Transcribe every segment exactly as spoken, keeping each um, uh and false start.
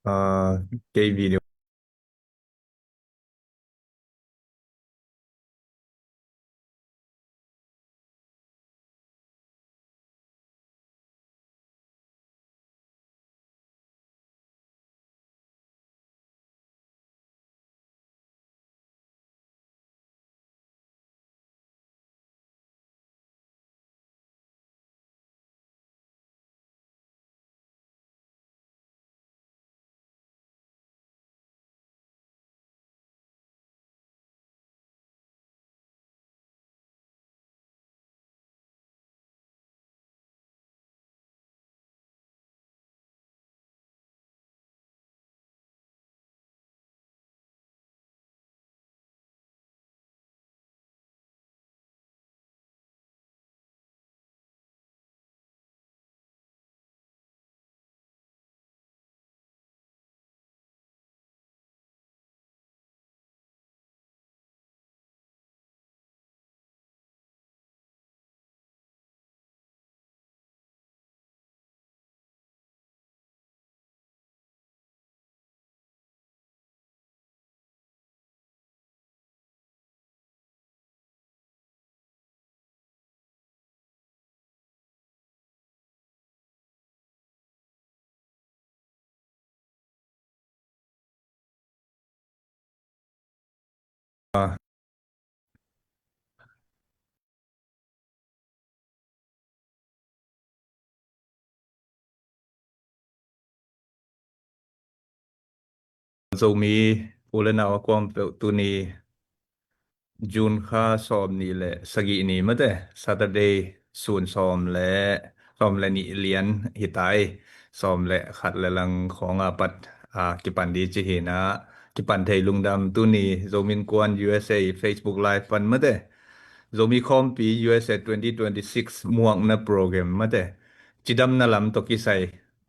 Ah, kei video. Zomi u le nau a kuam peuh tuni June kha sawm nih le sagih ni mate, Saturday, sun sawm le, sawm le nih lian hi tai. Sawm le khat le lang khawng a pat, a, kipan di ci hi na, kipan thei lungdam. Tuni Zomi Innkuan U S A Facebook Live pan mate, Zomi Khawmpi U S A twenty twenty-six muakna program mate, cidamna lam tawh kisai,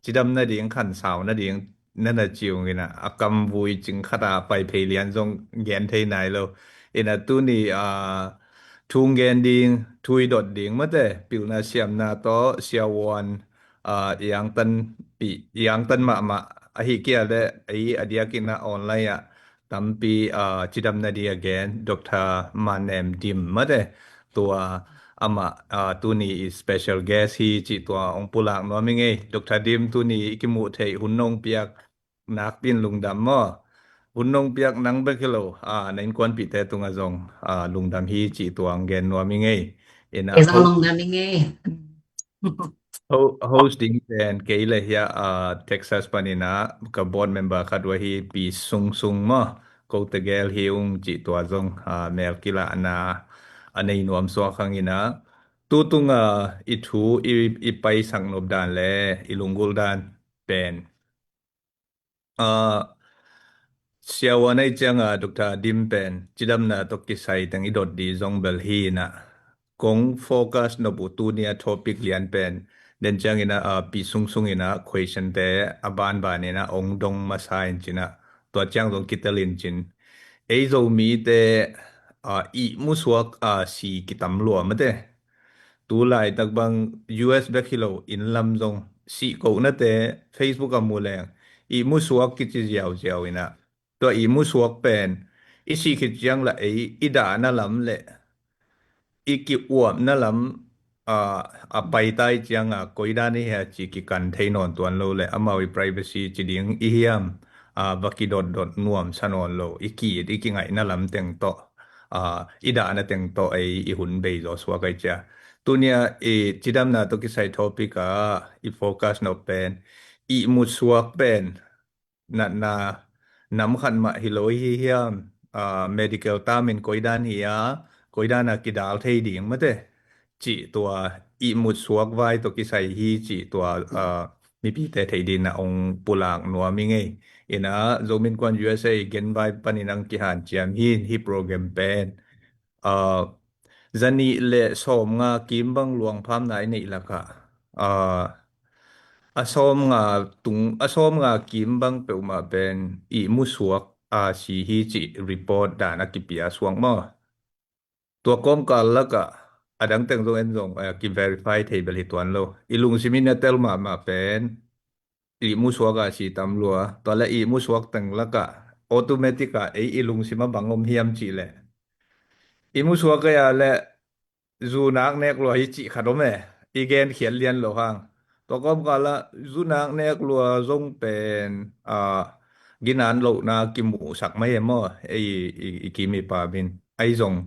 cidam nading, khansau nading na na ci ung ina, a kam vui cing khat a pai phei lian zong gen thei nai lo. Ina tuni, a, thu gen ding, thu i dot ding mate, pilna siamna tawh siavuan, a, iangtan pi, iangtan mahmah ahi kia le, ei a diak ina online ah tampi, a, cidamna di a gen Doctor Manem Dim mate, tua amah, a, tuni i special guest hi cih tua ong pulak nuam i ngei. Doctor Dim, tuni i kimuh theih hun nong piak nakpin lungdam maw? Hun nong piak nang bek hi lo, a, na innkuanpihte tungah zong, a, lungdam hi cih tua ong gen nuam i ngei. Ina, kei zong ho- lungdam i ngei. Ho-, host ding pen kei le hia, a, Texas panin a ka board member khat uh ahi Pi Sung Sung maw, ko tegel hi ung cih tua zong, a, mel kilahna a nei nuam suak hang ina, tutung a i thu i, i paisak nop dan le i lunggulh dan pen, a, siavuan ahi cianga Doctor Dim pen cidamna tawh kisai teng i dot di zong bel hi ina, kong focus nop uh tuni a topic lian pen den ciang ina, a, Pi Sung Sung ina question te a banban ina ong dong masa in cina, tua ciang zong kitel in cin. Ei Zomite, a, ihmu suak, a, si kitam lua mate. Tu laitak bang U S bek hi lo, inn lam zong sih kohnate Facebook a mu leng ihmu suak kici ziauziau ina, tua ihmu suak pen i sih khit ciang la ei i dahna lam le i ki-uapna lam, a, a paitai cianga koidan i hia ci kikan thei nawn tuan lo le amau i privacy ci ding i hiam, a, va kidotdot nuamsa nawn lo, i ki-it i kingaihna lam teng tawh, a, i dahna teng tawh ei i hun bei zaw suak ai cia. Tunia i cidamna tawh kisai topic a i focus nop pen ihmut suak pen natna nam khat mah hi lo hi hiam, a, medical term in koidan hi a, koidan a kidal thei ding mate cih tua ihmut suak vai tawh kisai hi cih tua, a, mipite theih dingin a ong pulak nuam i ngei. Ina Zomi Innkuan U S A genvai panin ang kihanciam hi, hi program pen, a, zanih le sawmnga kim bang luangphamna i neih lakah, a, a sawmnga tung, a sawmnga kim bang peuhmah pen ihmu suak a si hi cih report dan a kipia suak maw? Tua kawmkal lakah a dangteng zong en zong, eh, ki-verify thei bel hi tuan lo. I lungsim in a tel mahmah pen ihmu suak a si tam lua. Tua le ihmu suak teng lakah automatic a ei i lungsim a bang om hiam cih leh, ihmu suak a le zunak nek lua hi cih khat om e, i gen khiat lian lo hang. Tua kawmkal ah zunak nek lua zong pen, a, ginan lohna kimuhsak mai e maw, ei i, i kim i pam in. Ahi zong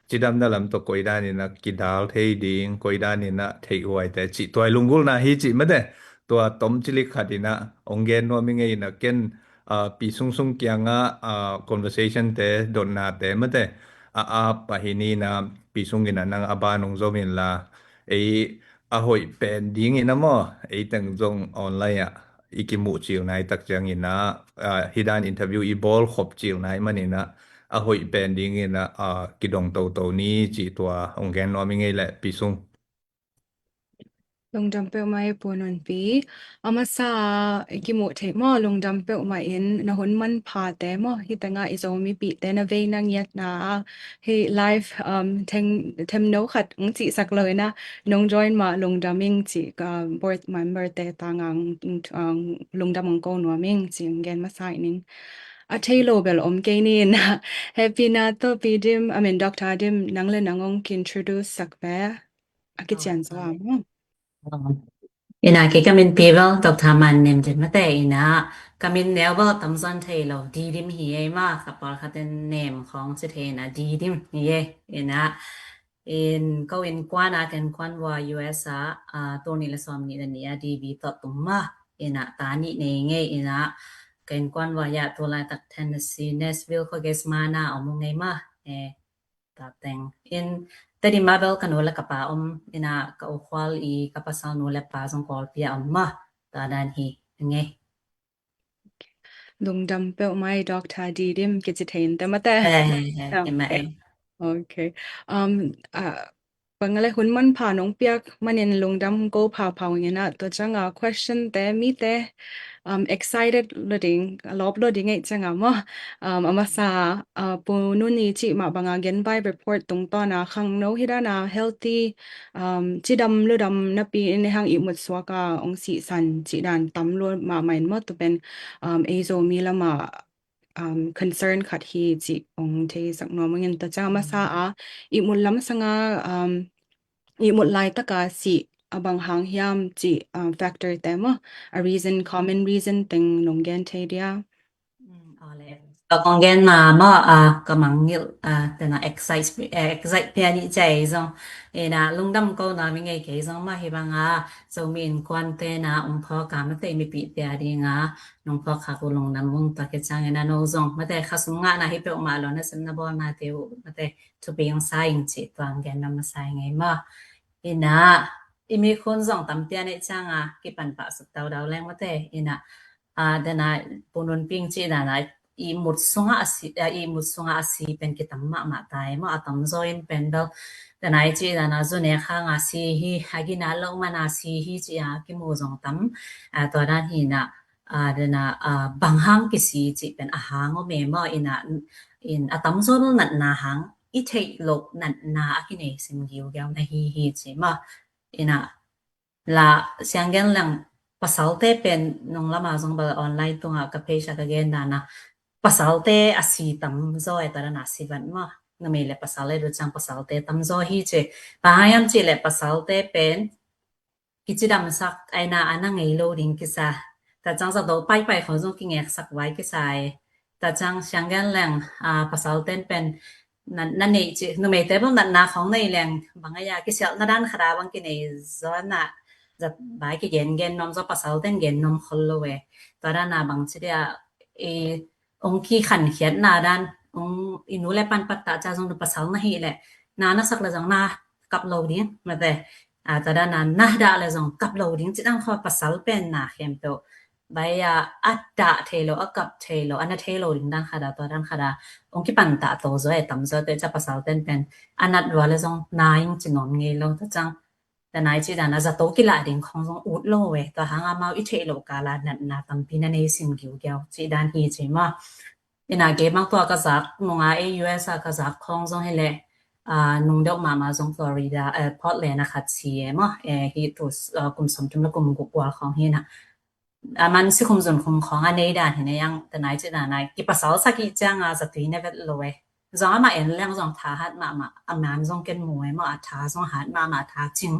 cidamna lam tawh koi danin a kidal thei ding, koi danin a theih huaite cih tua i lunggulhna hi cih mate. Tua tom cilik khat in a hong gen nuam i ngei in a, ken, a, Pi Sung Sung kiangah, a, conversation te, dotnate mate a ap ahi ni in a, Pi Sung in a nang a ban hong zom inla, ei a hoih pen dingin a maw, ei teng zong online ah i kimuh cil nai tak ciangin a, a, hih dan interview i bawl khop cil nai manin a, a hoih pen dingin a, a, kidong toto ni cih tua hong gen nuam i ngei leh Pi Sung. Lungdam peuhmah e Pu Nunpi. A masa ah i kimuh theih maw, lungdam peuhmah in, na hun manphate maw, hih tengah i Zomipihte na veina ngiatna ah hih live, um, themno khat hong cihsak lo in a, nong join mah lungdam ing cih, uh, board member te tangah, uh, lungdam hong ko nuam ing cih hong gen masa ing. A thei lo bel om kei ni in a, Happy na tawh Pi Dim, I mean Doctor Dim, nang le nang hong ki-introduce sak ve. A kician zaw a maw. Ina kei ka min Pi bel, Doctor Man Nem Dim mate ina, ka min neu bel tamzaw in thei lo, Di Dim hi ei maw, ka pawlkhat in Nem khawng ci thei ina, Di Dim hi ei ina. In ko innkuan a, ka innkuan vua U S a, a, tul nih le sawm nih le nih a D V tawh tum maw, ina ta nih nei ngei ina, ka innkuan vua ya tulaitak Tennessee Nashville khua gei sma na om uh ngei maw. E, ta teng. In Tedim ah bel ka nu le ka pa om ina, ka ukhual i ka pasal nu le pa zong Kawlpi ah om maw. Ta dan hi ngei. Lungdam peuhmah e Doctor Di Dim kici thei in te mate. Eh, eh, eh, em, em. Okay. Um, ah, bang a le hun manpha nong piak manin lungdam ko phapha ing ina, tua ciang a question te, mite, um, excited lo ding, lawp lo ding ei ciang a maw. Um, a masa, uh, Pu Nun i cih mah bang a gen vai report tungtawn a khangno hih dan a healthy, um, cidam ludam napi in hang ihmut suak a hong sihsan cih dan tam lua mahmah in maw, tua pen, um, ei Zomi lam a, um, concern khat hi cih hong theisak nuam ing in, tua ciang a masa a ihmut lam sang a, um, ihmut laitak a sih a bang hang hiam cih, um, factor te maw, a reason, common reason teng nong gen thei dia. Mm, aw le. Ka kong gen ma maw, a, ka mangngilh, a, tena excite, eh, excite pian i cei zong. Ina lungdam ko nuam i ngei kei zong maw, hih bang a Zomi innkuante na ung phawk a mate, mipihte a ding a nong phawk khak uh lungdam ung, tua khit ciang ina no zong mate, khasum ngahna hi peuhmah lo, na sem na bawlnate uh mate, thupi hong sa ing cih tua hong gen nuam masa i ngei maw. Ina i mik hun zong tampi a neih ciang a kipan pahsut daudau leng mate. Ina, a, dena Pu Nun Pi cih dan a ihmut sungah a si, a, ihmut sungah a si pen kitam mahmah ta ei maw, a tamzaw in pen bel. Dena i cih dan a zu nek hang a si hi, a ginan loh man a si hi cih a kimu zong tam. A, tua dan hi ina, a, dena, a, bang hang kisi cih pen a hang om ei maw. Ina, in a tamzaw bel natna hang i theih loh natna a kinei sim giugiau na hi hi ci maw. Ina la siang gen leng pasalte pen nung lam a zong bel online tungah ka page a ka gen dan a pasalte a si tamzaw e, tua dan a si vat maw. Numei le pasal e, tua ciang pasalte tamzaw hi ci. Bang hang hiam cih leh pasalte pen kicidamsak aina a na ngei lo ding kisa. Tua ciang zato paipai khong zong kingeksak vai kisa e. Tua ciang siang gen leng, a, pasalten pen na, na neih cih, numeite bel natna khong nei leng bang a ya kisialhna dan khat a bang kinei zaw na, zat bai kigen gen nuam zaw, pasalten gen nuam khol lo e. Tua dan a bang ci dia, e, ong kikhankhiatna dan, ong i nu le pan pattah ca zong nu pasal na hih leh na na sak le zong na kap lo ding mate. A, tua dan a na dah le zong kap lo ding ci dan khaw, pasal pen na khempeuh bai a, a dah thei lo, a kap thei lo, a na thei lo ding dan khat a, tua dan khat a ong kipan tah to zaw e, tamzaw te ca pasalten pen a nat lua le zong na ing ci nuam ngei lo. Tua ciang Tua nai cih dan a zato kilah ding khong zong ut lo e. Tua hang amau i theih loh kal a natna tampi na nei sim giugiau cih dan hi ci maw. Ina kei bang tua ka zak nung a, e, U S a ka zak khong zong hi leh, a, nung deuh mahmah zong Florida, e, Portland a khat si e maw. E, hi tu, a, kum sawmthum le kum guk gual khong hi na. a man sikhum zunkhum khawng a nei dan hi ne yang, tanai ci dan a kipasal sak i cianga zatui ne vet lo e. Zong amah en leng zong tha hat mahmah, a man zong ken mu e maw, a tha zong hat mahmah, a tha cing.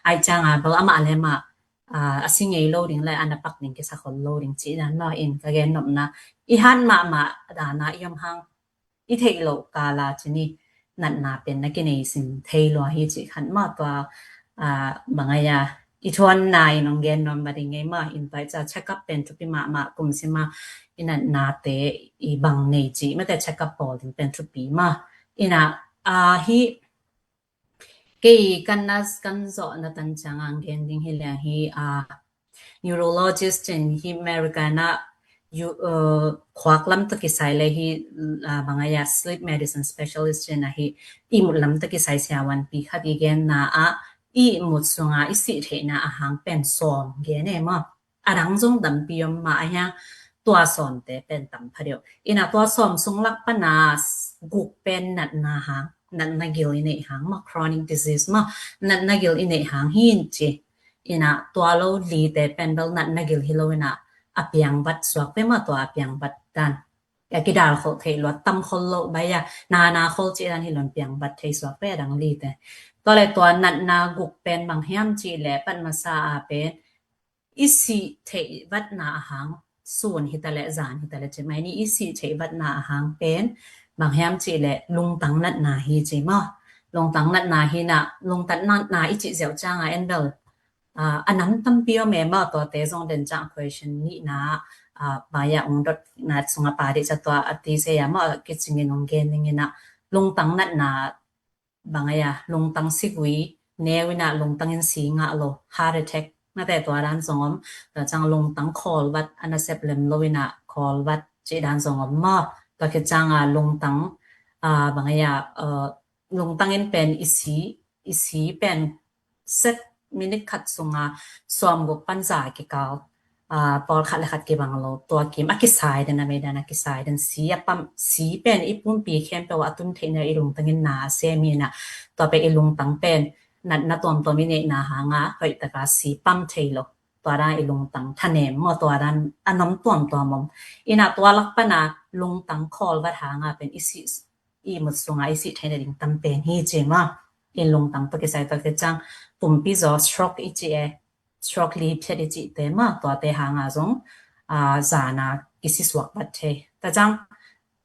Ai cianga bel amah le mah a si ngei lo ding le a na pak ding kisa khol lo ding ci dan maw, in ka gen nopna i hat mahmah dana i om hang i theih loh kala cini natna pen na kinei sin thei lua hi ci khan maw. Tua bang a ya i thuanna in ong gen nuam ma ding ngei maw, in tua i ca check up pen thupi mahmah, kum sima i natnate i bang nei ci mate check up pawl ding pen thupi maw. Ina a hi kei kan nas kan zawh na tan ciang ang gen ding hi leng hi a neurologist in hi America na yu uh, khuak lam ta kisai le hi uh, bang a ya sleep medicine specialist in a hi i mut lam ta kisai siawan pi khat i gen na a i mut sunga i si theihna a hang pen sawm gen e maw. A dang zong dampi om mah a hiang tua sawmte pen tam pha deuh. Ina tua sawm sung lak pana guk pen natna hang, natna gil i neih hang maw, chronic disease maw, natna gil i neih hang hin ci. Ina tua lo lite pen bel natna gil hi lo ina a piangbat suak ve maw, tua a piangbat dan a kidal khol thei lo, tam khol lo bai a nana khol ci dan hi lo in piangbat thei suak ve a dang lite. Tua le tua natna guk pen bang hiam ci le pan masa a pen i si theih vatna a hang, sun hi ta le zan hi ta le ci mai ni, i si theih vatna a hang pen bang hiam ci le lungtang natna hi ci maw. Lungtang natna hi na, lungtang natna i ci ziau cianga en bel a nam tampi om e maw, tuate zong den ciang question nihna a baya ung dot nat sunga pa di ca tua a ti se ya maw, kicingin ung gen ning ina lungtang natna bang a ya lungtang sigui neu ina lungtang in si ngah lo, heart attack na te tua dan zong om. Tua ciang lungtang khawlvat a nasep lem lo ina khawlvat ci dan zong om maw. Tua kicanga lungtang a bang a ya lungtang in pen i si, i si pen sek minit khat sunga sawm guk pan za kikal a pawl khat le khat kibang lo, tua kim a kisai den a mei dan a kisai den si a pam, si pen i pumpi khempeuh a tun theihna i lungtang in na a sem hi na, tua pen i lungtang pen natna tuamtuam i neihna hanga hoih taka si pam thei lo. Tua dan i lungtang thanem maw, tua dan a nam tuamtuam om. Ina tua lak pana lungtang khawlvat hanga pen i si i mut sunga i si theihna ding tam pen hi ci maw. In lungtang tua kisai tua kicang pumpi zaw stroke i ci e, stroke li phiat i ci te maw, tuate hanga zong a zana kisi suak vat thei. Ta ciang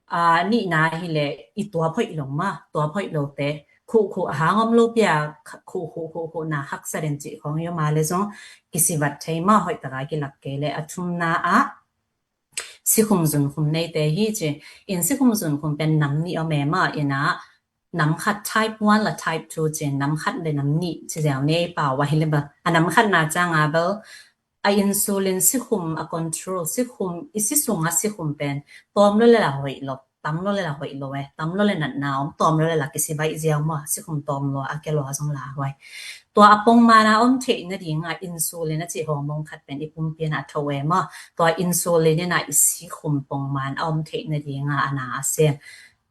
a nihna hi le i tua phoih lo maw, tua phoih lo te khuh khuh a hang om lo pia khuh khuh khuh khuh na haksa den ci khong yo ma le zong kisi vat thei maw, hoih taka kilak kei le a thumna a sikhum zunkhum neite hi ci. In sikhum zunkhum pen nam nih om e maw, ina nam khat type one la type two ci, nam khat le nam nih ci ziau nei pau a hi le bel. A nam khatna cianga bel a insulin sikhum a control, sikhum i si sunga sikhum pen tawm lo le la hoih lo, tam lo le la hoih lo e, tam lo le natna om, tawm lo le la kisi baih ziau maw, sikhum tawm lo a ke lo a zong la hoih. Tua a pongman a om theihna dinga insulin a ci hormone khat pen i pumpi na a tho e maw. Tua insulin ina i sikhum pongman a om theihna dinga a na a sem.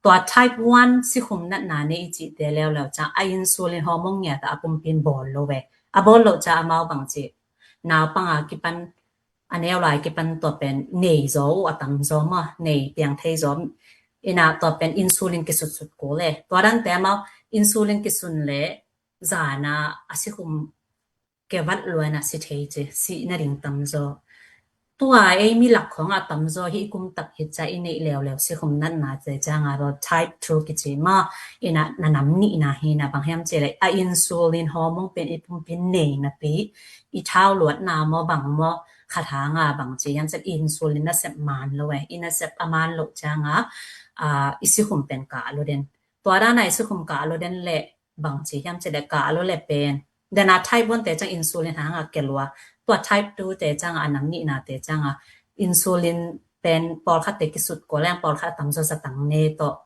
Tua type one sikhum natna nei i cite leuleu ciang a insulin hormone ngiat a pumpi in bawl lo e. A bawl lo ciang amau bang ci, naupang a kipan a neu lai kipan tua pen nei zaw uh a tam zaw maw, nei piang thei zaw. Ina tua pen insulin kisutsut kul e. Tua dante amau insulin kisun le zana a sikhum kevat luan a si thei ci, sihna ding tam zaw. Tua ei mi lak khong a tam zaw hi i kum tak hi ca i neih leuleu sikhum natna te cianga bel type two kici maw. Ina na nam nihna hi na bang hiam ci le a insulin hormone pen i pumpi nei napi i thau luatna maw bang maw khat hanga bang ci hiam ci insulin nasep man lo e, i nasep a man lo cianga a i sikhum pen kah lo den. Tua dana i sikhum kah lo den le bang ci hiam ci le kah lo le pen dana type one te ciang insulin hanga ke lua. Tua type two te cianga a nam nihna te cianga insulin pen pawlkhat te kisut ko leng pawlkhat a tam zaw zatang ne tawh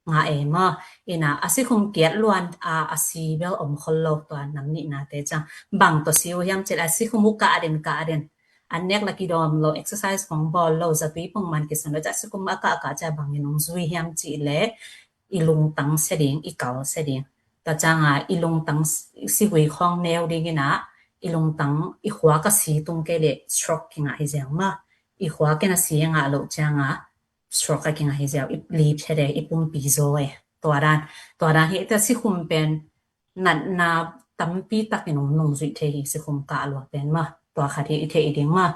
nga e maw. Ina a sikhum kiat luan a a si bel om khol lo tua nam nihna te ciang. Bang tawh si uh hiam ci le a sikhum uh kah den kah den. An nek la kidawm lo, exercise khong bawl lo, zatui pongman kisun lo, ca sikhum a kah kah ca bangin ong zui hiam ci le i lungtang se ding, i kal se ding. Tua cianga i lungtang sigui khong neu ding ina i lungtang, i khua ka si tung kei leh stroke kingah hi ziau maw. I khua ken a si a ngah loh cianga stroke a kingah hi ziau, i lip hede, i pumpi zaw e. Tua dan, tua dan hi ta sikhum pen natna tampi takin hong nungzuih thei hi sikhum kah lua pen maw. Tua khat hi i theih ding maw.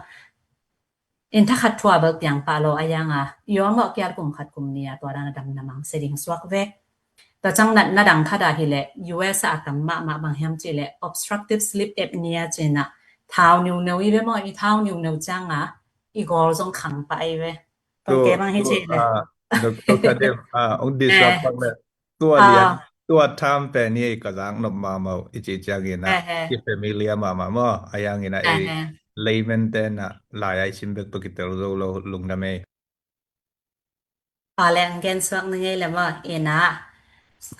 In thakhat thua bel piang pah lo a yanga, i om mawh kial kum khat kum nia tua dan a damdam ang se ding suak ve. Tua ciang natna dang khat a hileh, U S a a tam mahmah bang hiam cihleh, obstructive sleep apnea cina, thau niuneu i ve maw, i thau niuneu cianga i gawl zong khang pah i ve. Tua ke bang hi cihleh. Doctor Kadem, ong disrupt pak le. Tua lian, tua tham pen hi ka zak nop mahmah i cih ciangin a, i familiar mahmah maw, a yangin a, ei layman ten a lai ai sim bek tua kitel zo lo lungdam ei. A leng gen suak ni ngei le maw, ina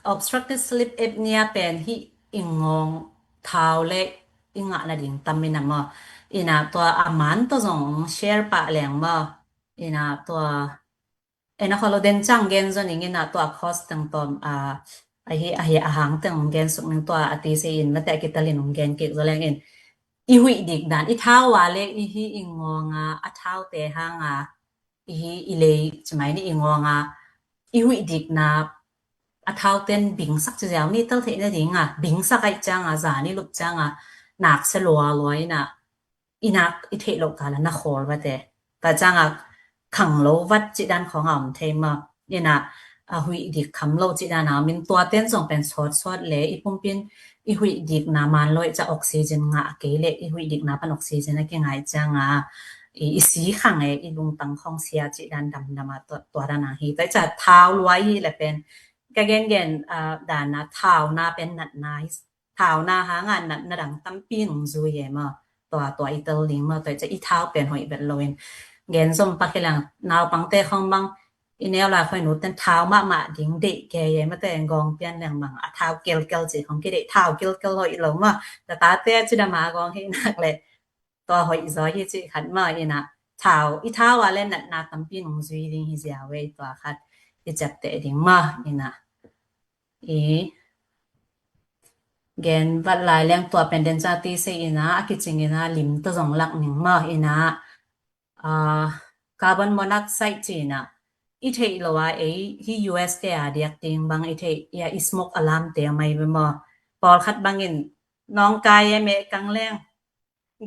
obstructive sleep apnea pen hi i ngawng thau le i ngah nading tam ina maw, ina tua a man tua zong share pah leng maw, ina tua ena kholo den ciang gen zo ning ina tua cost teng tom a, ahi ahi a hang teng gen suk ning tua a ti se in mate a kitalin ong gen kik zo leng in i huih dik dan i thau a le i hi i ngawng a a thau te hang a i hi i lei cimai ni i ngawng a i huih dik na a thau ten bingsak ci ziau ni tal theih na ding a bingsak ai ciang a za ni lup ciang a nak se lua lua ina i nak i theih loh kala na khawl vate. Ka cianga khang lo vat cih dan khawng a om thei maw. Ina a huih dik kham lo cih dan a om in tua ten zong pen sawt sawt le i pumpin i huih dik na man lo i ca oxygen ngah kei le i huih dik na pan oxygen a kingai cianga i, i si khang e i lungtang khawng sia cih dan damdam a tua, tua dan a hi. Tua i ca thau luai hi le pen ka gen gen a, dan a thau na pen natna hi thauna hanga natna dang tampi nung zui e maw. Tua tua i tel ding maw tua i ca i thau pen hoih vet loin gen zom pak hi lang naupangte khong bang i neu lai khoi nu ten thau mahmah ding deih ke e maw te gong pian leng bang a thau kelkel ci khong kideih thau kelkel hoih lo maw. Tatate ci dama gong hi nak le tua hoih zaw hi ci khat maw ina thau i thau a le natna tampi nung zui ding hi zia wei tua khat i ciapteh ding maw ina i gen vat lai leng tua pen den ca ti se ina a kicing ina lim ta zong lak ning maw ina a carbon monoxide ci ina i theih lo a ei hi U S te a diak ding bang i theih ia i smoke alarm te mai be maw pawlkhat bangin nawngkai e meh kang leng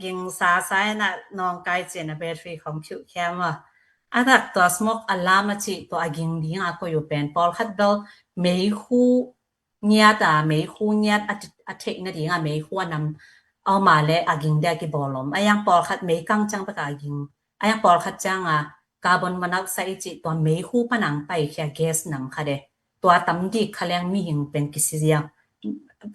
ging sa sa ina nawngkai ci ina battery khong phiuh khia maw a tak tua smoke alarm a ci tua a ging ding a koi u pen pawlkhat bel meikhu ngiat a meikhu ngiat a theih nading a meikhu a nam a om a le a ging ding a kibawl om a yang pawlkhat meikang ciang bek a ging a yang pawlkhat ciang a carbon monoxide i cih tua meikhu panang paikhia gas nam khat e tua tam dik kha leng mihing pen kisi ziau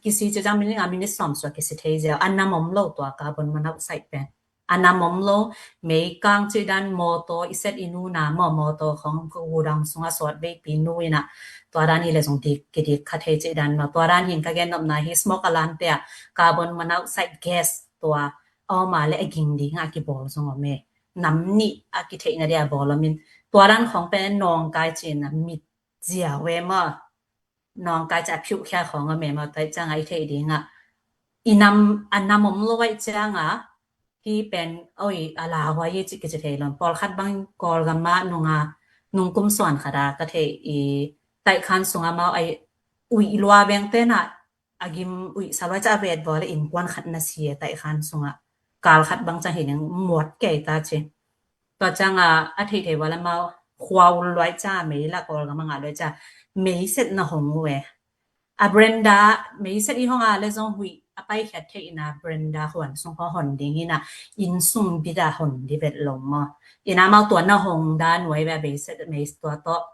kisi ci ciang minit nga minit sawm sua kisi thei ziau a nam om lo tua carbon monoxide pen a nam om lo meikang ci dan mawtaw i set i nu na maw mawtaw khong ka gudang sunga sawt veipi nu ina tua dan hi le zong dik kidik kha thei ci dan maw tua dan hin ka gen nopna hi smoke alarm te a carbon monoxide gas tua a om a le a ging ding a kibawl zong om e nam nih a kitheihna dia bawl om in tua dan khong pen nawngkai ci ina mit ziau e maw nawngkai ca phiuh khia khawng a mem a tai ciang a i theih ding a i nam a nam om lo ai ciang a hi pen oi a la huai i ci kici thei lon pawlkhat bang Kawlgam a nung a nung kum suan khat a ka theih i taih khan sung a mau ai uih lua veng te na a gim uih sa lua ca a vet bawl a innkuan khat na si e taih khan sung a kal khat bang ciang hi ning muat kei ta ci tua ciang a a theih thei bawl a mau khua ul luai ca mei la Kawlgam a ngah luai ca mei set na hong u e a brenda mei set i hong a le zong huih a pai khiat thei ina brenda huan sung ho hon ding ina inn sung bit a hon di vet lo maw ina mau tua na hong da nuai ve a bei set mei tua tawh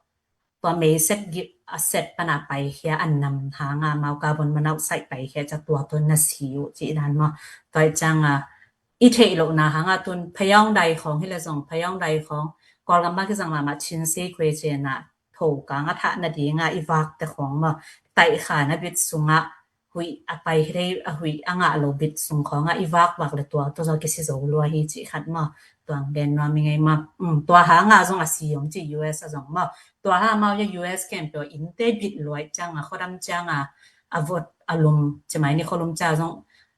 tua mei set gip a set pana pai khia a nam hanga mau carbon monoxide pai khia ca tua tua na si uh ci dan maw tua i ciang a i theih lohna hanga tun phayawng dai khawng hi le zong phayawng dai khawng Kawlgam bang kizang mahmah chin si kue cena tho kang a thah nadinga i vak te khawng maw taih khan a bit sungah huih a pai hi dei a huih a ngah lo bit sung khawngah i vak vak le tua tua zaw kisi zo lua hi cih khat maw tuang gen nuam i ngei maw tua hanga zong a si om cih U S a zong maw tua ha mau ya U S kem pio innte bit luai cianga khodam cianga a vot a lum cimai ni kholum cia zong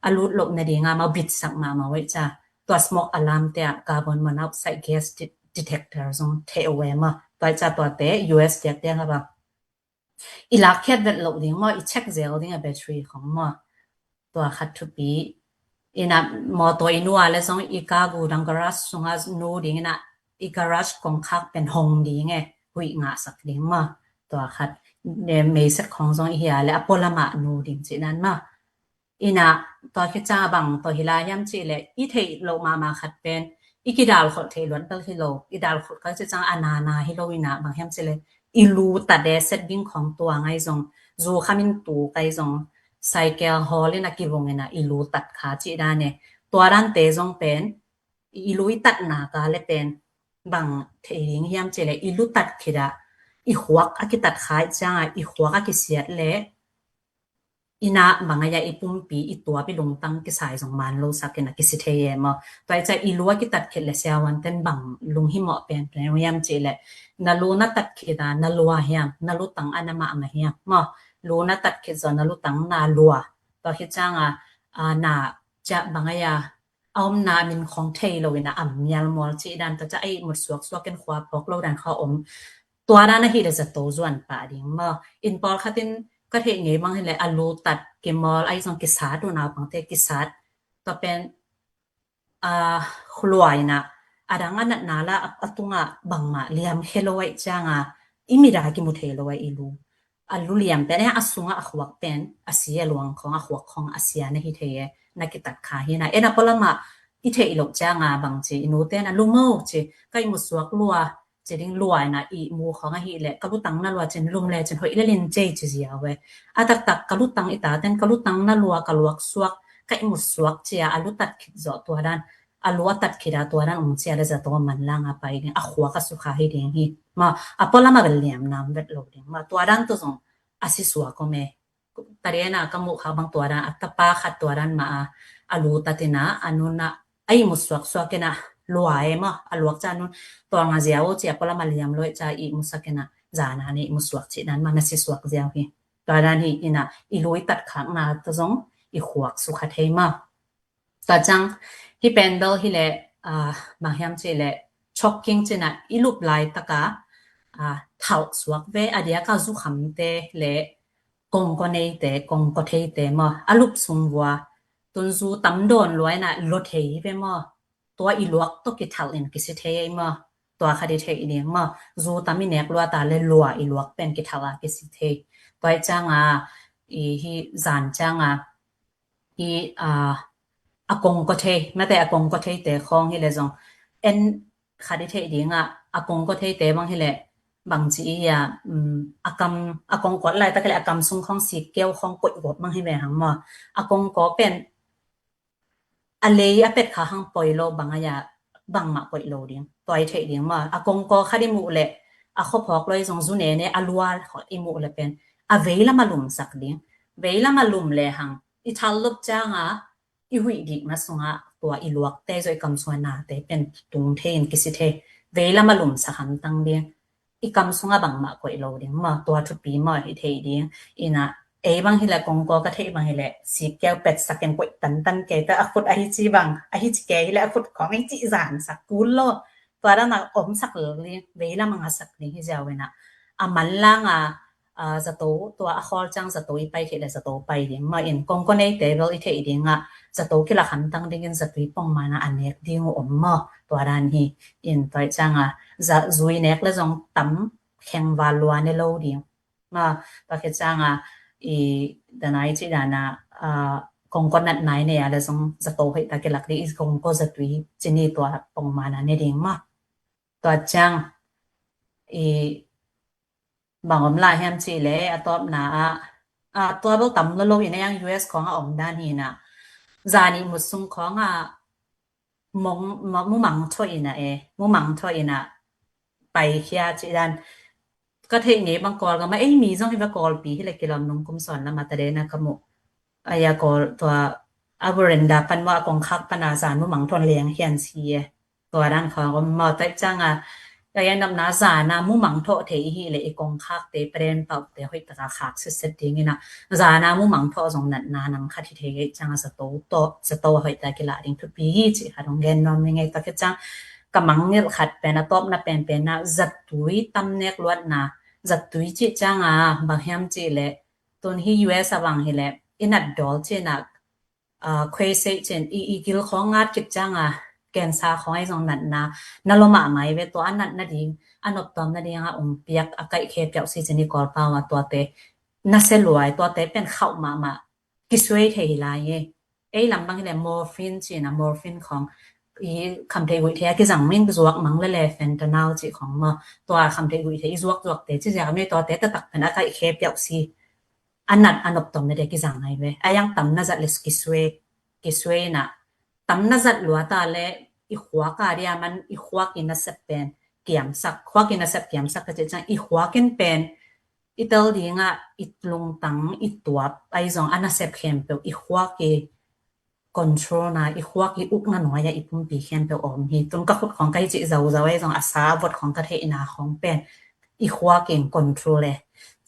a lut loh nadinga mau bitsak mahmah uh ei ca. Tua smoke alarm te ah carbon monoxide gas de-, detector zong theh uh ei maw. Tua ei ca tuate U S diakdiak a bang i lakkhiat vet loh ding maw, i check zel ding a battery khong maw. Tua khat thupi. Ina mawtaw i nua le zong i ka gu dang garage sunga nu ding ina i garage kongkhak pen hong ding e, huih ngahsak ding maw. Tua khat, ne, meiset khong zong i hia le a pualamah nu ding cih nan maw. Ina tua khit ciang a bang tawh hi lai hiam cih leh i theih loh mahmah khat pen i kidal kholh theih luat bel hi lo, i dal kholh kal cih ciang a nana hi lo ina bang hiam cih leh i lu tat e, set ding khong tua ngai zong, zu khamin tu kai zong, cycle hawl ina kivung ina i lu tat kha cih dan e. Tua dante zong pen i lu i tatna ka le pen bang thei ding hiam cih leh i lu tat khit ah i khuak a kitat kha i ciang a i khuak a kisiat leh ina bang a ia i pumpi i tuap i lungtang kisai zong man lo sak ina kisi thei e maw. Tua i ca i lu a kitat khit le siavuan ten bang lunghimawh pen pen hiam cih le na lu na tat khit a na lua hiam, na lutang a na mahmah hiam maw. Lu na tat khit zaw na lutang na lua. Tua khit ciang a, a, na ciah bang a ia a omna min khong thei lo ina am mial mual cih dan tua ca a ihmut suaksuak in khua phawk lo dan kha om. Tua dan ahi le zato zuan pah ding maw. In pawlkhat in ka theih ngei bang hi le a lu tat kimawl a i zong kisat uh naupangte kisat. Tua pen, a, khuluai na a dang a natna la a, a tunga bangmah liam khe lo aih cianga i mida kimu thei lo aih i lu. A lu liam pen e a sunga a khuak pen a si a luang khong a khuak khong a sia na hi thei e na kitat kha hi na. Ena pawlama i theih loh cianga bang ci i nu ten a lu mo ci ka i mu suak lua ci ding lua ina i mu khong ahi le ka lutang na lua cin lum le cin hoih le lin cei ci zia ve. A taktak ka lutang i ta ten ka lutang na lua ka luak suak ka i mu suak cia a lu tat khit zawh tua dan a lu a tat khit a tua dan ung cia le zato man langa pai ding a khua ka sukha hi ding hi. Ma a pawlama bel liam nam vet lo ding ma tua dan tu zong a si suak om e. Tariana ka muh kha bang tua dan a tapa khat tua dan ma a a lu tatina a nuna a i mu suak suak ina lua e ma a luak ca nun tua nga ziau cia pawlama liam lo e ca i mu sak ina zana ni i mu suak ci dan ma na si suak ziau hi. Tua dan hi ina i lu i tat khak na tu zong i khuak sukha thei ma. Tua ciang hi pen bel hi le, a, bang hiam ci le choking cina i lup lai taka, a, thalh suak ve a diaka zukhamte le kongko neite, kongko theite maw a lup sung vua tun zu tam dawn luaina lo thei hi ve maw. Tua i luak tawh kithalh in kisi thei ei maw. Tua khat i theih ding maw zu tam i nek lua ta le lua i luak pen kithalh a kisi thei. Tua i cianga i hi zan cianga hi, a, a kongko thei, mate a kongko theite khong hi le zong en khat i theih dinga a kongko theite bang hi le bang ci i a, um, a kam a kongko lai tak le a kam sung khong sik keu khong koih gop bang hi ve hang maw. A kongko pen a lei a pet kha hang poi lo bang a ia bangmah koih lo ding. Tua i theih ding maw a kongko khat i muh le a khuaphawk lo i zong zu nene a lua i muh le pen a veilam a lumsak ding. Veilam a lum le hang i thal lop cianga i huih dikna sunga tua i luakte zaw i kam sunga nate pen tung thei in kisi thei. Veilam a lumsak hamtang ding. I kam sunga bangmah koih lo ding maw tua thupi maw i theih ding. Ina ei bang hi le kongko ka theih bang hi le sik keu petsak in koih tantan kei ta a khut ahi ci bang ahi ci kei hi le a khut khong ahi ci zansak kul lo. Tua dana omsak lo ding veilam a ngasak ding hi ziau ina a man langa a, zato tua a khawl ciang zato i pai khit le zato pai ding ma in kongko neite bel i theih dinga zato kilak hamtang dingin zatui pongmana a nek ding uh om maw tua dan hi. In tua i cianga za zui nek le zong tam kheng val lua ne lo ding ma. Tua khit cianga i danai ci dana, a, kongko nat nai ne a le zong zato hoih ta kilak ding i kongko zatui cini tua pongmana ne ding ma. Tua ciang i bang om lai hiam ci le a tawpna a, a tua bel tam lo lo ina yang U S khong a om dan hi na. Zani mut sung khong a mong, mu mang tho ina e, mu mang tho ina pai khia ci dan. Ka theih ngei bang kawl ka ma ei mi zong hi va kawlpi hi le kilawm nung kum sawn lama ta de na ka mu. A ia kawl tua a veranda pan maw a kongkhak pana zan mu mang thon leng hian si e. Tua dan khong om maw tua cianga A gen nopna, zana mumang thawh thei i hih leh i kongkhakte, paden paute hoih taka khak sitset dingin ah, zana mumang thawh zong natna nang khat hi thei kei cianga zato tawh, zato a hoih taka kilah ding thupi hi cih khat hong gen nuam ning ei. Tua khit ciang ka mangngilh khat pen, a tawpna penpen ah zatui tam nek luatna, zatui cih cianga bang hiam cih leh, tun hih U S a bang hi leh i nat dawl cih na, ah, khuaiseih cin i, i gil khawng ngat khit cianga cancer khawng ahi zong natna na lua mahmah hi ve. Tua a nat nading, a noptuam nading a ong piak a kaihkhe piauh si cin i Kawlpau a tuate nasia lua hi, tuate pen khauh mahmah, kisuai thei hi lai hi. Ei lam bang hi leh morphine cih na, morphine khawng i khamtheih guihtheih a kizang, min zuak mang lele, fentanyl cih khawng maw, tua khamtheih guihtheih i zuakzuakte ci ziau mi, tuate taktak pen a kaihkhe piauh si, a nat a noptuam nading a kizang ahi ve. A yang tam na zat leh kisuai, kisuai na, tam na zat lua ta leh i khuak a dia man, i khuak i nasep pen kiamsak, khuak i nasep kiamsak ka cih ciang i khuak in pen i tel dingah i lungtang, i tuap ahi zong a nasep khempeuh i khuak i control na, i khuak i ukna nuai ah i pumpi khempeuh om hi. Tun ka khut khawng ka hi cih zauzau ahi zong, a sa a vot khawng ka theihna khawng pen i khuak in control e.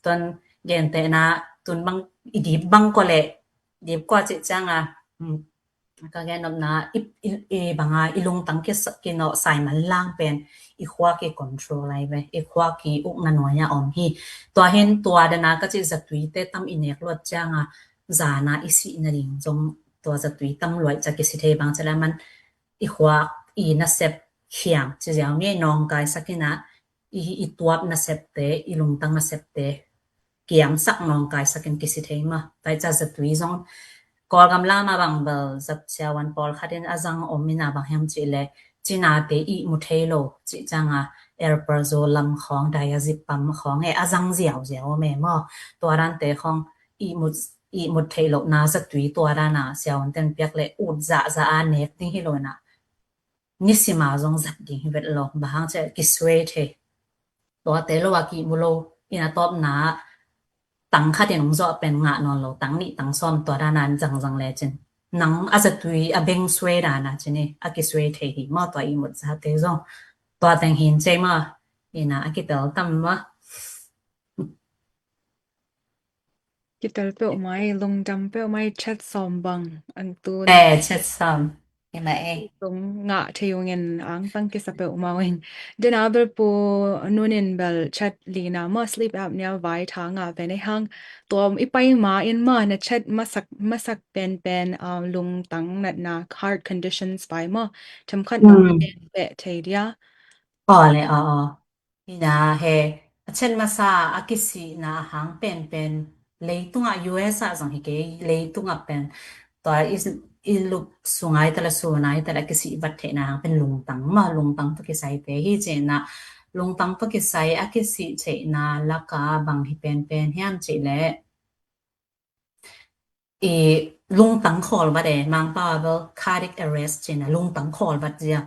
Tun gentehna, tun bang i dip bang kua leh, dip kua cih cianga, hmm, ka gen nopna, i, i, i banga i lungtang kisa, kinawhsai manlang pen i khuak i control ahi ve, i khuak i ukna nuai ah om hi. Tua hin tua dana ka cih zatuite tam i nek luat cianga zana i sih nading zong tua zatui tam luai ca kisi thei, bang ci leh man i khuak i nasep khiang ci ziau mi, nawngkaisak in ah i, i tuap nasepte, i lungtang nasepte kiamsak, nawngkaisak in kisi thei maw. Tua hi ca zatui zong Kawlgam lam a bang bel zat siavuan pawlkhat in a zang om in ah bang hiam cih leh cinate ihmu thei lo cih cianga ariprazole lam khawng, diazepam khawng e, a zang ziauziau om e maw. Tua dante khawng ihmu, ihmu theih lohna zatui tua dana siavuante in piak leh ut zahzah a nek ding hi lo in ah, nisima zong zat ding hi vet lo, bang hang cih leh kisuai thei. Tuate lo a kihmu lo in a tawpna tang khat in hong zawh pen ngah nawn lo, tang nih tang sawm tua dana zangzang lecin nang a zatui a beng suai dana cin hi, a kisuai thei hi maw, tua ihmut zate zong. Tua teng hin cei maw, in ah a kitel tam maw. Kitel peuhmah hi, lungdam peuhmah hi, chat sawm bang ang tu. Eh, chat sawm. Hi mah e. Tung ngah thei ung in, angtang kisa peuhmah ung in. Dena bel Pu Nun in bel chat lina maw, sleep apnea vai tha ngah pen ei hang. Tua i pai ma in maw, na chat masak, masak penpen, ah, lungtang natna, heart conditions vai maw, themkhat nong gen peh thei dia. Aw le, aw, aw. Ina he, a chet masa a kisihna a hang penpen, leitungah U S ah zong hi kei, leitungah pen tua i, i lup sungai tala sunai tala kisih vat theihna hang pen lungtang maw, lungtang tawh kisaite hi cihna, lungtang tawh kisai a kisih theihna laka bang hi penpen hiam cih leh i lungtang khawl vat e, Mangpau a bel cardiac arrest cihna, lungtang khawl vat zia.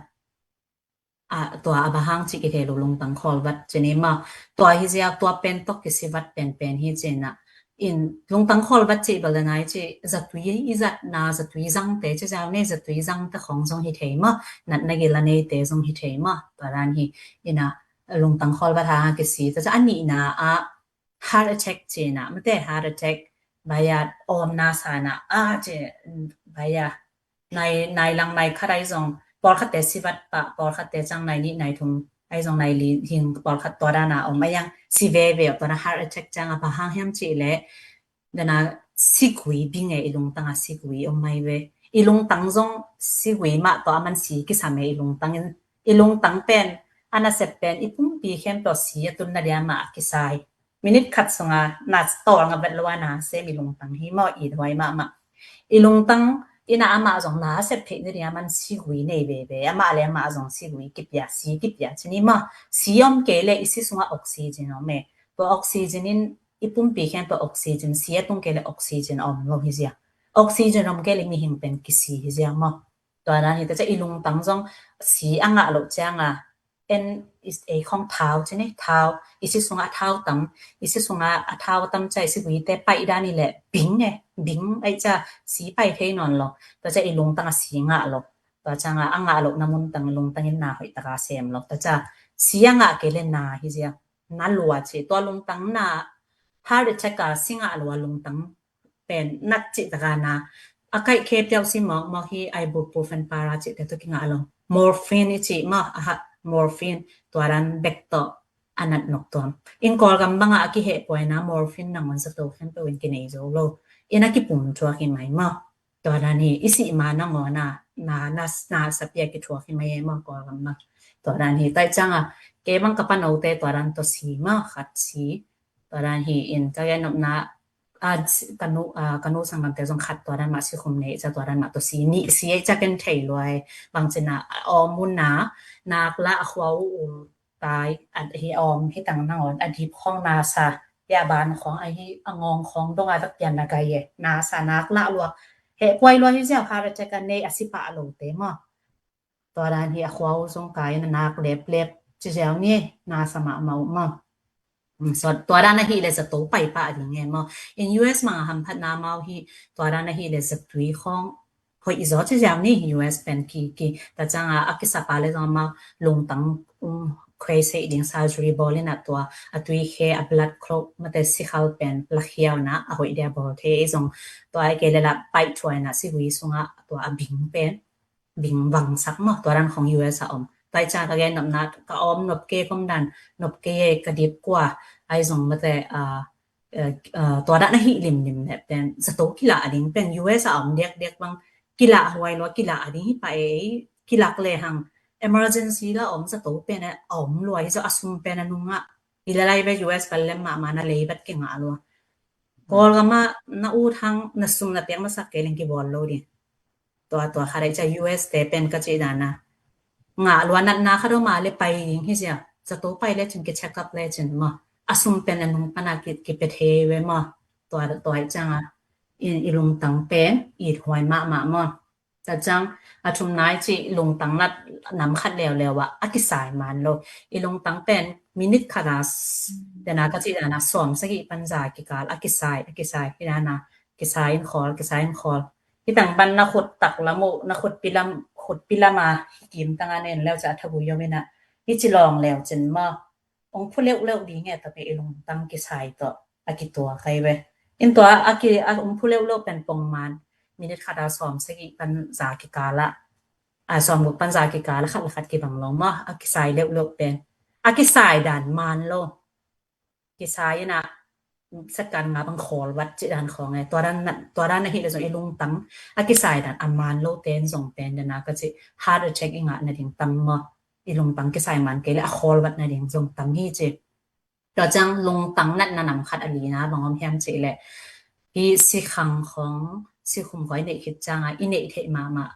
A, tua a bang hang cih kithei lo, lungtang khawl vat cih ni maw. Tua hi zia, tua pen tawh kisi vat penpen hi cihna. In lungtang khawl vat cih bel na nai cih, zatui i zatna, zatui zangte cih zau ne, zatui zangte khong zong hi thei maw. Natna gil a neite zong hi thei maw. Tua dan hi, ina lungtang khawl vat hang a kisi. Tua ciang a nihna ah heart attack cihna, mate heart attack, baya omna sana a cih, baya nai, nai lang nai khat ahi zong, pawlkhatte si vat pah, pawlkhatte ciang nai nih nai thum ahi zong, nai li hing pawlkhat tua dana om a yang si veve, tua dana heart attack ciang a bang hang hiam cih leh, dana sigui bing e, i lungtang a sigui om mai ve. I lungtang zong sigui mah tawh a man si kisam e, i lungtang in, i lungtang pen, a nasep pen, i pumpi khempeuh si a tunna dia mah a kisai. Minit khat sunga na tawl nga vet lo a na sem i lungtang hi maw, i huai mahmah. I lungtang ina amah zong na sep theih ni dia man sigui nei veve, amah le amah zong sigui kipia, si kipia cih ni maw. Si om kei leh i si sunga oxygen om e. Tua oxygen in i pumpi khempeuh oxygen, si a tung kei leh oxygen om lo hi zia. Oxygen om kei leh mihing pen kisi hi zia maw. Tua dan hi ta ciang i lungtang zong si a ngah loh cianga en i, ei khong thau cih ni, thau, i si sunga a thau tam, i si sunga a thau tam ciang i siguite paih dan i leh bing e, bing aih ciang si pai thei nawn lo. Tua ciang i lungtang a si ngah lo. Tua cianga a ngah lohna mun tang lungtang in na hoih taka sem lo. Tua ciang Si a ngah kei le na hi zia. Na lua ci. Tua lungtang na, heart attack a si ngah lua lungtang pen nat cih taka na. A kaih khe piau si mawkmawk hi ibuprofen para cih te tawh kingah lo. Morphine i cih maw, aha, morphine tua dan bek tawh a nat nok tuam. In Kawlgam bangah a kihehpuaina morphine nangawn zato khempeuh in kinei zo lo. In a kipum thuak hi mai maw. Tua dan hi, i sih ma nangawn a, na, na, na sapia kithuak hi mai e maw Kawlgam bang. Tua dan hi, tai ciang a, kei bang ka panote tua dan tawh si maw, khat si. Tua dan hi in, ka gen nopna, a, ka nu, a, ka nu sanggamte zong khat tua dan mah sikhum nei, ca tua dan mah tawh si, nih si, ca ken thei luai, bang cina, a, awm un na, nak la a khua uh ul tai, a hi awm, hi tang nangawn, a dip khawng na sa, hi a ban khawng, a hi a ngawng khawng dong a tak pian na gai e, na sa nak la lua, heh puai lua hi ziau, heart attack a nei, a si pah lo te maw. Tua dan hi a khua uh zong kai na nak lep lep, ci ziau ni, na sa mah mah uh maw. Mm, so, tua dan ahi le zato pai pah ding e maw. In U S mah a hamphatna amau hi, tua dan ahi le zatui khawng, hoih i zaw ci ziau ni U S pen ki, ki, ta ciang a, a kisa pa le zong amau lungtang, um, khuai sei ding surgery bawl in a tua, a tui khe, a blood clot, mate sikhal pen, la khiau na, a hoih dia bawl the, i zong, tua a kei le la paih thuai na, sigui sungah, tua a bing pen, bing vangsak maw, tua dan khawng U S a om. Tua i ciang ka gen nopna, ka awm nop kei kom dan, nop kei ka dip kua, ai zong mate, a, eh, eh, tua dan ahi limlim le pen, zato kilah a ding pen, U S a om diakdiak bang, kilah huai lua, kilah a ding hi pah e, kilak le hang, emergency la om zato pen, eh, a om lua, hi zaw a sum pen a nungah, hi lalai ve U S bal lem mahmah na lei bat kingah lua. Kawlgam ah na ut hang, na sum na piak masak kei leng kibawl lo ding. Tua, tua kha dai ca U S te pen ka cih dan a. Ngah lua natna kha doma le pai ding hi zia. Zato pai le cin ki check up le cin maw. A sum pen a nung pana ki, ki pe thei ve maw. Tua, tua i ciang a. I, i lungtang pen, it huai mahmah maw. Ta ciang, a thumna i cih lungtang nat nam khat leuleu ah, a kisai man lo. I lungtang pen, minute khat a, dena ka cih dan a, sawm sagih pan za kikal, a kisai, a kisai, hi dan a, kisai in khawl, kisai in khawl. Hi tang pan na khut tak lam uh, na khut pilam, khut pilam a, hi kim tang a nen leu ca thabu yom in a, hi ci lawng leu cin maw. Ong phu leuh leuh ding e, tapi i lungtang kisai tawh, a kitua kai ve. In tua, a ki, a ong phu leuh leuh pen pong man, minute khat a sawm sagih pan za kikal a, a sawm guk pan za kikal a, khat le khat kibang lo maw, a kisai leuh leuh pen. A kisai dan man lo. Kisai in a, second nga bang khawl vat cih dan khawng e. Tua dan na, tua dan ahi le zong i lungtang, a kisai dan a man lo ten zong pen dan a ka cih heart attack i ngah na ding tam maw. I lungtang kisai man kei le a khawl vat na ding zong tam hi ci. Tua ciang lungtang natna nam khat a lina bang om hiam cih le. Hi sikhang khawng, sikhum khawng i neih khit ciang a, i neih theih mahmah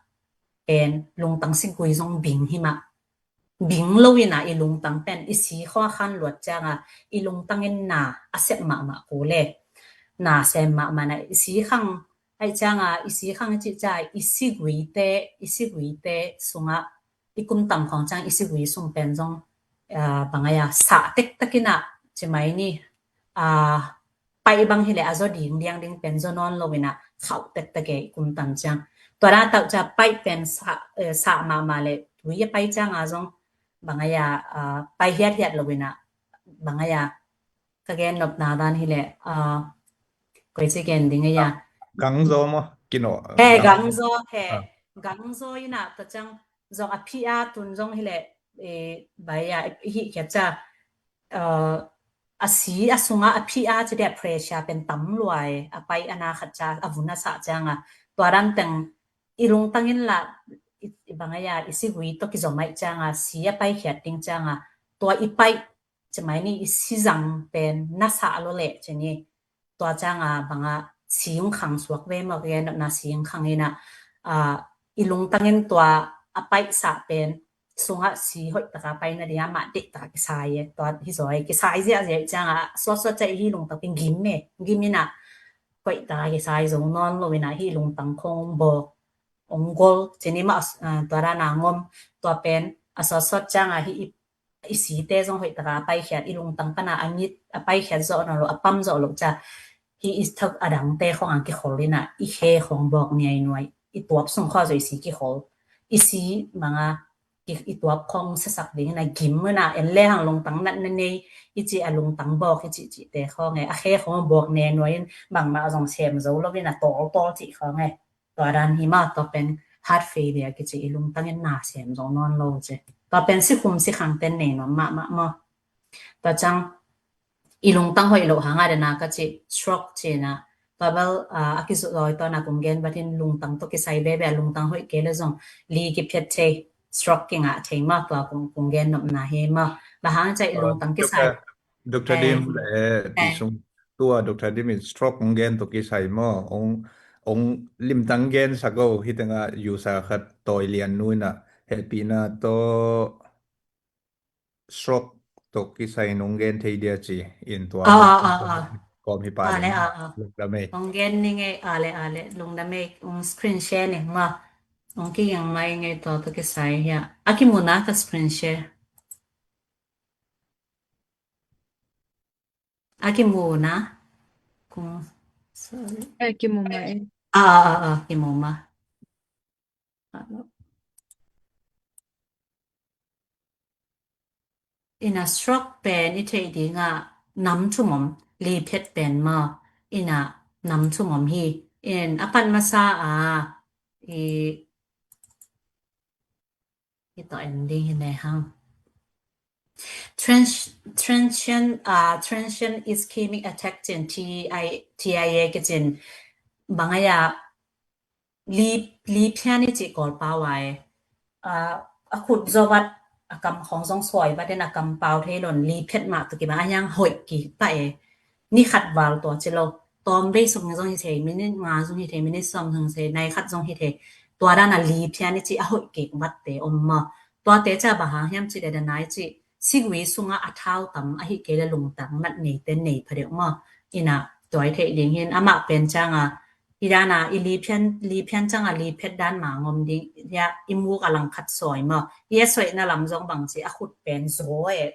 pen, lungtang sigui zong bing hi mah. Bing lo in a i lungtang pen, i si khawng a khan luat ciang a, i lungtang in na a sep mahmah ko le. Na sem mahmah na i si khang, ai ciang a, i si khang i cih ciang a, i sigui te, i sigui te sungah, i kum tam khawng ciang i sigui sung pen zong, ah, bang ai a, sah tektek in a, ci mai ni, ah, paih bang hi le a zaw ding diang ding pen zaw nawn lo in a khauh tektek e i kum tam ciang. Tua dan a tauh ciang paih pen sah, eh, sah mahmah le tui a paih ciang a zong bang ai a, ah, paih hiathiat lo in a bang ai a ka gen nopna dan hi le, ah, koi ci gen ding ai a. Gang zaw maw? Kino. He, gang zaw, he. Gang zaw in a ta ciang zong a phi a tun zong hi le, eh, bai a, hi kia ca, ah, a si a sungah a phi a ci dia pressure pen tam luai, a paih a na khat ca, a vun a sah ciang a. Tua dan teng i lungtang in la, i, i bang ai a, i sigui tawh kizom ai ciang a, si a paih khiat ding ciang a, tua i paih, ci mai ni i si zang pen na sah lo le ci ni. Tua ciang a bang a si ung khang suak ve maw, ka gen nopna si ung khang in a, ah, i lungtang in tua a paih sah pen, sungah si hoih taka pai na ding a mah deih taka kisai e. Tua hi zaw e, kisai ziahziah ciang a, suatsuat ciah i hi lungtang pen gim e, gim in a, hoih taka kisai zo nawn lo in a hi lungtang khawng bawk, ong gol, ci ni mah, ah, tua dan a ngom, tua pen, a suatsuat ciang a hi i, i si te zong hoih taka a paikhiat, i lungtang pan a a ngit, a paikhiat zawh nawn lo, a pam zawh lo ciah, hi i thak a dang te khawng a kikhol in a, i khe khawng bawk niainuai, i tuap sung khawng zaw i si kikhol, i si bang a, i, i tuap khawng sasak ding in a gim in a, en le hang lungtang natna nei i cih a lungtang bawk i cih cihte khawng e, a khe khawng bawk ne nuai in bangmah zong sem zo lo in a tawltawl cih khawng e. Tua dan hi mah, tua pen heart failure kici, i lungtang in na sem zo nawn lo ci. Tua pen sikhum sikhang ten nei nuam mahmah maw. Tua ciang i lungtang hoih loh hang a dena ka ci stroke ci na. Tua bel, ah, a kizawh zawi tawn a kong gen vat in lungtang tawh kisai veve a lungtang hoih kei le zong li kiphiat thei, stroke kingah thei maw, tua kong, kong gen nopna hi maw. Bang hang ciang i lungtang kisai. Doctor Dim le ti sung tua Doctor Dim in stroke kong gen tawh kisai maw. Ong, ong limtang gen sak o, hi tengah user khat Tawi Lian Nu in a hehpihna tawh stroke tawh kisai nong gen thei dia ci in tua kawm hi pa. Lungdam ei. Ong gen ni ngei, a le, a le, lungdam ei, ong screen share ni maw. Ong kiang mai ngei tua tawh kisai hia. A kimu na ka screen share. A kimu na. Kung, sorry. A kimu ma e. A, a, a, a, kimu ma. Ina stroke pen i theih dinga nam thum om, li phiat pen maw. Ina nam thum om hi. In a pan masa a i Hi tawh en ding hi ne hang. Trans-, transient, uh, transient ischemic attack cin T I, T I A kicin bang a ya li, li phian i ci Kawl pau ai. Uh, a khut zaw vat a kam khong zong suai vat in a kam pau thei lon li phiat mah tu ki bang a yang hoih ki pa e. Ni khat val tua ci lo. Tawm vei sung zong hi thei, minit nga zong hi thei, minit sawm zong hi thei, nai khat zong hi thei. Tua dan a li phian i ci a hoih kik vat te om maw. Tua te ca bang hang hiam ci le dan a i ci. Sigui sungah a thau tam a hi kei le lungtang mat nei te nei pha deuh maw. Ina tua i theih ding hin amah pen cang a. I dan a i li phian, li phian cang a li phiat dan ma ngom ding. Ya i muk a lang khat sawi maw. I a sawi na lam zong bang ci a khut pen zaw e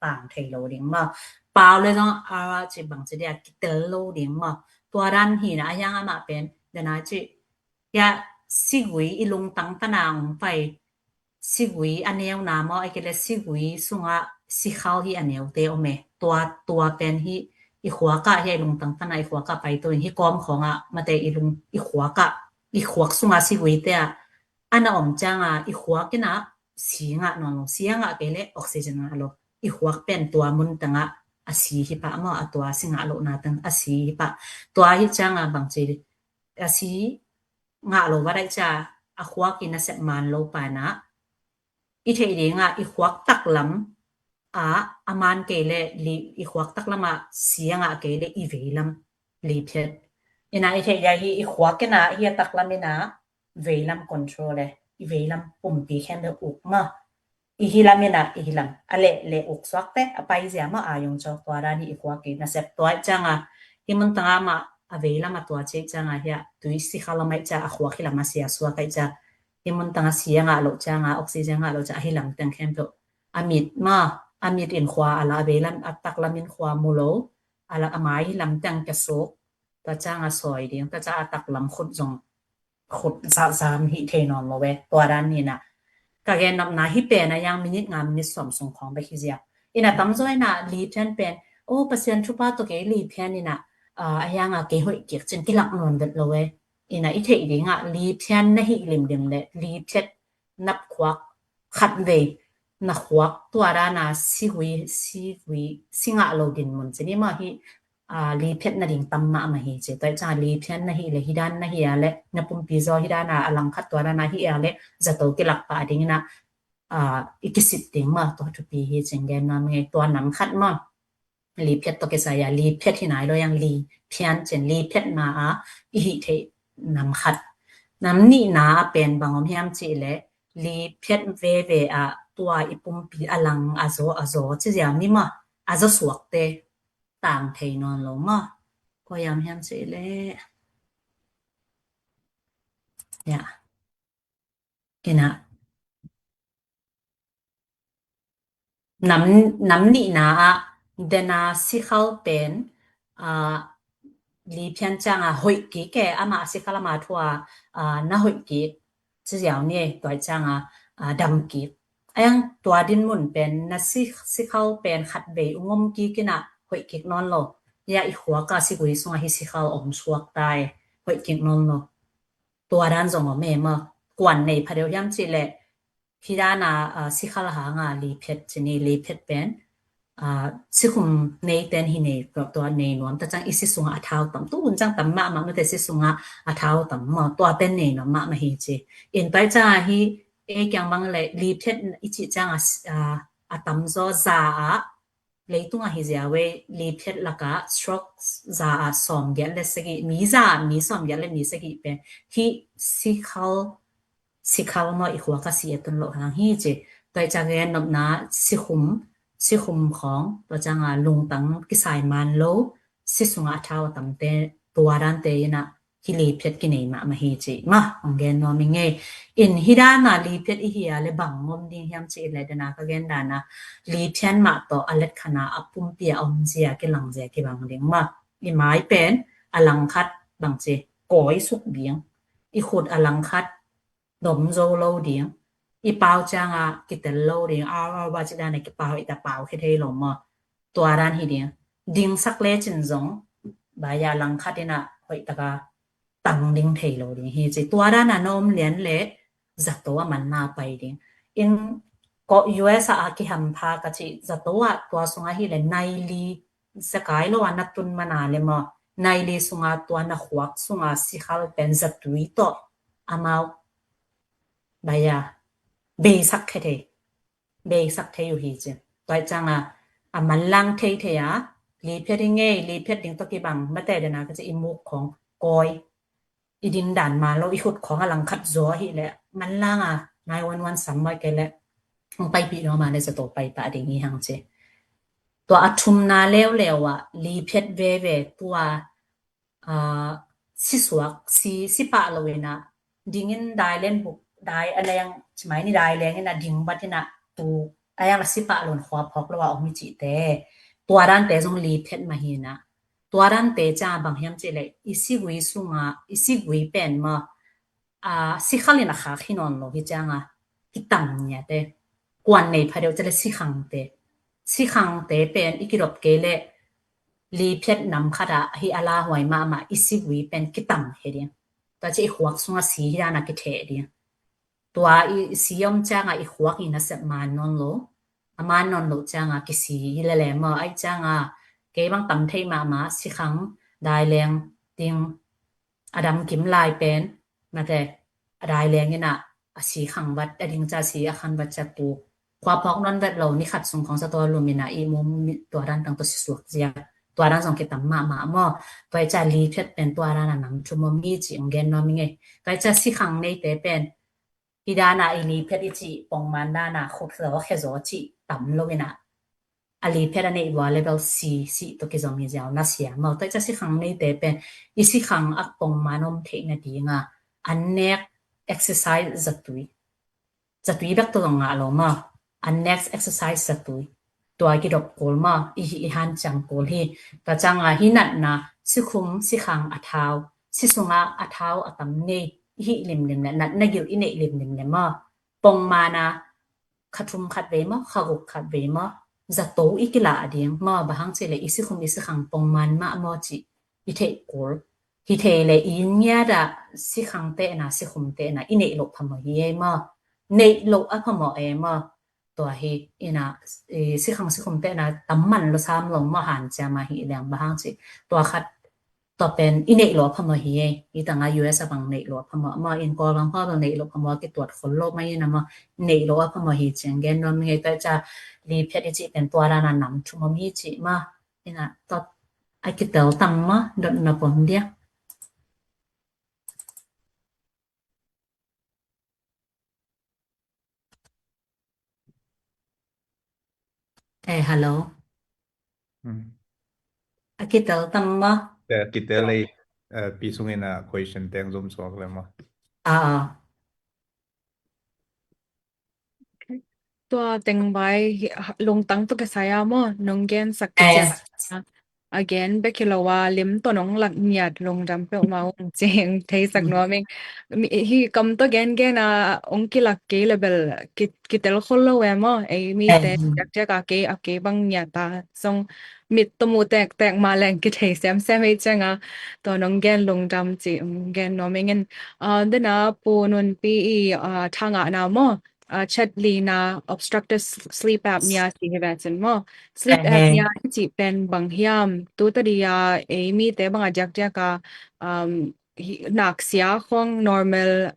tang thei lo ding maw. Pau le zong a ci bang ci dia kitel lo ding maw. Tua dan hi na a hiang amah pen dan a ci. Ya sigui i lungtang tana ong pai. Sigui a neu na maw a kile sigui sunga sikhal hi a neu te om e. Tua, tua pen hi i khuaka hi a i lungtang tana i khuaka pai tu in hi kawm khonga mate i lung i khuaka i khuak sunga sigui te a ana om canga i khuak ina si ngah nawn lo, si a ngah kei le oxygen ngah lo. I khuak pen tua mun tengah a si hi pah maw, a tua si ngah lohna teng a si hi pah. Tua hi canga bangci a si ngah lo va daih ca a khuak i nasep man lo pana i theih dinga i khuak taklam a a man kei le li, i khuak taklam a si a ngah kei le i veilam li phiat. Ina i theih dia hi i khuak ina hi a taklam ina veilam control le i veilam pumpi khen le uk ma. I hilam ina i hilam a leh leh uk suakte a paizia ma a yung cawk tua dan hi i khuak i nasep tua i canga hi mun tanga ma a veilam a tua cei canga hi a tui si khalam ai ca a khuak hilam a sia suak ai ca hi mun tanga si a ngah loh canga oxygen ngah loh ca a hilam teng khempeuh a mit ma a mit in khua a la a veilam a taklam in khua mu lo a la a mai hilam teng ka suk tua canga sawi ding tua ca a taklam khut zong khut zahzam hi thei nawn lo ve. Tua dan nina ka gen nopna hi pen a yang minit nga minit sawm sung khawng bek hi zia. Ina tamzaw ina li phian pen o Pasian thupha tawh kei li phian ina a yang a kei hoih kik cin kilak nawn vet lo ve. Ina i theih dinga li phian na hi limlim le li phiat nap khuak khat vei na khuak tua dana sigui sigui si ngah lo din mun cin i ma hi a, li phiat na ding tam mahmah hi ci. Tua i canga li phian na hi le hi dan na hi a le na pumpi zaw hi dana a lang khat tua dana hi a le zato kilak pah dingina a, i kisit ding ma tua thupi hi cin gen ma ngei tua nam khat ma. Li phiat tawh kisai a li phiat hi nai lo yang li phian cin li phiat ma a i hi theih nam khat. Nam nihna a pen bang om hiam ci le li phiat veve a tua i pumpi a lang a zaw a zaw ci zia mi ma a zaw suakte tang thei nawn lo maw. Kua yam hiam cih leh. Ya. Ina. Nam, nam nihna ah dena sikhal pen, ah, li phian canga hoih kik e, ama sikhal ama thua, ah, na hoih kik. Ci ziau ni e, tua i canga, a, dam kik. A iang tua din mun pen na si, sikhal pen khat vei ung om kik in ah hoih kik nawn lo. Ia i khuak a sigui sungah hi sikhal om suak tai hoih kik nawn lo. Tua dan zong om e maw. Kuan nei pha deuh hiam cih leh hi dan a, a, sikhal hang a liphet ci ni, liphet pen, a, sikhum nei ten hi nei tua, tua nei nuam ta ciang i si sungah a thau tam. Tu hun ciang tam mahmah mate si sungah a thau tam maw. Tua ten nei nuam mahmah hi ci. In tua ciang a hi ei kiang bang leh liphet i cih ciang a, a, a tam zaw za ah leitung ah hi zia vei liphet lakah stroke za ah sawm giat le sagih, mi za ah mi sawm giat le mi sagih pen hi sikhal, sikhal maw i khuak a si a tun loh hang hi ci. Tua i ciang gen nopna sikhum, sikhum khawng tua ciang a lungtang kisai man lo, si sungah a thau a tamte tua dante in ah hi liphet kinei mahmah hi ci mah hong gen nuam i ngei. In hi dan a liphet i hi a le bang om ding hiam cih leh dan a ka gen dan a liphet mah tawh a let khan a a pumpi a om zia kilang zia kibang ding mah. I mai pen a langkhat bang ci kawi suk ding. I khut a langkhat dom zo lo ding. I pau ciang a kitel lo ding. Au, au, ba ci dan a kipau i ta pau khia thei lo maw. Tua dan hi ding. Dingsak le cin zong ba ia langkhat in ah hoih tak a tang ding thei lo ding hi ci. Tua dan a na om lian le zato a man na pai ding. In ko U S a a kiham pha ka ci zato ah tua sungah hi le nai li zakai lo a na tun man a le maw. Nai li sungah tua na khuak sungah sikhal pen zatui tawh amau ba ia beisak khia thei. Beisak thei uh hi ci. Tua i ciang a a manlang thei thei a liphet i ngei, liphet ding tawh kibang mate dan a ka ci i muk khawng kawi. I din dan man lo i khut khawng a langkhat zaw hi le manlang a nine one one sam mai ke le hong paipih nuam a le zato pai pah ding hi hang ci. Tua a thumna leuleu ah liphet veve tua a, si suak, si, si pah lo in ah, ding in dai len buk, dai a leng, ci mai ni dai leng in ah, ding bat in ah, tu, a iang la si pah lo in khua phawk lo a om i cihte. Tua dante zong liphet mah hi in ah. Tua dante ciang a bang hiam cih leh, i sigui sungah, i sigui pen maw, a, sikhal in a khak hi nawn lo hi ciang a, kitam ngiat e. Kuan nei pha deuh cih leh sikhangte. Sikhangte pen i kidop kei leh liphet nam khat ah hi a lauhuai mahmah i sigui pen kitam hi ding. Tua ci i khuak sungah si hi dan a kitheh ding. Tua i si om ciang a i khuak i nasep man nawn lo. A man nawn lo ciang a kisi hi lele maw. Ai ciang a kei bang tam thei mahmah sikhang dai leng ding a dam kim lai pen, mate, a dai leng in ah, a si khang vat, a ding ca si a khan vat ca tuk. Khua phawk nawn vet lo, ni khat sung khawng sa tua lum in ah, i mum tua dan tang tua si suak zia. Tua dan zong kitam mahmah maw. Tua i ca liphet pen tua dan a nam thum om hi ci ong gen nuam i ngei. Tua i ca si khang neite pen, hi dan a i liphet i ci pongman dan a khut zaw khe zaw ci tam lo in ah. A liphet a neih vua level si, si tawh kizom hi ziau na sia maw. Tua i ca sikhang neite pen i sikhang a pongman om theih nading a an nek exercise zatui. Zatui bek tawh zong ngah lo maw. An nek exercise zatui. Tua kidop kul maw. I hi i han ciang kul hi. Tua ciang a hi natna sikhum sikhang a thau. Si sungah a thau a tam nei. I hi limlim le natna gil i neih limlim le maw. Pongman a kha thum khat vei maw, kha guk khat vei maw, zato i kilah ding maw, bang hang cih leh i sikhum i sikhang pongman mah maw cih i theih kul. Hi thei leh i ngiat ah sikhang tehna, sikhum tehna i neih loh phamawh hi ei maw. Neih loh a phamawh ei maw. Tua hi in ah, i sikhang sikhum tehna tam man lo sam lo maw hanciam a hi leng bang hang cih. Tua khat tua pen i neih loh a phamawh hi ei. I tang a U S a bang neih loh a phamawh. Maw in Kawl bang pha bang neih loh a phamawh kituat khol lo mah in a maw neih loh a phamawh hi ci ong gen nuam i ngei. Tua i ca liphet i cih pen tua dan a nam thum om hi ci maw. In ah tua a kitel tam maw dot na pom dia. Eh, hello. Hmm. A kitel tam maw? Eh, kitel ei, eh, pi sung in a question teng zum suak le maw? Ah, ah. Okay. Tua teng bai hi, lungtang tawh kisai a maw, nong gen sak eh, kicia. a gen bek hi lo a, lim tawh nong lak ngiat lungdam peuhmah ung ci ing, theisak nuam ing. Hih kam tawh gengen a ong kilak kei le bel kitel khol lo e maw? Ei mite diakdiak a kei, a kei bang ngiat a zong mit tawh mu tektek mah leng kithei semsem hi ciang a, tua nong gen lungdam ci ong gen nuam ing in. Dena Pu Nunpi i thangahna maw? Chat lina obstructive sleep apnea ci hi ve cin maw? Sleep apnea i cih pen bang hiam? Tu tadi a ei mite bang a diakdiak a naksia khong normal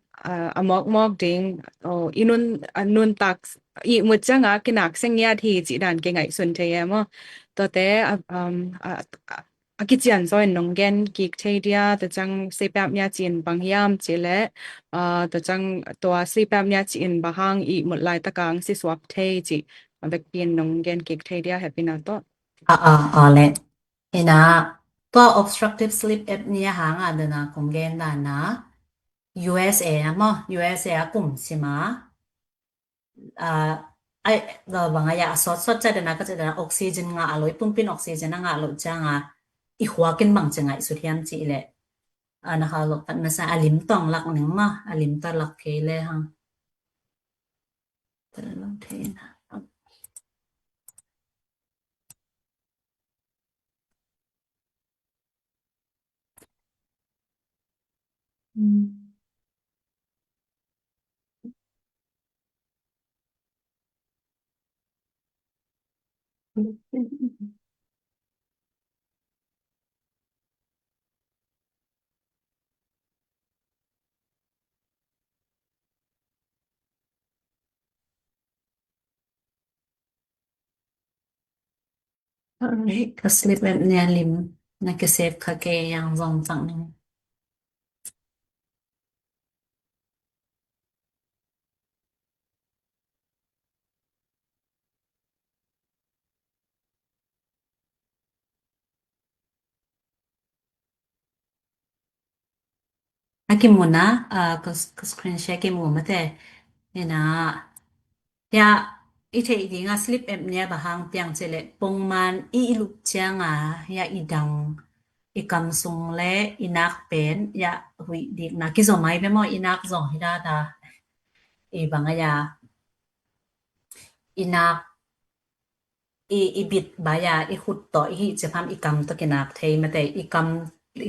a mawkmawk ding, i nun, nuntak ihmut ciang a kinaksia ngiat hi cih dan kingaihsun thei e maw? Tuate a kician zaw in nong gen kik thei dia, tua ciang sleep apnea ci in bang hiam ci le, tua ciang tua sleep apnea ci in bang hang ihmut laitak a ong si suak thei cih a vekpi in nong gen kik thei dia hehpihna tawh. A a a le. Ina, tua obstructive sleep apnea hang a dena kong gen dan a U S A a maw, U S A a kum sim a ai, bang a ya a sawtsawt ca dena ka ci dena oxygen ngah a lo, i pumpin oxygen a ngah lo ciang a i khuak in bang ci ngaihsut hiam ci le, a na hau lo khat na sa a lim tawh lak ning maw, a lim tawh lak kei le hang. Ka sleep apnea lim na kisep kha kei yang zong tang ning. A kimu na, ka screen share kimu mate. Ina, ya i theih ding a sleep apnea bang hang piang ci le pongman i i lup ciang a ya i dang, i kam sung le i nak pen ya huih dikna kizom ai be maw, i nak zong hi dada. I bang a ya i nak i, i bit bai a i hut tawh i hih cih hang i kam tawh kinak thei mate, i kam,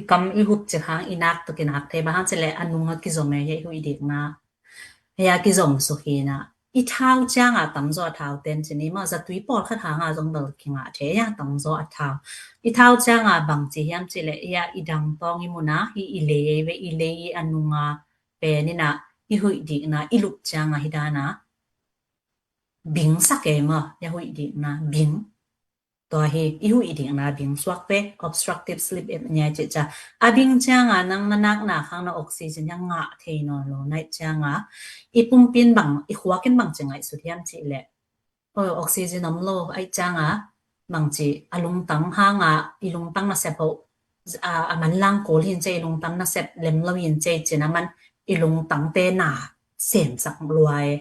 i kam i hut cih hang i nak tawh kinak thei, bang hang ci le a nung a kizom e, ya i huih dikna ya kizom suk hi na. I thau ciang a tamzaw a thau ten ci ni maw, zatui pawlkhat hang a zong bel kingah thei ya tamzaw a thau. I thau ciang a bang ci hiam ci le ya i dang tawng i mu na, i, i lei ve, i lei i a nung a pen ina i huih dikna i lup ciang a hi dana bing sak e maw, ya huih dikna bing. Tua hi i huih dikna bing suak ve, obstructive sleep apnea cih ca. A bing ciang a nang na nak nak hang na oxygen ya ngah thei nawn lo na ih ciang a i pumpin bang, i khuak in bang ci ngaihsut hiam ci le, oxygen om lo a ih ciang a bang ci a lungtang hang a i lungtang nasep ho a manlang kul hin ci, i lungtang nasep lem lo hin ci, cin a man i lungtang te na semsak lua e.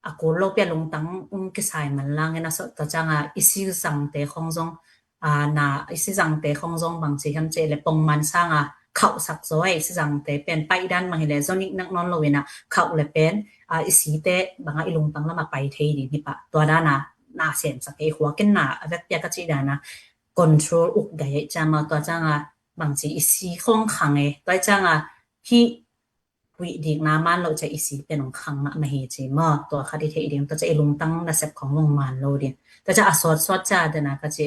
A kul lo pia lungtang ung kisai manlang in a sawt ta ciang a i sizangte khong zong, a na i sizangte khong zong bang ci hiam ci le pongman sang a khauhsak zaw e, i sizangte pen paih dan bang hi le zaw nik nak nawn lo in a khauh le pen a i site bang a i lungtang lam a pai thei ding hi pah. Tua dan a na semsak e, i khuak in na a vek pia ka ci dan a control uk gai e ciang a, tua ciang a bang ci i si khong khang e, tua ciang a hi huih dikna man lo ca i si pen ong khang mahmah hi ci maw. Tua khat i theih ding, tua ca i lungtang nasep khong vong man lo ding. Tua ca a sawtsawt ca dena ka ci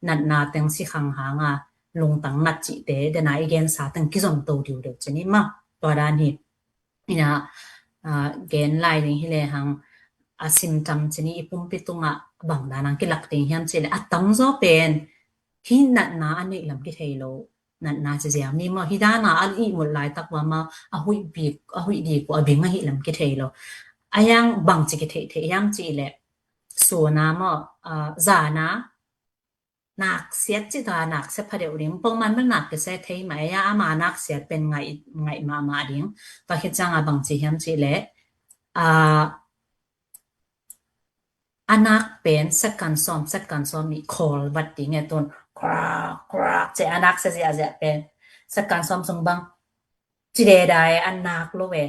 natna teng si khang hang a lungtang nat cihte dena i gensa teng kizom to diudeu ci ni maw. Tua dan hi. Ina, gen lai ding hi le hang a symptom ci ni i pumpi tungah bang dan ang kilak ding hiam ci le a tamzaw pen hi natna a neih lam kithei lo. Natna ci ziau ni maw, hi dana a ihmut laitak ua maw, a huih bik, a huih dik uh a bing ahi lam kithei lo. A yang bang ci kitheih theih hiam ci le, suna maw, zana nak siat ci ta nak siat pha deuh ding, pongman bel nak kisia thei mah, a ama nak siat pen ngaih, ngaih mahmah ding. Tua hi ciang a bang ci hiam ci le, a nak pen second sawm, second sawm nih khawl vat ding e tun. krak krak ci a nak sia ziahziah pen satkan sawm sung bang ci deda e, a nak lo e.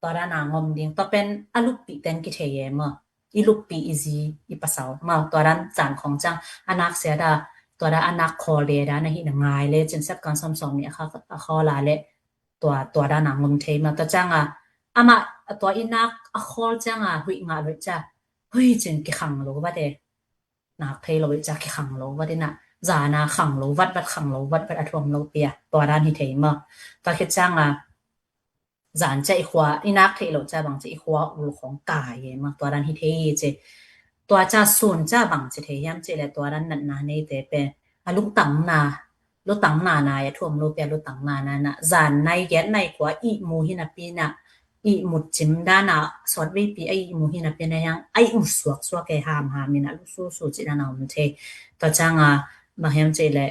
Tua dan a ngom ding, tua pen a luppih ten kithei e maw. I luppih i zi i pasal maw, tua dan zan khawng ciang a nak sia da, tua dan a nak khawl deda na hih na ngai le cin satkan sawm sawm nih a kha, a khawl a le tua, tua dan a ngom thei maw. Tua ciang a amah tua i nak a khawl ciang a huih ngah lo i ca, hui cin kikhang lo vat e. Nak thei lo i ca kikhang lo vat in a, zan a khang lo vat vat, khang lo vat vat, a thuam lo pia, tua dan hi thei maw. Tua khit ciang a zan ca i khua, i nak thei lo ca bang ca i khua ul khawng kai e maw, tua dan hi thei ci. Tua ca sun ca bang ci thei hiam ci le, tua dan natna neite pen a lungtang na, lutang na na e, thuam lo pia lutang na na na, zan nai giat nai kua ihmu hi napi na, ihmut cim dan a sawt veipi a ihmu hi napi na hiang a ihmut suaksuak e, hamham in a lususu ci dan a om thei. Tua ciang a bang hiam ci le,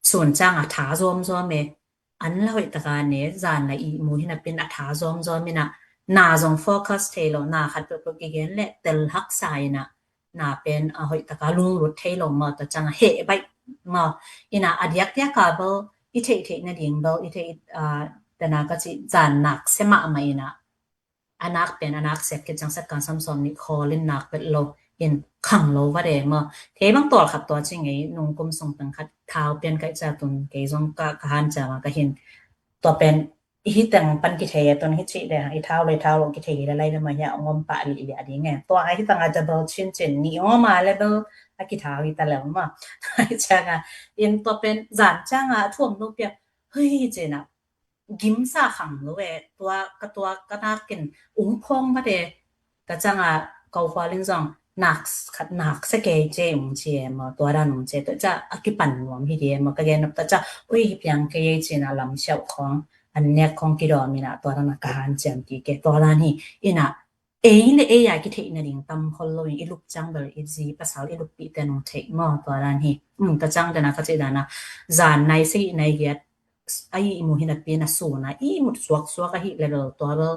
sun ciang a tha zawmzawm e, an la hoih taka ne, zan la ihmu hi napi na a tha zawmzawm in a, na zong focus thei lo, na khat peuhpeuh kigen le tel haksa in a, na pen a hoih taka lunglut thei lo maw, tua ciang a heh baih maw. In a a diakdiak a bel i theihtheih nading bel, i theih, a, tena ka ci zan nak sia mahmah in a, a nak pen a nak siat khit ciang satkan sawm sawm nih khawl in nak bet lo in khang lo vat e maw. Thei bang tawlkhat tua ci ngei, nungkum sung teng khat thau pian kaih ca tun kei zong ka, ka hanciam a ka hin. Tua pen i hi teng pan kithei a tun hi cih le hang i thau le thau lo kithei hi le lai le mah hi a, ngom pah lih liah ding e. Tua a hi tang a double chin cin ni ngom a le bel a kithau hi ta le mah. Hi ciang a in tua pen zan ciang a thuam lo pia, hui cin a gimsa khang lo e, tua ka, tua ka nak in ung phawng vat e. Tua ciang a ko khual in zong nak khat nak sia kei ci ung ci e maw, tua dan ung ci e. Tua ciang a kipan nuam hi di e maw, ka gen nop tua ciang ui hi piang kei e cin a lam siauh khawng, an nek khawng kidawm in a, tua dan a ka hanciam kik e. Tua dan hi in a ei le ei a kitheih nading tam khol lo in, i lup ciang bel i zi pasal i luppih ten ung theih maw, tua dan hi. Um, tua ciang dan a ka cih dan a zan nai sagih nai giat a ihmu hi napi na sun a ihmut suaksuak ahih le bel tua bel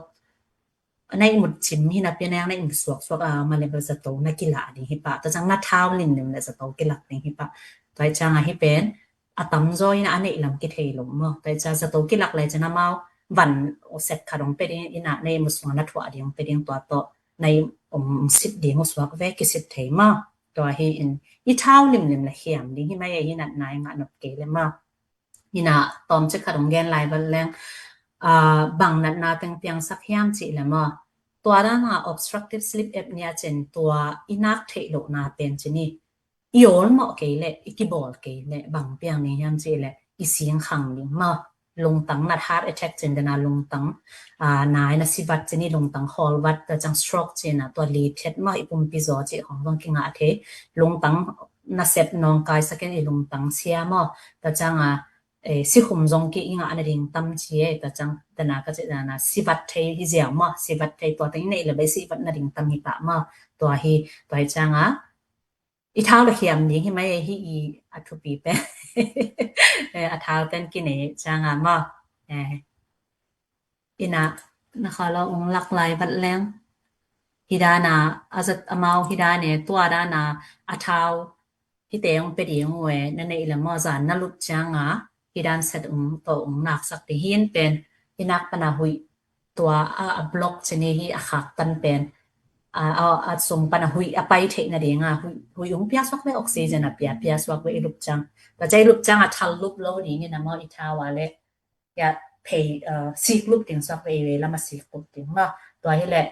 na ihmut cim hi napi na hiang na ihmut suaksuak a ma le bel zato na kilah ding hi pah. Tua ciang na thau limlim le zato kilak ding hi pah. Tua hi ciang a hi pen a tamzaw in a neih lam kithei lo maw. Tua hi ciang zato kilak lai ciang amau van set khat ong pe ding in a, na ihmut sung a na thuah ding ong pe ding, tua tawh na ihmut sit ding uh suak ve, kisit thei maw. Tua hi in i thau limlim le hiam ding hi mai e, hi natna i ngah nop kei le maw. Hi na tawmcik khat ong gen lai vat leng, a, bang natna teng piangsak hiam cih le maw. Tua dan a obstructive sleep apnea cin tua i nak theih lohna pen cin i i awlmawh kei le, i kibawl kei le, bang piang ni hiam cih le, i sing khang ding maw. Lungtang nat, heart attack cin dan a lungtang, a, nai na sivat cin i lungtang khawlvat, tua ciang stroke cin a tua liphiat maw, i pumpi zaw cih khawng zong kingah thei. Lungtang na sep nawngkai sakin i lungtang sia maw. Tua ciang a, e, sikhum zong ki i ngah nading tam ci e, tua ciang dan a ka cih dan a sivat thei hi ziau maw, sivat thei tua teng i neih le bei sivat nading tam hi pah maw. Tua hi, tua hi ciang a, i thau le hiam ding hi mai e, hi i a thupi pen. E, a thau pen kinei ciang a maw. E. Ina na kha lo ong lak lai vat leng. Hi dan a, a zat amau hi dan e, tua dan a, a thau hi te ong pe ding uh e, na neih le maw zan na lut ciang a, hi dan set ong to ong naksak ding hi in pen, i nak pan a huih tua a, a block cin i hi a khak tan pen, a, a, a sung pan a huih a pai theih nading a, huih, huih ung pia suak ve, oxygen a pia, pia suak ve i lup ciang. Tua ciang i lup ciang a thal lup lo ding in a maw i thau a le. Ya, phei, a, sik lup ding suak ve i vei lam a sik lup ding maw. Tua hi le,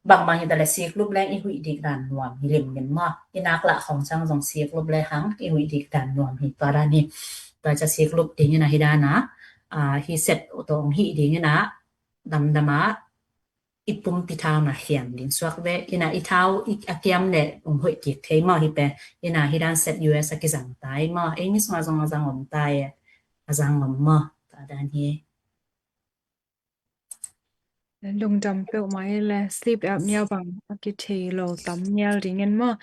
bangbang hi ta le sik lup leng i huih dik dan nuam hi limlim maw. I nak lah khawng ciang zong sik lup le hang i huih dik dan nuam hi tua dan hi. Tua ciang sik lup ding in a hi dan a, a, hi set tawh ong hih ding in a, damdam a, i pumpi thau na hiam ding suak ve, ina i thau i a kiam le ong hoih kik thei maw hi pen, ina hi dan set U S a kizang tai maw, ei mi sung a zong a zang om tai, a zang om maw, ta dan hi. Lungdam peuh mai le, sleep apnea bang a kithei lo tam nial ding in maw.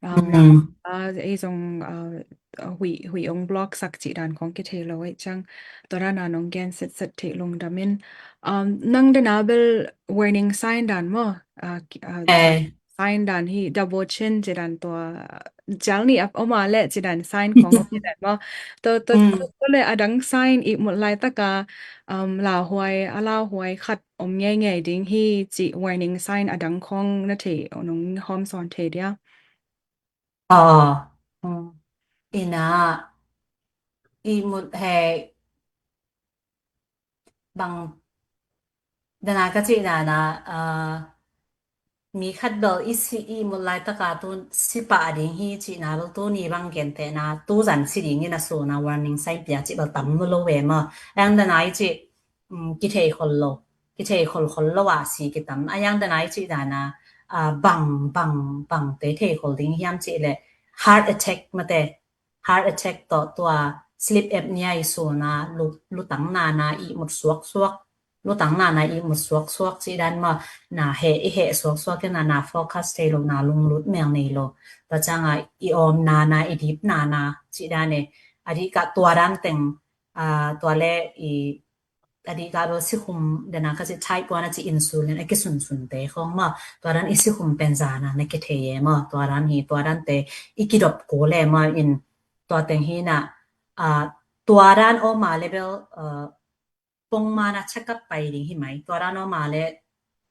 Um, Mm. a, ei zong, a, a, hui, hui ong block sak cih dan khong kithei lo ei ciang. Tua dan a nong gen set set thei lungdam in. Um, nang dan a bel warning sign dan maw. A, ki-, a, Eh. sign dan hi, double chin ci dan tua, cial nih a om a leh ci dan sign khawng om ci dan maw. Tua, tua, tua, tua leh a dang sign ihmut laitaka, um, lauhuai, a lauhuai khat om ngeingei ding hi cih warning sign a dang khawng na thei, nong hawm sawn thei dia? Aw. Ina, ihmut he bang dana ka cih dana, ah, mi khat bel i si ihmut laitaka tu si pah ding hi cihna bel tuni bang gentehna tu zan si dingin a sona warning sign pia cih bel tam lo ve maw. Ang dana i cih, um, kithei khol lo, kithei khol khol lo a si kitam. A yang dana i cih dana, ah, bang, bang, bang te thei khol ding hiam cih leh heart attack mate, heart attack tawh tua sleep apnea i sona lu, lutang nana ihmut suaksuak, lutang nana ihmut suaksuak cih dan maw, na heh, i heh suaksuak ina na focus thei lo, na lunglut mel nei lo. Tua cianga i awm nana, i dip nana cih dan e, a dih kah tua dan teng, ah, tua leh i a dih kah bel sikhum dana ka cih type one a cih insulin a kisunsunte khawng maw, tua dan i sikhum pen zana na kithei e maw, tua dan hi, tua dante i kidop kul e maw, in tua teng hi na, ah, tua dan om a leh bel, ah, pongmana check up pai ding hi mai, tua dan om a leh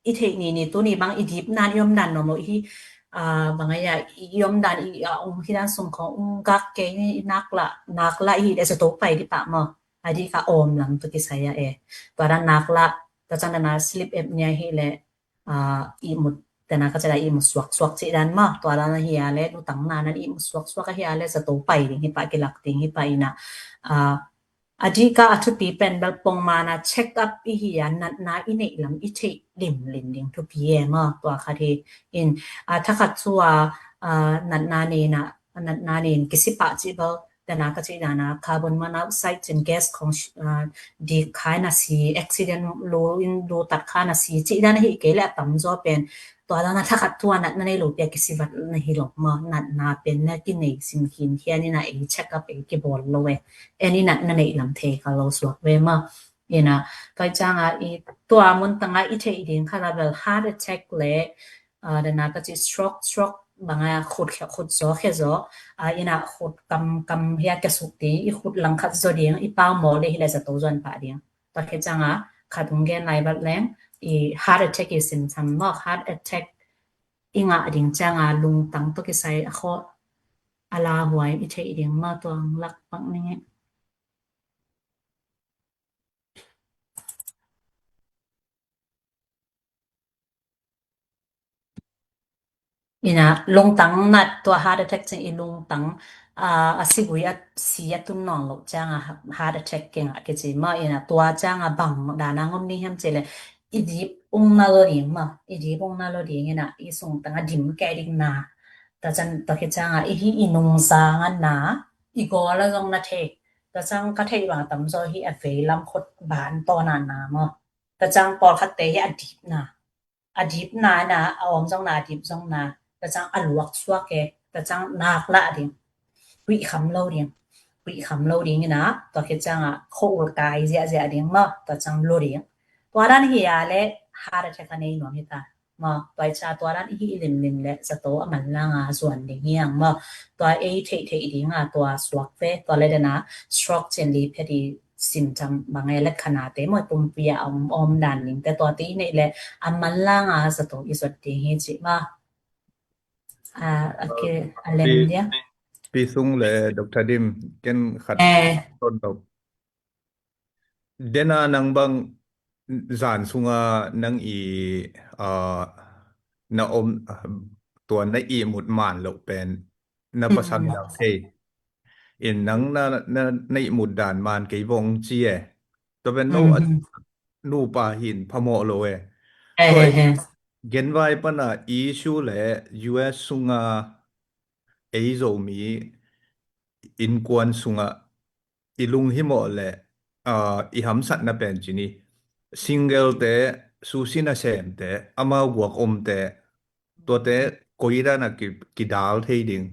i theih ni ni tuni bang i dip nan i om nan nuam lo i hi, ah, bang a ia i om dan i, ah, ung hi dan sung khawng ung gak kei ni i nak lah, nak lah i hi leh zato pai dih pah maw. A dih kah awm lam tawh kisai a e. Tua dan nak lah, tua ciang dana sleep apnea hi leh, ah, ihmut, dana ka cih dan ihmut suaksuak cih dan maw. Tua dan ahi a leh, lutang nana ihmut suaksuak ahi a leh, zato pai ding hi pah, kilak ding hi pah ina. Ah, a dih kah a thupi pen bel pongmana check up i hi a, natna i neih lam i theih limlim ding thupi e maw. Tua khat hi in, ah, thakhat cu a, ah, natna nei na, natna nei in kisi pah cih bel, dana ka cih dana carbon monoxide cin gas khawng, ah, dik kha ina si, accident lu in lu tat kha ina si cih dan ahi kei leh a tamzaw pen tua dana thakhat tua natna nei lo pia kisi vat na hi lo maw, natna pen na kinei sim khin khian ina ei check up ei kibawl lo e. En i natna neih lam thei kha lo suak ve maw. Ina, tua cianga i tua mun tanga i theih ding khat a bel heart attack leh, ah, dana ka cih stroke, stroke bang a khut khia, khut zaw khia zaw, ah, ina khut kam, kam hia kia suk ding, i khut langkhat zaw ding, i pau maw leh hi leh zato zuan pah ding. Tua khit cianga khat hong gen lai vat leng, i heart attack i sim tham maw, heart attack i ngah ding cianga lungtang tawh kisai a khawh a lauhuai i theih ding maw, tua hong lak pak ning e. Ina lungtang nat tua heart attack cin i lungtang, ah, a sigui a si a tun nawn loh cianga heart attack kingah kici maw, ina tua cianga bang dana ngom ni hiam cih leh i dip ung na lo ding maw, i dip ung na lo ding ina i sung tanga dim kei ding na. Tua ciang, tua khit cianga i hi i nungzang a na, i gawl a zong na thei. Tua ciang ka theih bang a tamzaw hi a veilam khut ban tawna na maw. Tua ciang pawlkhatte hi a dip na. A dip na na, a awm zong na, a dip zong na. Tua ciang a luak suak e, tua ciang nak lah ding. Huih kham lo ding. Huih kham lo ding ina, tua khit cianga khua ul kai ziahziah ding maw, tua ciang lo ding. Tua dan hi a leh heart attack a nei nuam hi ta. Maw, tua i ca tua dan i hi i limlim leh zato a manlanga zuan ding hi ang maw. Tua ei theihtheih dinga tua suak ve, tua leh dana stroke cin li phet i symptom bang e leh khanate maw, pumpi a om, om dan dingte tuate i neih leh a manlanga zato i zuat ding hi cih maw. Ah, a ki, a lem dia. Pi Sung le Doctor Dim, ken khat ton lo. Dena nang bang zan sunga nang i, ah, na om, ah, tua na ihmut man loh pen na pasal nang thei. In nang na, na, na ihmut dan man kei vong ci e. Tua pen no a nupa hin phamawh lo e. Tua i genvai pana issue le U S sunga ei Zomi innkuan sunga i lunghimawh le, ah, i hamsatna pen ci ni. Single te, susi nasemte, amau guak omte, tuate koi dana ki, kidal thei ding.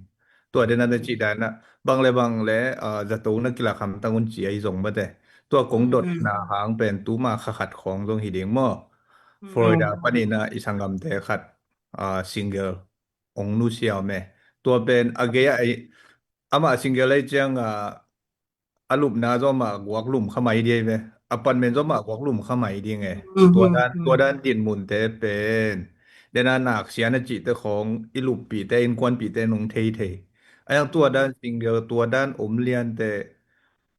Tua dena na cih dana, bang le bang le, ah, zato na kilak hamtang un ci ahi zong mate. Tua kong dotna hang pen tuma kha khat khawng zong hi ding maw. Florida panina i sanggamte khat. a, single ong nusia om e. Tua pen a gei a, amah single ei ciang a, a lupna zaw mah guak lum kha mai ding ei ve. Apartment zaw mah guak lum kha mai ding e. Tua dan, tua dan dinmunte pen dena nak sian a cihte khong i luppihte, innkuanpihte nung thei thei. A yang tua dan single, tua dan om liante,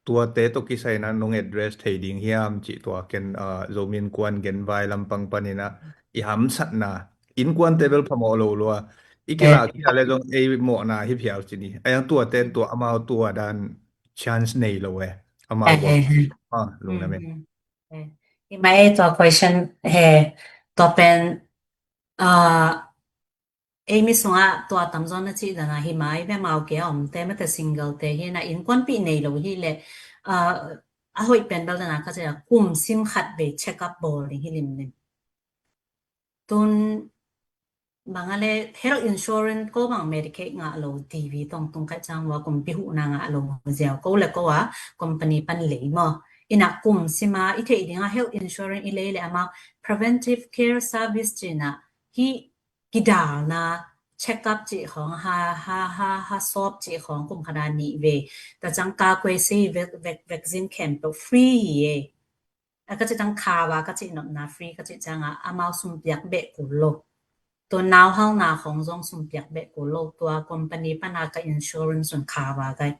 tuate tawh kisai na nong address thei ding hiam cih tua ken, a, Zomi Innkuan genvai lampang panin a i hamsatna, innkuante bel phamawh lo lua. I kilak kia le zong ei mawhna hi phial cini. A yang tuate tua amau tua dan chance nei lo e. Amau lungdam e. Hi mai e tua question he, tua pen, a, ei mi sungah tua tamzaw na cih dana hi mai ve, mau ke a omte mate single te hi na innkuanpih nei lo hi le, a, a hoih pen bel dana ka cih a kum sim khat vei check up bawl ding hi limlim. Tun bang a le health insurance ko bang Medicaid ngah lo T V tong tung kai cang wa kumpi huhna ngah lo ziau ko le ko a company pan lei maw. Ina kum sima i theih dinga health insurance i lei le amau preventive care service cina hi kidalna check up cih khong ha, ha, ha, ha sawp cih khong kum khana nih ve. Ta cang ka kuai sei vac-, vac-, vaccine camp peuh free hi e. A ka cih tang khawa ka cih nopna free ka cih canga amau sum piak beh kul lo. Tua nauhalna khong zong sum piak beh kul lo. Tua company pana ka insurance un khawa gai.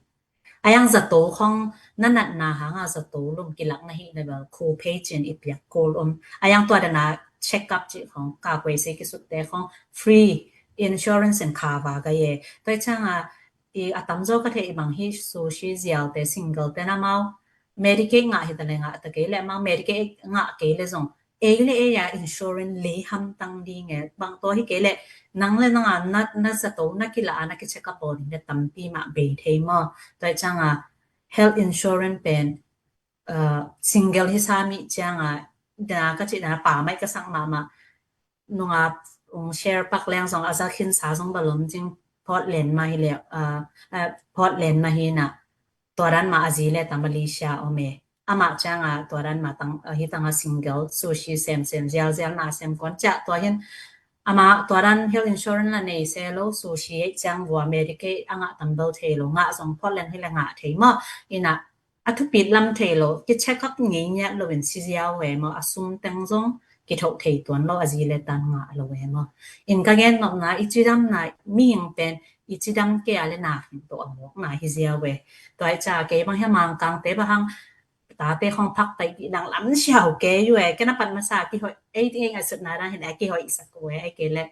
A yang zato khong na natna hanga zato lum kilak na hi le bel kul phei cin i piak kul om. A yang tua dana check up cih khong ka kuai sei kisutte khong free insurance in khawa gai e. Tua i canga i a tamzaw ka thei i bang hi sushi ziaute single te na mau Medicaid ngah hi ta le ngah ta kei le amau Medicaid ngah kei le zong ei le ei a insurance lei hamtang ding e. Bang tua hi kei le nang le nanga na, na zato na kila a na ki check up bawl ding le tampi mah bei thei maw. Tua i canga health insurance pen, a, single hi sa mi cianga da ka cih dana pa mai ka sak mahmah nunga ung share pak leng zong a za khin sa zong balom cing Portland mah hi le, a, a, Portland mah hi na tua dan mah a zi le ta Malaysia om e. Amah cianga tua dan mah tang, a, hi tanga single sushi sem sem zial zial na sem kon ciah tua hin amah tua dan health insurance la nei se lo sushi ei ciang vua Medicaid a ngah tambel thei lo ngah zong Portland hi le ngah thei maw. Ina a thupit lam thei lo ki check up ngei ngiat lo in si ziau e maw a sum teng zong kithoh thei tuan lo a zi le tan ngah lo e maw. In ka gen nopna i cidamna mihing pen i cidam kei a le nak hing tawh a mawkna hi ziau e. Tua i ca kei bang hia Mangkangte bang hang tate khong phak taih dih dang lam siau kei u e. Kei na pat masa kihoih ei ding ei ngaihsutna dan hin e kihoih sak u e. Ei kei le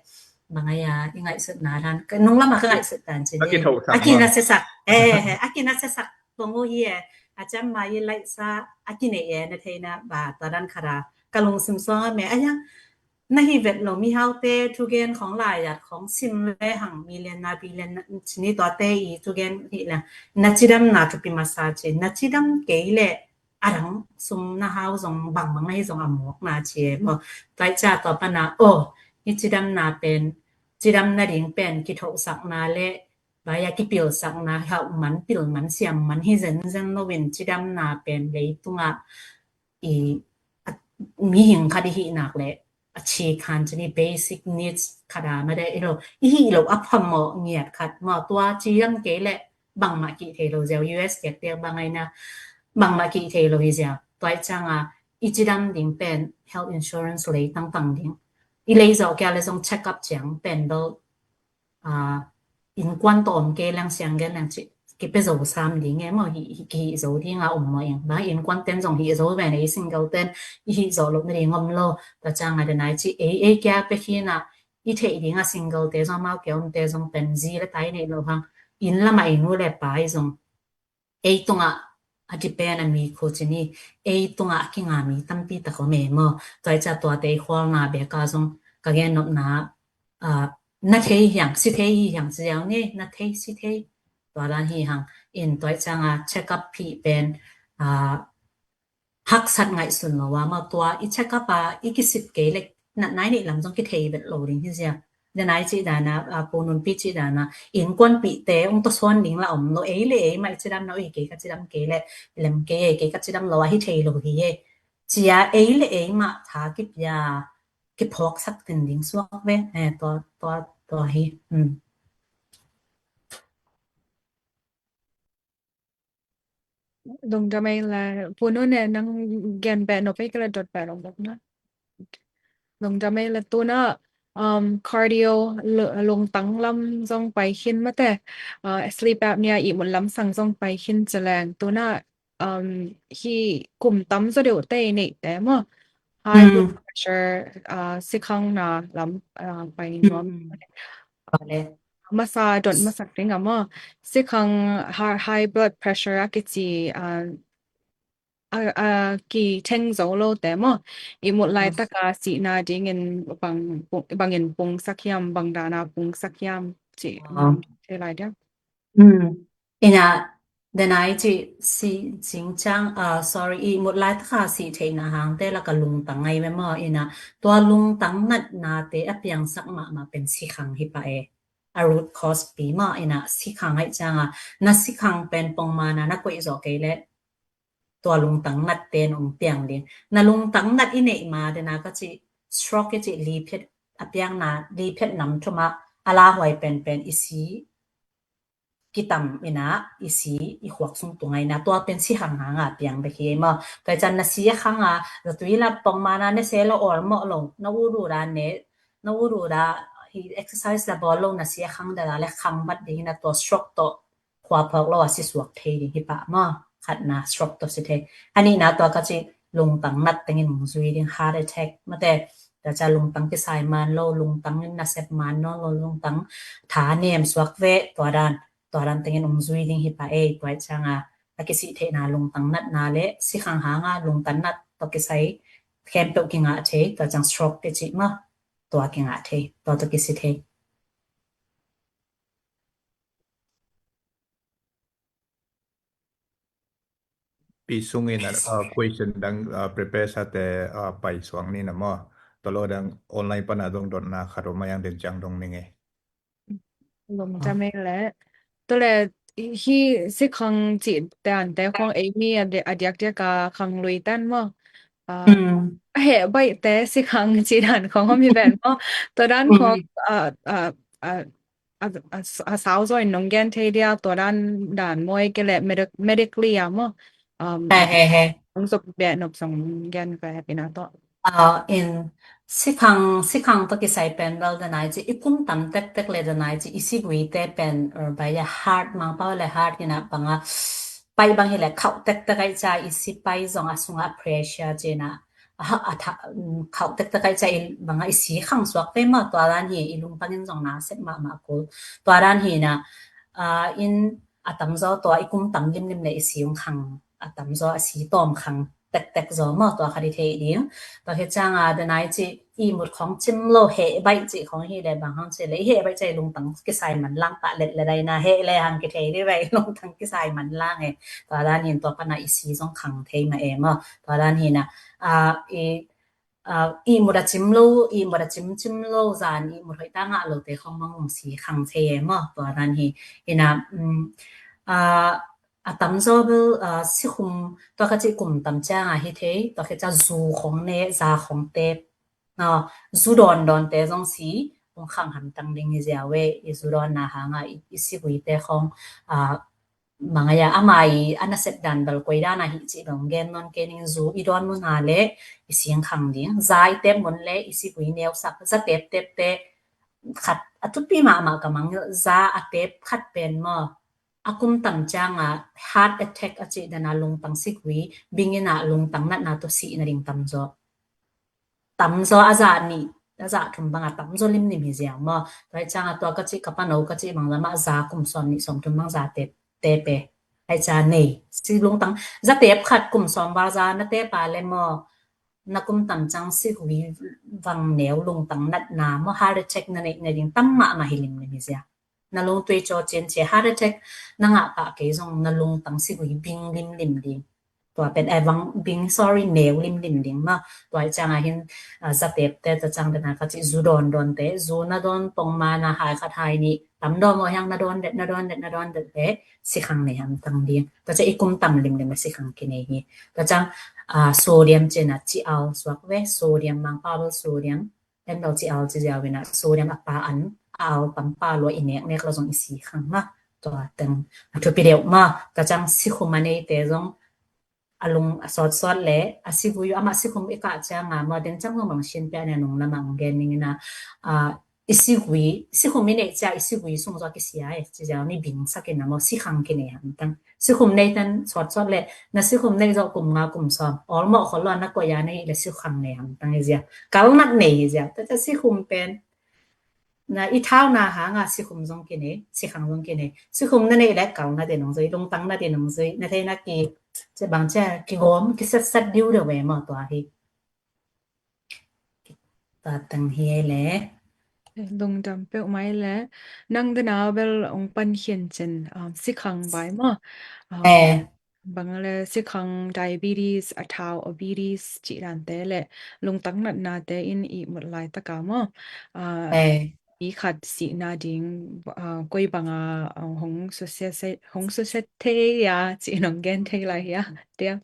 bang ai a i ngaihsutna dan nung lama ka ngaihsut dan cin a kinasiasak e, a kinasiasak tong u hi e. A cam ma i laihsa a kinei e na theina ba tua dan khara ka lungsim suang a me a yang na hi vet lo mihaute thugen khong laiyat khong sim le hang million na billion na cini tuate i thugen hi le na cidamna thupi masa ci na cidam kei le a dang sum na hau zong bangbang na hi zong a mawkna ci e maw. Tua i ca tua pana aw i cidamna pen cidam nading pen kithohsakna le bai a kipilsakna hauh man pil man siam man hi zenzen lo in cidamna pen leitungah i, a, mihing khat i hih nak le a chik han cini basic needs khat a made i lo i hih lo a phamawh ngiat khat maw tua cidam kei le bangmah kih thei lo ziau U S kiak tiak bang aina bangmah kih thei lo hi ziau. Tua i canga i cidam ding pen health insurance lei tangtang ding i lei zawh kia le zong check up ciang pen bel a, innkuan tawh om kei leng siang gen leng ci kipia zo sam ding e maw hi, hi, hi zo ding a om maw ing. Bang innkuan ten zong hi zo ve nei single ten i hi zo lo na ding om lo. Ta cang a denai ci ei, ei kia pe hi na i thei ding a single te zong mau ke om te zong pen zi le tai nei lo hang. In lama i nu le pai zong ei tungah a depend a mi khu cini ei tungah a kinga mi tampi tak om e maw. Tua i ca tuate i khualna beka zong ka gen nopna a, na thei hiang si thei hi hiang si ziau ni na thei si thei tua dan hi hang in tua i canga check up phih pen a, haksat ngaihsun lo a maw tua i check up a i kisip kei le natnai nih lam zong kithei vet lo ding hi ziau. Denai cih dana a, pununpi cih dana innkuanpihte ung tawsuan ding la om lo ei le ei mah i cidam lo ei kei ka cidam kei le lem kei ei kei ka cidam lo a hi thei lo hi e. Cia ei le ei mah tha kipia kiphawksak tin ding suak ve. Eh, tua, tua, tua hi. Hmm. Lungdam ei le, Pu Nu ne, nang gen beh nop ei ka le dot beh lungdam na. Lungdam ei le, tuna, um, cardio, lu-, lungtang lam zong pai khin mate, uh, sleep apnea ihmut lamsang zong pai khin ci leng, tuna, um, hi kum tam zaw deuh te i neihte maw, high blood pressure, uh, sikhang na lam, uh, pai nuam. Masa dot masak ding a maw, sikhang, high, high blood pressure a kici, uh, a, a kitheng zo lote maw, ihmut laitaka sihna dingin bang, bangin pungsak hiam, bang dana pungsak hiam cih thei lai diam? Ina, denai cih si, singciang, uh, sorry, ihmut laitaka sih theihna hangte laka lungtang ngai ve maw? Ina, tua lungtang natnate a piangsak mahmah pen sikhang hi pah e. A root cause pi maw? Ina, sikhang aih cianga, na sikhang pen pongmana na koih zawh kei leh tua lungtang natte na ong piang ding. Na lungtang nat i neih ma dena ka cih stroke i cih liphet a piangna, liphet nam thuma a lauhuai penpen i si kitam ina, i si i khuak sung tungaina, tua pen sikhang hanga piang bek hi maw? Tua i can na si a khanga, zatui la pongmana ne se lo, awlmawh lo, na udu da ne, na udu da hi exercise la bawl lo, na si a khang dada le khang bat ding ina, tua stroke tawh khuaphawk lo a si suak thei ding hi pah maw? Khatna stroke tawh si thei. A nihna tua ka cih lungtang nat tengin ong zui ding, heart attack mate. Tua cia lungtang kisai man lo, lungtang in nasep man nawn lo, lungtang tha nem suak ve, tua dan, tua dan tengin ong zui ding hi pah ei. Tua i cianga a kisih theihna lungtang natna le sikhang hanga lungtang nat tawh kisai khempeuh kingah thei, tua ciang stroke te cih maw? Tua kingah thei, tua tawh kisi thei. Pi sungin, uh, question dang, uh, prepare sate, uh, pai suang ni na maw? Tolo dang online pana dong dotna khat om a, yang den ciang dong ni nge. Lungdam ei le. Tole hi sikhang cih te ante khong ei mi a di-, a diakdiaka khang lui tan maw? Uh, a heh baihte sikhang cih dan khong om hi ven maw? Tua dan khong, uh, uh, uh, a, a, a sau zaw in nong gen thei dia, tua dan dan maw, ei kei leh medic-, medically a maw? Um, he, he, he. Nong zop beh nop zong gen ka happy na tawh. Uh, in sikhang, sikhang tawh kisai pen bel danai ci, i kum tam tektek le danai ci, i siguite pen, uh, bai le heart, Mangpau le heart ina banga pai bang hi le khauh tektek ai ca, i si pai zong a sunga pressure cina, a, a tha, um, khauh tektek ai ca i banga i si khang suak ve maw, tua dan hi i lungtang in zong na sep mahmah kul. Tua dan hi na, uh, in a tamzaw tua i kum tam limlim le i si ung khang, a tamzaw a si tawm khang tektek zaw maw, tua khat i thei ding. Tua hi cianga danai ci i mut khong cim lo, heh baih ci khong hi le bang hang ci le i heh baih ci i lungtang kisai man lang pah let le dai na heh le hang kithei di ve, i lungtang kisai man lang e. Tua dan hin tua pana i si zong khang thei mah e maw. Tua dan hi na, a, i, a, i mut a cim lo, i mut a cim cim lo zan i mut hoih ta ngah lo te khong mang lung si khang thei e maw. Tua dan hi ina, um, a, a tamzaw bel, uh, sikhum, tua ka cih kum tam cianga hi thei, tua ka cih zu khong ne, za khong tep, uh, zu dawn dawnte zong si, ung khang hamtang ding hi ziau e, i zu dawnna hanga i, i siguite khong, uh, mangaya ama i a nasep dan bel koi dana hi cih bel gen nawn kei ning, zu i dawn mun a le i sing khang ding, za i tep mun le i sigui neusak, za tep tep te khat a thupi mahmah ka mang, za a tep khat pen maw, a kum tam cianga heart attack a cih dana lungtang sigui bingina lungtang natna tawh sihna ding tamzaw. Tamzaw a zah nih, a zah thum banga tamzaw limlim hi ziau maw. Tua hi cianga tua ka cih ka pano ka cih bang lamah za kum sawm nih sawm thum bang za tep, tep e. Ai ca nei. Si lungtang za tep khat kum sawm val za na tep a le maw, na kum tam ciang sigui vang neu lungtang natna maw, heart attack na neih na ding tam mahmah hi limlim hi ziau. Na lungtui cawcin ci, heart attack na ngah pah kei zong na lungtang sigui bing limlim ding. Tua pen, eh, vang bing, sorry, neu limlim ding maw. Tua hi cianga hin, ah, za tep te, tua ciang dana ka cih zu dawn dawnte, zu na dawn pongmana hai khat hai nih, tam dawn maw hiang na dawn det, na dawn det, na dawn det le sikhang nei hamtang ding. Tua ciang i kum tam limlim le sikhang kinei hi. Tua ciang, ah, sodium cina ci al suak ve, sodium Mangpau bel sodium. En lo ci al ci ziau ina, sodium a pa an a al tam pa lua i nek nek lo zong i si khang ma. Tua teng a thupi deuh ma. Tua ciang sikhum a neite zong a lung a sawtsawt le a sigui, amah sikhum i kah cianga maw, den ciang zong bang sin pia ne nung lamah ong gen ning ina, a, i sigui, sikhum i neih cia i sigui sung zaw kisia e, ci ziau ni bing sakin a maw, sikhang kinei hamtang. Sikhum nei tan sawtsawt le na sikhum nei zawh kum nga kum sawm awlmawh khol lo na koih a nei le sikhang nei hamtang i zia. Kalnat nei i zia. Tata sikhum pen na i thau na hanga sikhum zong kinei, sikhang zong kinei. Sikhum na neih le kalnat in ong zui, lungtangnat in ong zui. Na thei na ki, ci bang cia kigawm, kisatsat diu deuh ve maw tua hi. Tua teng hi ei le. Lungdam peuh mai le. Nang dena bel ong pan khian cin, um, sikhang bai maw. Um, Eh. Bang le sikhang diabetes, a thau obese, ci dante le lungtang natnate in i mut lai taka maw. Ah, Eh. i khat sihna ding, ah, koi banga, ah, hong susia se, hong susia thei a, ci nong gen thei lai hia, tia.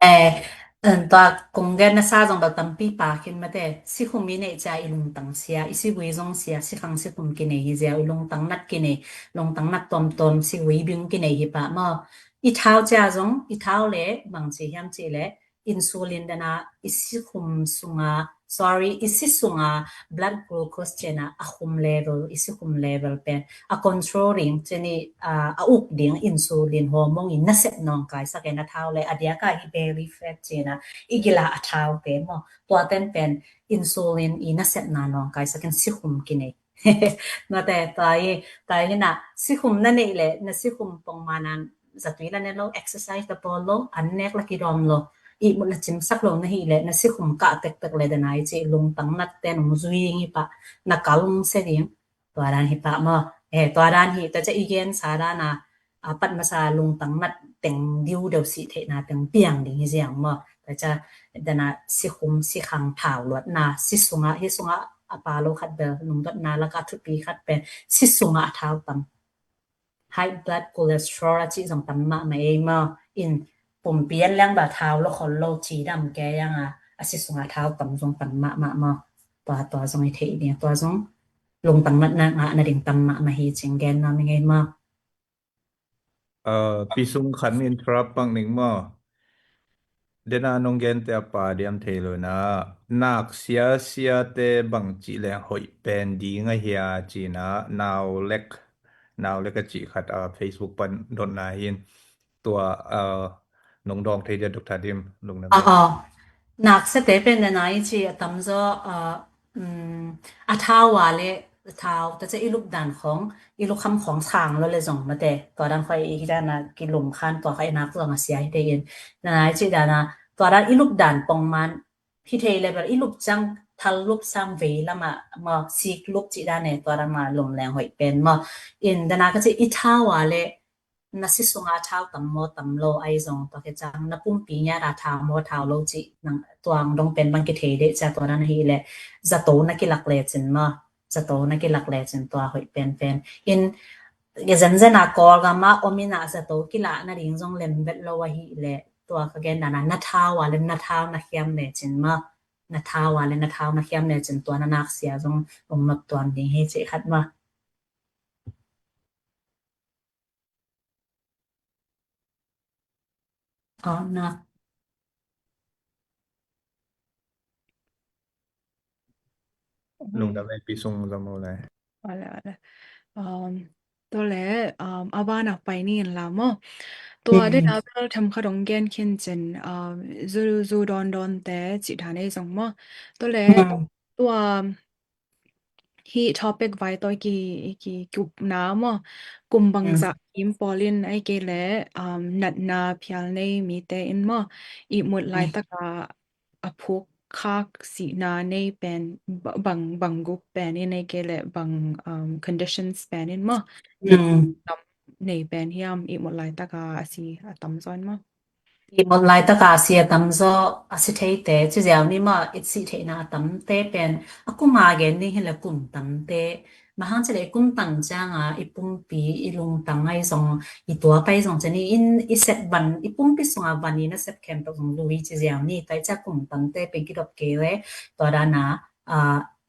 Eh, en tua kong gen na sa zong bel tampi pa khin mate, sikhum i neih cia i lungtang sia, i sigui zong sia, sikhang sikhum kinei hi zia, i lungtang nat kinei, lungtang nat tuamtuam, sigui bing kinei hi pah maw. I thau cia zong, i thau le, bang ci hiam ci le, insulin dana, i sikhum sunga, sorry, i si sunga, blood glucose cina, a khum level, i sikhum level pen, a control ding, cini, a, a uk ding, insulin hormone i nasep nawngkai sak e na thau le, a diaka i belly fat cina, i gila a thau te maw. Tua ten pen, insulin i nasepna nawngkai sakin sikhum kinei. Mate, tua i, tua i hina, sikhum na neih le, na sikhum pongmanan, zatui la ne lo, exercise la pawl lo, an nek la kidawm lo, i mut la cimsak lo na hi le, na sikhum kah tektek le dana i ci lungtang nat te nung zui ding hi pah, na kal nung se ding, tua dan hi pah maw. Eh, tua dan hi, ta ca i gen sa dana, a, pat masa lungtang nat teng diu deuh sih theihna teng piang ding hi ziang maw. Ta ca dana sikhum, sikhang thau luatna, si sunga, hi sunga a pa lo khat bel, lungdotna laka thupi khat pen, si sunga a thau tam. High blood cholesterol a ci zong tam mahmah ei maw. In pumpi an leng ba thau lo khol lo ci dam ke yang a, a si sunga thau tam zong tam mahmah maw. Tua, tua zong i thei ding, tua zong lungtang natna ngah nading tam mahmah hi cing gen na mi ngei maw. Uh, pi sung khan interrupt pang ning maw. Dena nong gente a pa diam thei lo na. Nak sia sia te bang ci le hoih pen ding a hia cina nau lek, nau lek a ci khat a Facebook pan dot na hin tua, uh, nong dong thei dia Doctor Dim lung na. Ah, ah. Nak sia te pen dena i ci a tam zo, uh, um, a thau a le thau, ta ca i lup dan khong, i lup kham khong sang lo le zong mate, tua dan khoi i dana ki lum khan tua khoi nak zong a sia hi te in. Dana i ci dana, tua dan i lup dan pongman, hi thei le bel i lup cang, thal lup sang vei lama, ma sik lup ci dane, tua dan ma lum leng hoih pen ma. In dana ka ci i thau a le, na si sunga thau tam maw tam lo ai zong tua ke cang, na pumpi nia ra thau maw thau lo ci nang tuang dong pen bang ki thei de cia tua dan hi le, zato na ki lak le cin ma, zato na ki lak le cin tua hoih pen pen. In, ge zen zen a Kawlgam a om ina zato ki la na ding zong lem vet lo a hi le, tua ka gen dana na thau a le na thau na khiam le cin ma, na thau a le na thau na khiam le cin tua na nak sia zong ong nop tuan ding hi ci khat ma. Aw, na. Lungdam e pi sung zong lo lai. Wala, wala. Um, tua le, um, a bana pai ni in la maw. Tua de na bel tham kha dong gen khin cin, um, zu, zu don don te ci dan ei zong maw. Tua le, tua, hi topic vai tawh ki, ki kup na maw. Kum bangzah kim pawlin ai kei le, um, natna phial nei mite in maw. I mut lai taka a phuk khak sihna nei pen bang, bang gup pen in ai kei le bang, um, conditions pen in maw. Tam nei pen hiam i mut lai taka a si a tam zawn maw. I mawt laitaka a si a tamzaw a si theite, ci ziau ni mah i si theihna a tamte pen a kum a gen ding hi le kum tamte. Mahang ci le i kum tang cianga i pumpi, i lungtang ai zong, i tua pai zong ci ni in i sep van, i pumpi sunga van i na sep khempeuh zong lui ci ziau ni. Tua i cia kum tamte pen kidop kei le tua dana, a,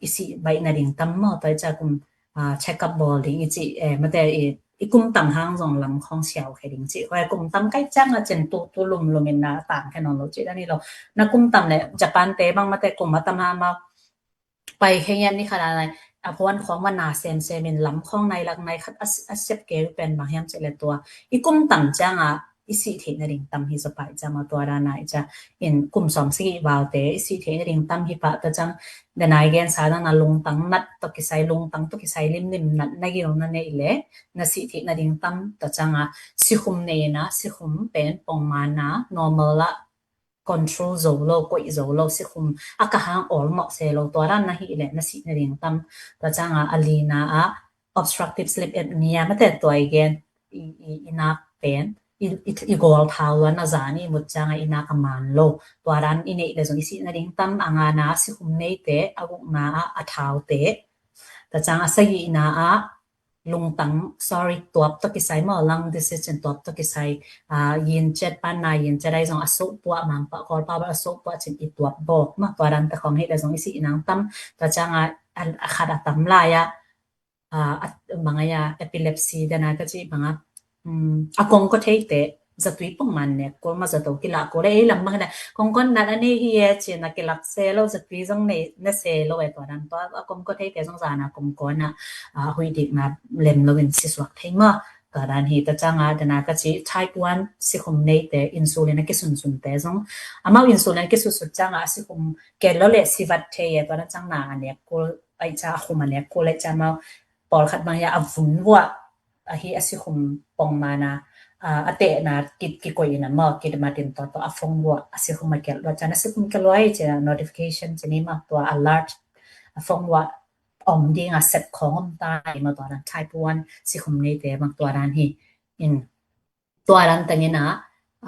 i sih baih nading tam maw, tua i ca kum, ah, check up bawl ding i cih, eh, mate i, i kum tam hang zong lam khawng siau khe ding cih. Koi kum tam kai ciang a cin tu, tu lum lum in na tang khe nawn lo cih dan hi lo. Na kum tam le Japan te bang mate kum a tam ha maw, pai khe ngiat ni khat a nai, a puan khawng ma na sem sem in lam khawng nai lak nai khat a, a sep keu pen bang hiam cih le tua i kum tam ciang a i sih theih nading tam hi zaw pah i ciang a tua dan a i ca in kum sawm sagih val te i sih theih nading tam hi pah ta ciang, den a i gen sa dan a lungtang nat tawh kisai, lungtang tawh kisai limlim nat na gil na neih le na sih theih nading tam ta ciang a sikhum nei na, sikhum pen pongman a normal a control zo lo, koih zo lo, sikhum a ka hang awlmawh se lo, tua dan na hih leh na sih nading tam. Tua ciang a, a lina ah obstructive sleep apnea mate tua i gen i, i, i nak pen i, i, i gawl thau luan a zan i mut ciang a i nak a man lo. Tua dan i neih leh zong i sih nading tam. A ngana sikhum neite, a gukna ah a thaute. Tua ciang a sagihna ah lungtang, sorry, tuap tawh kisai maw, lung disease in tuap tawh kisai, ah, yin chet pan na yin chet ai zong a soh puah mang pah kawl pah a soh puah cin i tuap bawk maw, tua dan ta khawng hi leh zong i sih nang tam. Tua ciang a, a, a khat a tam lai ah, ah, a, bang ai a epilepsy dan a ka cih bang a, um, a kong ko thei te, zatui pongman nek kul maw, zato kilah kul e, ei lam bang hi na kong ko nat a nei hi e cin a kilak se lo, zatui zong nei na se lo e, tua dan tua a kong ko thei te zong zan a kong ko na, ah, huih dik na lem lo in si suak thei maw. Tua dan hi ta ciang a dan a ka cih type one sikhum nei te insulin a kisunsun te zong amau insulin a kisunsut ciang a sikhum kel lo le si vat thei e, tua dan ciang na a nek kul ai ca a khum a nek kul ai ca amau pawlkhat bang hi a vun vuah ahi a sikhum pongman a, a, a tehna kit kikoih in a maw, kit matin tawh tawh a phone ruah a sikhum a kelh luat ciang a sikhum kelh luat hi ciang a notification ci ni maw, tua alert a phone ruah om ding a set khawng om ta hi maw, tua dan type one sikhum neite bang tua dan hi in. Tua dan tengin a,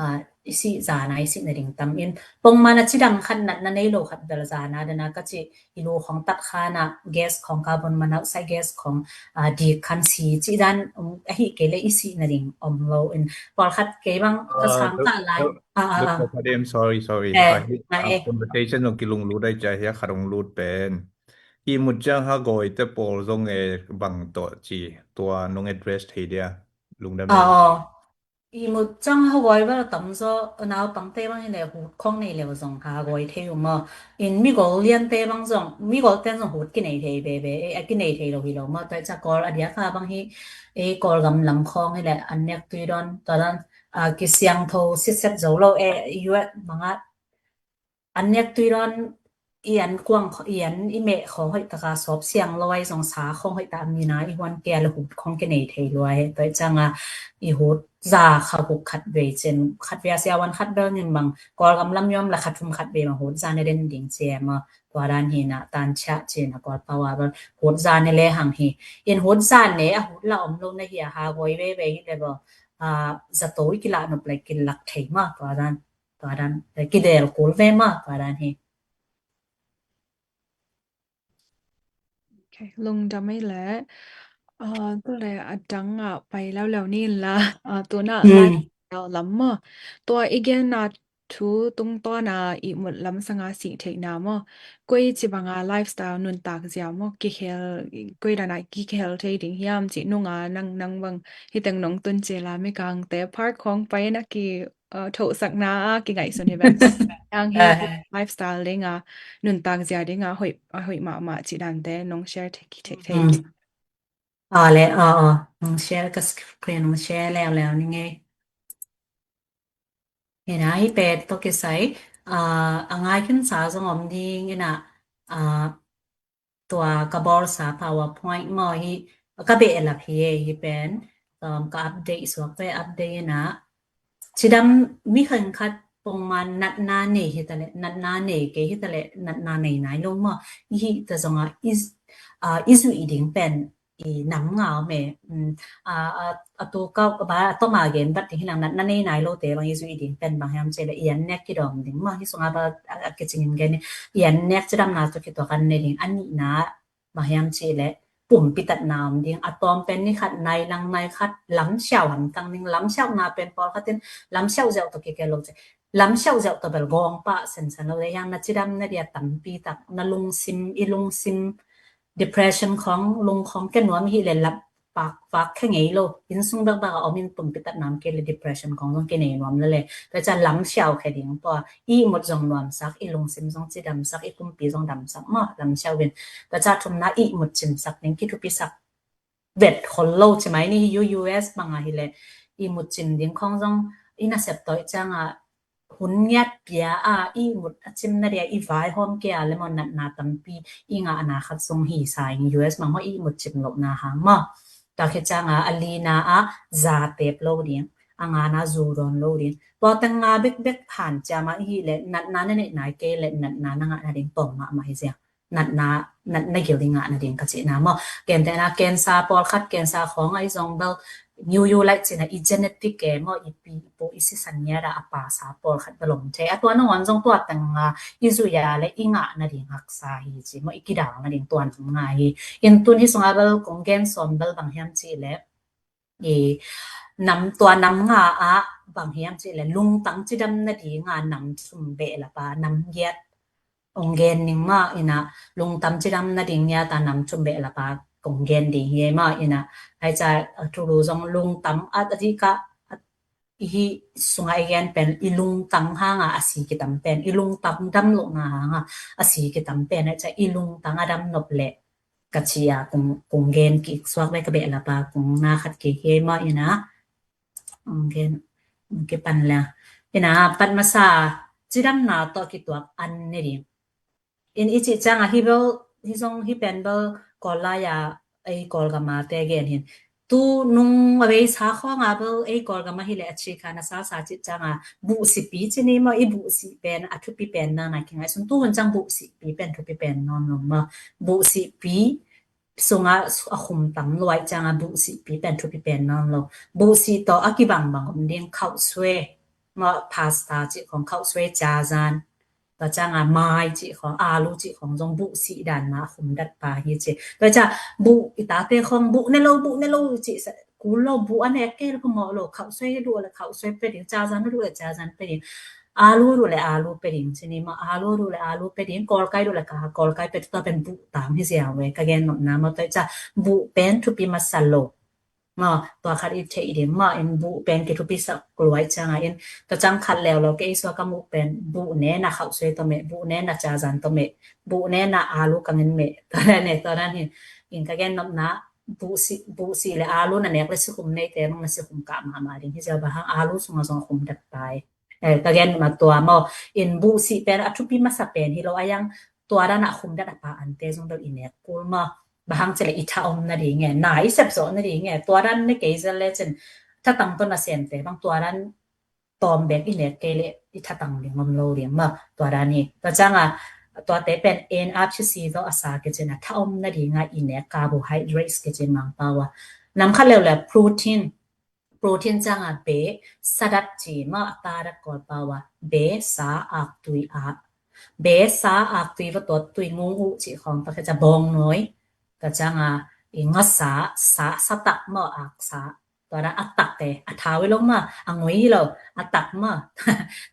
ah, i sih zan a i sih nading tam in pongman a cidam khat natna nei lo khat bel zan a dan a ka cih i lu khawng tat khan a gas khawng carbon monoxide gas khawng, ah, dik khan si cih dan, um, ahi kei le i sih nading om lo in pawlkhat kei bang ka sang kah lai. Ah, ah, ah. Sorry, sorry. Eh, ah, hi, ah, eh, conversation zong kilunglut ai cia hi a khat hong lut pen. I mut ciang ha gawi te pawl zong e bang tawh ci tua nong address thei dia lungdam. Ah, oh. I mut ciang ha gawi bel a tam zaw, naupangte bang hi le hut khawng nei leu zong ha gawi thei uh maw. In migol liante bang zong, migol ten zong hut kinei thei veve, e, a kinei thei lo hi lo maw. Tua i ca Kawl a diak a bang hi, e, Kawlgam lam khawng hi le an nek tui dawn, tua dan, a, kisiangtho sitset zo lo e, i uat bang a an nek tui dawn i an kuang, i an i meh khawng hoih taka sawp siang lo ai zong sa khawng hoih ta a mina i huan kia le hut khawng kinei thei lua he. Tua i ciang a i hut za kha guk khat vei cin, khat vei a sia wan khat bel nin bang Kawlgam lam yawm la khat thum khat vei bang hut za ne den ding cia maw. Tua dan hi na tan chia cin a Kawl pau a bel hut za ne le hang hi. In hut za ne a hut la om lo na hi a ha gawi veve hi le bel, a, zato i kilah nop le kilak thei maw tua dan. Tua dan, eh, kidel kul ve maw tua dan hi. Okay, lungdam ei le. Ah, tu le a dang ah pai leuleu ni la. Ah, tu na lai lam maw. Tua i gen na thu tungtawn a i mut lam sanga sih theihna maw. Koi ci banga lifestyle nuntak zia maw. Kikhel, koi dan a kikhel thei ding hiam ci nunga nang, nang bang hiteng nong tun ci la Mikangte park khawng pai na ki, uh, thosakna a kingaihsun hi ven. Nang hi lifestyle dinga, nuntak zia dinga, hoih, a hoih mahmah ci dante nong share thei, thei, thei. Ah, le, ah, ah, nong share ka screen, nong share leuleu ni ngei. Hi na, hi pet tawh kisai, ah, a ngai khin sa zong om ding ina, ah, tua ka bawlsa PowerPoint maw hi, ka behlap hi e, hi pen, um, ka update suak ve, update ina. Cidam mi khenkhat pongman natna nei hi ta le, natna nei kei hi ta le, natna nei nai lo maw. I hi ta zonga, i, ah, i zuih ding pen, i nam ngau me, um, a, a, a tu kau ka ba, a toma gen bat ding hilang natna nei nai lo te bang i zuih ding pen bang hiam ci le, i an nek kidawm ding maw, hi sunga ba, a, a kicingin gen i an nek cidamna tu kituak an nei ding, a nihna bang hiam ci le, pumpi tatna om ding, a tawm pen ni khat nai lang nai khat, lam siau hamtang ding, lam siauna pen pawlkhat in, lam siau ziau tawh kikei lo ci. Lam siauh ziauh tawh bel gawng pah sensen lo le, hiang na cidam na dia tampi tak, na lungsim, i lungsim, depression khawng, lung khawng ke nuam hi le lam pak, pak khe ngei lo. Inn sung bek bek a om in pumpi tat nam ke le depression khawng zong kinei nuam le le. Tua ciang lam siauh khe ding pua, i mut zong nuamsak, i lungsim zong cidamsak, i pumpi zong damsak maw, lam siauh in. Tua ciang thumna i mut cimsak ding, kithupisak vet khol lo ci mai ni hi. U S bang a hi le i mut cim ding khawng zong i nasep tawh i ciang a hun ngiat pia a i mut a cim na dia i vaihawm ke a le maw natna tampi i ngahna khat zong hi sa ing. U S bang maw i mut cim lohna hang maw. Tua khit ciang a a lina a za tep lo ding, a ngana zu dawn lo ding. Tua teng nga bekbek han ciam a i hi le natna na neih nai ke le natna na ngahna ding tawm mahmah hi ziang. Natna, natna gil i ngahna ding ka cihna maw. Gentehna cancer pawlkhat, cancer khawng a i zong bel, nyu yu laih cihna i genetic e maw, i pi i pu i sisan ngiat a a pasa pawlkhat bel om thei. A tua nangawn zong tua teng nga i zui a le i ngahna ding haksa hi ci maw, i kidalna ding tua nam nga hi. In tun hi sung a bel kong gen sawm bel bang hiam cih le i nam, tua nam nga ah bang hiam cih le lungtang cidam na ding a nam thum behlap a nam giat ong gen ning mah ina, lungtang cidam na ding nia ta nam thum behlap a kong gen ding hi mah ina, ai ca a thulu zong lungtang a, a dih ka a, i hi sungah i gen pen i lungtang hang a a si kitam pen, i lungtang dam lohna hang a a si kitam pen, ai ca i lungtang a dam nop leh ka ci a kong, kong gen kik suak ve ka behlap a kong na khat kik hi mah ina. Ong gen, ong kipan le. Ina, pat masa, cidamna tawh kituak an ne ding. In i cih ciang a hi bel, hi zong hi pen bel, Kawl lai a, ei Kawlgam a te gen hin. Tu nung a vei sa khawng a bel, ei Kawlgam a hi le a ci kha na sa sa cih ciang a, buhsipi ci ni maw, i buhsi pen, a thupi pen na na kingai sun tu hun ciang buhsipi pen thupi pen nawn lo maw. Buhsipi, sungah a khum tam luai ciang a buhsihpi pen thupi pen nawn lo. Buhsih tawh a kibangbang om ding khauhsuai, maw pasta cih khawng khauhsuai cazan. Tua ciang a mai cih khawng, alu cih khawng zong buhsih dan mah a khum dat pa hi ci. Tua ciang buh i tate khawng buh ne lo, buh ne lo cih sa, kul lo buh a nek kei lo phamawh lo, khauhsuai duh le khauhsuai pe ding, cazan duh le cazan pe ding. Alu duh le alu pe ding, ci ni maw, alu duh le alu pe ding, kawlkai duh le ka, kawlkai pe, tua pen buh tang hi ziau ve, ka gen nopna maw, tua ciang buh pen thupi masa lo. Maw, tua khat i theih ding maw, in buh pen kithupi sak luai ciang a in, tua ciang khat leuleu kei suak ka muh pen, buh ne na khauhsuai tawh meh, buh ne na cazan tawh meh, buh ne na alu kangin meh, tua dan ne, tua dan hi, in ka gen nopna, buhsih, buhsih le alu na nek le sikhum neite, bang na sikhum kah mahmah ding hi ziau, bang hang alu sungah zong a khum dat pai. Eh, ka gen ma tua maw, in buhsih pen a thupi masa pen hi lo a yang, tua dan a khum dat a pa ante zong bel i nek kul maw. Bang hang ci le i tha om na ding e, na i sep zawh na ding e, tua dan ne kei zel le cin, thatang tawh na semte bang tua dan tawm bek i nek kei le i thatang ding om lo ding maw. Tua dan hi. Tua ciang a, tuate pen en a phisi tawh a sa kei cin a tha om na ding a i nek carbohydrates kei cin Mangpau a. Nam khat leuleu protein, protein ciang a be sadat ci maw, a ta dat Kawl pau a, be sa ak tui a. Be sa ak tui va tua tui ngung uh ci khawng, tua khit ciang bawngnawi, tua ciang a i ngasa, sa, satak maw, ak sa. Tua dan a tak te, a thau hi lo maw, a ngui hi lo, a tak maw.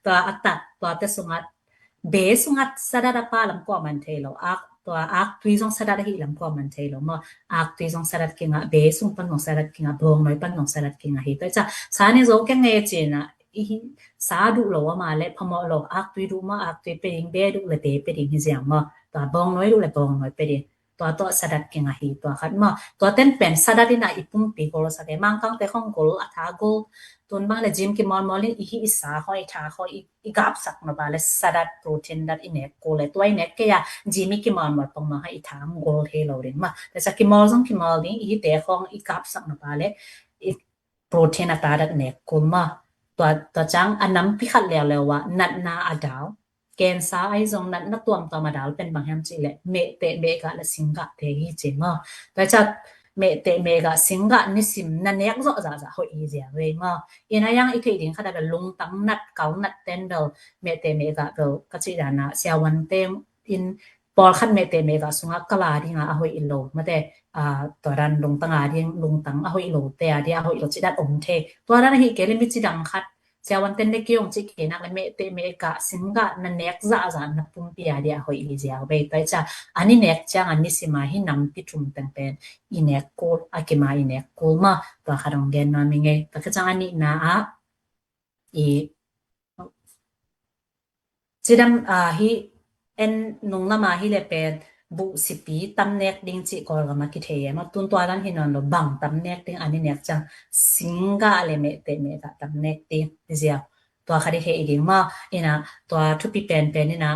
Tua a tak, tua te sungah be sungah sadat a pa lam kua man thei lo. Ak, tua ak tui zong sadat ahi lam kua man thei lo maw. Ak tui zong sadat kingah, be sung pan zong sadat kingah, bawngnawi pan zong sadat kingah hi. Tua ciang sa nih zo keng nge cin a, i hi sa duh lo a ma le phamawh lo. Ak tui duh maw, ak tui pe ding, be duh le be pe ding hi ziang maw. Tua bawngnawi duh le bawngnawi pe ding. Tua tawh sadat kingah hi, tua khat maw. Tua ten pen sadat in a i pumpi gol sak e. Mangkangte khawng gol, a tha gol. Tun bang le gym kimawlmawl in i hi i sa khawng, i tha khawng, i i gapsak nop a le sadat protein dat i nek kul e. Tua i nek kei a gym i kimawlmawl pong ma ha i tha hong gol thei lo ding maw. Tua ciang kimawl zong kimawl ding, i hite khawng i gapsak nop a le i protein a ta dat nek kul maw. Tua, tua ciang a nampi khat leuleu a natna a dal. Cancer ahi zong natna tuamtuam a dal pen bang hiam cih le mehteh mehgah le singgah te hi ci maw. Tua ciang mehteh mehgah singgah nisim na nek zawh zahzah hoih hi zia vei maw. In a yang i theih ding khat a bel lungtang nat, kau nat ten bel mehteh mehgah bel ka cih dan a siavuante in pawlkhat mehteh mehgah sungah kal a ding a a hoih lo, mate, a, tua dan lungtang a ding, lungtang a hoih lo te a ding a hoih lo cih dan om thei. Tua dan ahi kei le mi cidam khat Siavuanten le kei hong cih kei nak le mehteh mehgah singgah na nek zahzah na pumpi a dia hoih hi ziau bei. Tua hi ciang an i nek ciang an i sim a hi nampi thum teng pen i nek kul, a kim a i nek kul maw. Tua khat hong gen nuam ing ei. Tua ka ciang a nihna ah i cidam, ah, hi en nung lam a hi le pen buh sipi tam nek ding cih Kawlgam a kithei e maw. Tun tua dan hi nawn lo, bang tam nek ding, an i nek ciang singgah le mehteh mehgah tam nek ding hi ziau. Tua khat i theih ding maw. Ina tua thupi penpen ina,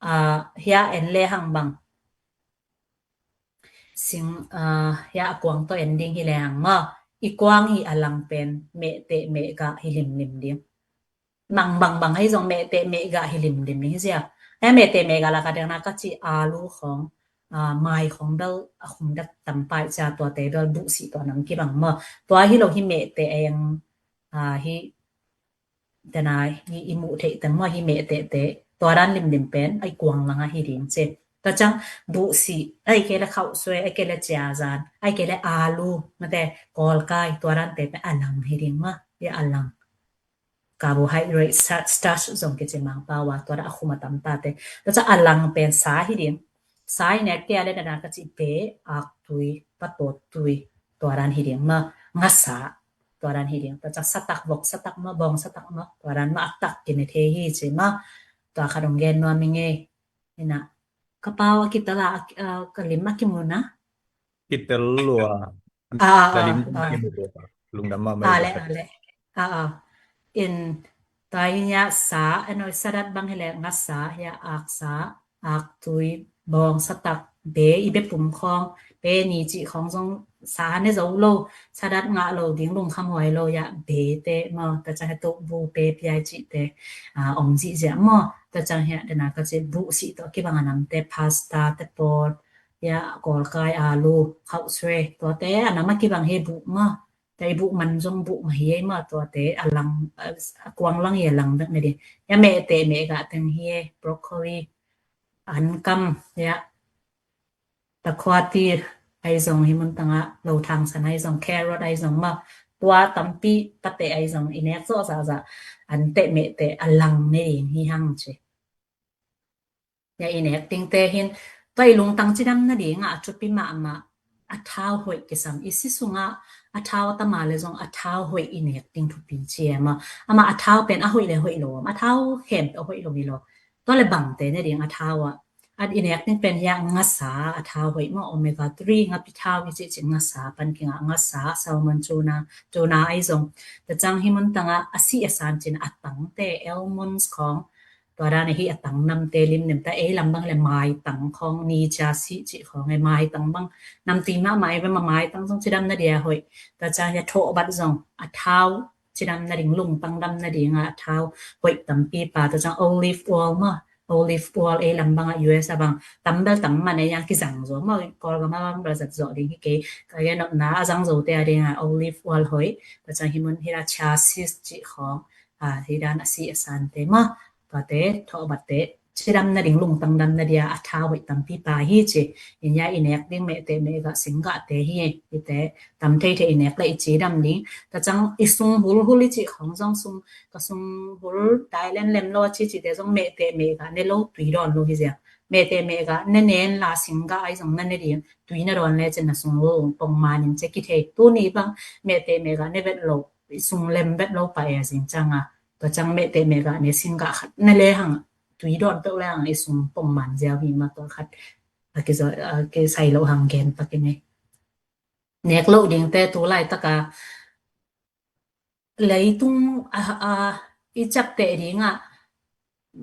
ah, hia en le hang bang sing, ah, hia a kuang tawh en ding hi le hang maw. I kuang hi a lang pen mehteh mehgah hi limlim ding. Mang bang bang ahi zong mehteh mehgah hi limlim hi ziau. Hia mehteh mehgah lak a dengna ka cih alu khawng, ah, mai khawng bel a khum dat tam pai cia, tuate bel buhsih tua nam kibang maw. Tua hi lo hi mehteh eng, ah, hi tena hi i muh theih teng maw hi mehtehte. Tua dan limlim pen a i kuang lang a hi ding ci. Tua ciang buhsih, a i kei le khauhsuai, a i kei le ciazan, a i kei le alu, mate kawlkai, tua dante pen a lang hi ding maw, hi a lang. Carbohydrate, sta-, starch zong kici Mangpau a, tua dan a khum a tam tate. Tua ciang a lang pen sa hi ding. Sa i nek kei a le dana ka cih be, aktui, patawttui, tua dan hi ding maw, ngasa, tua dan hi ding. Tua ciang satak, vok satak maw, bawng satak maw, tua dan maw a tak kine thei hi ci maw. Tua khat hong gen nuam ing ei. Ina ka pau a kitel a, a, ka lim a kimu na. Kitel lua. Ah, ah, ka lim ah, ah. Kimu lua. Lungdam mahmah. Ah, le, ah, le. Ah, ah. In tua hi nia sa, eno sadat bang hi le ngasa, hia aksa, aktui, bawng satak, be, i be pum khawng, be ni cih khawng zong sa ne zo lo, sadat ngah lo ding, lungkham huai lo, ya be te maw, tua ciang he to bu pe piai cih te, ah, om zihziah maw, tua ciang hia dena ka cih buhsih tawh kibang a namte, pasta te pawl, ya kawlkai, alu, khauhsuai, tuate a nam a kibang hi buh maw. Tua i buh man zong buh mah hi ei maw, tuate a lang, a, a kuang lang hi a lang bek na ding. Ya mehteh mehgah teng hi ei, broccoli, ankam, ya takhuati ahi zong hi mun tang a, lo thang san ahi zong, carrot ahi zong maw. Tua tampi pateh ahi zong i nek zawh zahzah, an teh mehteh a lang ne ding hi hang ci. Ya i nek dingte hin, tua i lungtang cidam nading ah a thupi mahmah a thau hoih kisam, i si sungah a thau a tam a le zong a thau hoih i nek ding thupi ci e maw. Amah a thau pen a hoih le hoih lo, a thau khempeuh a hoih lo hi lo. Tua le bangte nading a thau ah, a i nek ding pen hi a ngasa a thau hoih maw, omega three ngapi thau hi cih cih ngasa pan kingah ngasa, salmon, tuna, tuna ahi zong. Tua ciang hi mun tangah a sih a san cin a tangte, almonds khawng, tua dan ahi a tang namte limlim ta, ei lam bang le maitang khawng, ni chia sih cih khawng, ei maitang bang namtui mahmah ei, bema maitang zong cidam nadia hoih. Tua ciang hia thawhbat zong a thau cidam nading, lungtang dam nading a thau hoih tampi pa, tua ciang olive oil maw, olive oil ei lam bang a U S a bang tam bel tam man ei, yang kizang zo maw, Kawlgam a bang bel zat zo ding hi kei, ka gen nopna a zang zote a ding a olive oil hoih. Tua ciang hi mun hi la chia seeds cih khawng, a, hi dan a sih a sante maw, tuate, thawhbatte, cidam nading, lungtang dam nadia a thau hoih tampi pa hi ci. Inya i nek ding mehteh mehgah singgahte hi, hite tam theithei i nek le i cidam ding. Tua ciang i sung hulhul i cih khawng zong sung, ka sung hul Thailand lem lo a ci cite zong mehteh mehgah ne lo, tui dawn lo hi zia. Mehteh mehgah ne nen la singgah ahi zong na ne ding, tui na dawn le cin na sung hul pong manin ci kithei. Tuni bang mehteh mehgah ne vet lo, i sung lem vet lo pa e a zing ciang a. Tua ciang mehteh mehgah ne singgah khat na le hang, tui dawn peuh le hang i sung pong man ziau hi mah, tua khat a kizaw, a kisai lo hang gen pak i nei. Nek loh dingte tu laitak a leitung a, a i ciapteh ding ah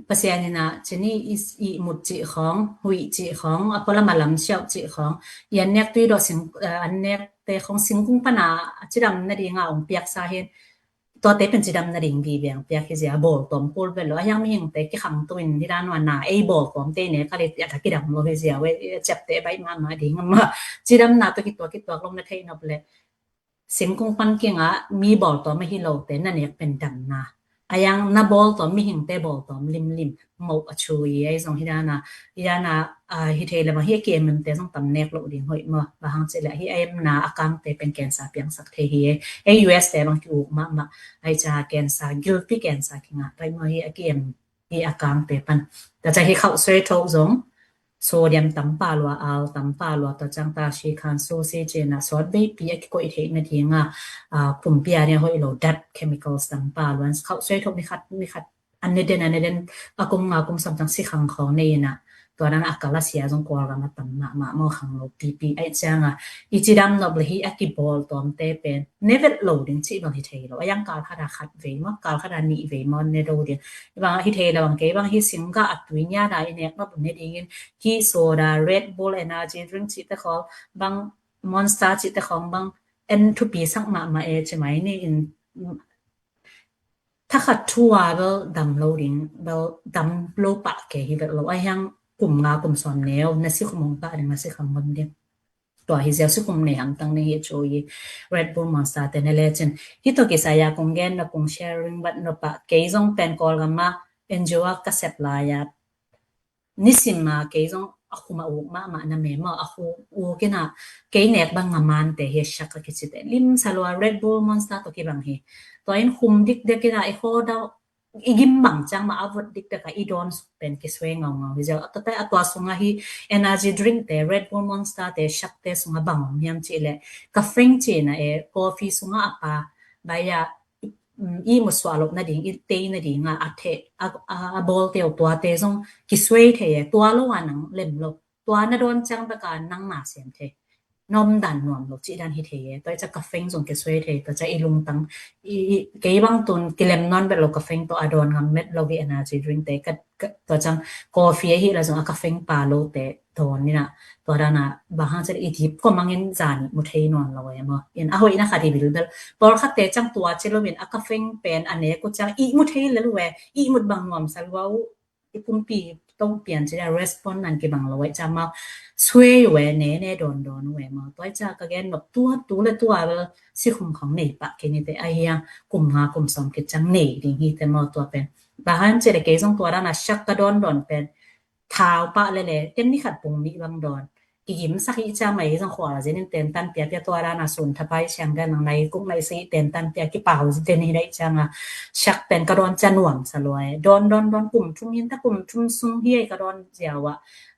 Pasian in a cini i, i mut cih khawng, huih cih khawng, a pualam a lam siauh cih khawng, i an nek tui dawh sing, a, an nekte khawng singkung pan a cidam nading a ong piaksa hin, tuate pen cidam nading bi beng piak hi zia, bawltawm kul vet lo. A hiang mihingte kikhang tu in hi dan ua na, ei bawltawmte i nek a le a kidam lo hi zia, we ciapteh baih mahmah ding a mah. Cidamna tawh kituak kituak lo na theih nop le singkung pan kingah mi bawltawm ahi lote na nek pen damna. A yang na bawl tawm, mihingte bawl tawm limlim moh a thu hi. Ahi zong hi dana, hi dana, a, hi thei le bang hi a ki-em te zong tam nek lo ding hoih maw. Bang hang cih leh hi a emna a kangte pen cancer piangsak thei hi. Ei U S te bang ki-uk mahmah. Ahi ca cancer, guilty cancer kingah pai maw hi a ki-em hi a kangte pan. Tua ca hi khauh suai tho zong sodium tam pah lua, al tam pah lua, tua ciang ta shi khan su si cina sawt veipi a kikoih theih nadinga, a, pumpi a nia hoih lo dat chemicals tam pah lua. Khauh suai tho ni khat, ni khat an ne den, an ne den a kum nga kum sawm ciang si khang khawng nei ina. Tua dana a kal a sia zong Kawlgam a tam mahmah maw, khang lo pipi. Ahi cianga i cidam nop le hi a kibawl tawmte pen ne vet lo ding cih bang hi thei lo. A yang kal khata khat vei maw, kal khata nih vei maw ne do ding. Bang hi thei lo bang kei bang hi singgah a tui nia da i nek nop ne dingin hi soda, Red Bull, energy drink cihte khawng bang, Monster cihte khawng bang en thupi sak mahmah e ci mai ni in, thakhat thu a bel dam lo ding, bel dam lo pah kei hi vet lo. A hiang kum nga kum sawm neu na si khum hong pah ding, na si kham ngam ding. Tua hi ziau si khum nei hamtang ni hi a thu hi. Red Bull, Monster te ne le cin hi. Tua kisai a kong gen na kong sharing vat no pah kei zong pen Kawlgam a N G O a ka sep lai a nisim a kei zong a khum a uk mahmah na me maw, a khum uk ina kei nek bang a man te hi a shak a kici te lim sa lua, Red Bull, Monster tawh kibang hi. Tua in khum dikdek ina i khaw dau i gim bang ciang mah a vot dikdek a i dawn suk pen kisuai ngaungau hi ziau. A tua te a tua sunga hi energy drink te, Red Bull, Monster te, shak te sunga bang om hiam cih leh caffeine cihna e, coffee sunga a pa bai a, um, i musuah loh nading, i tei nading a, a theh, a, a, a bawl teu tua te zong kisuai thei e, tua lo a nang lem lo. Tua na dawn ciang bek a nang na siam thei. Nom dan nuam lo cih dan hi thei e. Tua i ca caffeine zong kisuai thei, tua ca i lungtang, i, i, kei bang tun kilem nawn vet lo caffeine tawh a dawn ngam met lo hi energy drink te, ka, ka, tua ciang coffee ahi la zong a caffeine pa lo te dawn nina, tua dana bang hang cih leh i dip kua mangin zan mu thei nawn lo e maw. In a hoihna khat hi bilbel. Pawlkhat te ciang tua ci lo in a caffeine pen a nek uh ciang i mu thei lel uh e, i mut bang nuam sa lua uh, i pumpi tong pian ci leh respond nan kibang lo e ciang maw. Suai uh e, ne, ne dawn dawn uh e maw. Tua i ca ka gen nop tua, tu le tua bel si khum khong nei pah kei ni te a hiang kum nga kum sawm kit ciang nei ding hi te maw tua pen. Bang hang cih leh kei zong tua dana shak ka dawn dawn pen thau pah lele, tem ni khat pung nih bang dawn. Kigim sak hi ciang mai zong khual a zin in tentan piapia tua dana sun thapai siang dan nang nai kuk nai si tentan pia kipau zin ten hi dai cianga shak pen ka dawn cia nuam sa lua e. Dawn, dawn, dawn kum thum hin ta kum thum sung hi ei ka dawn ziau a.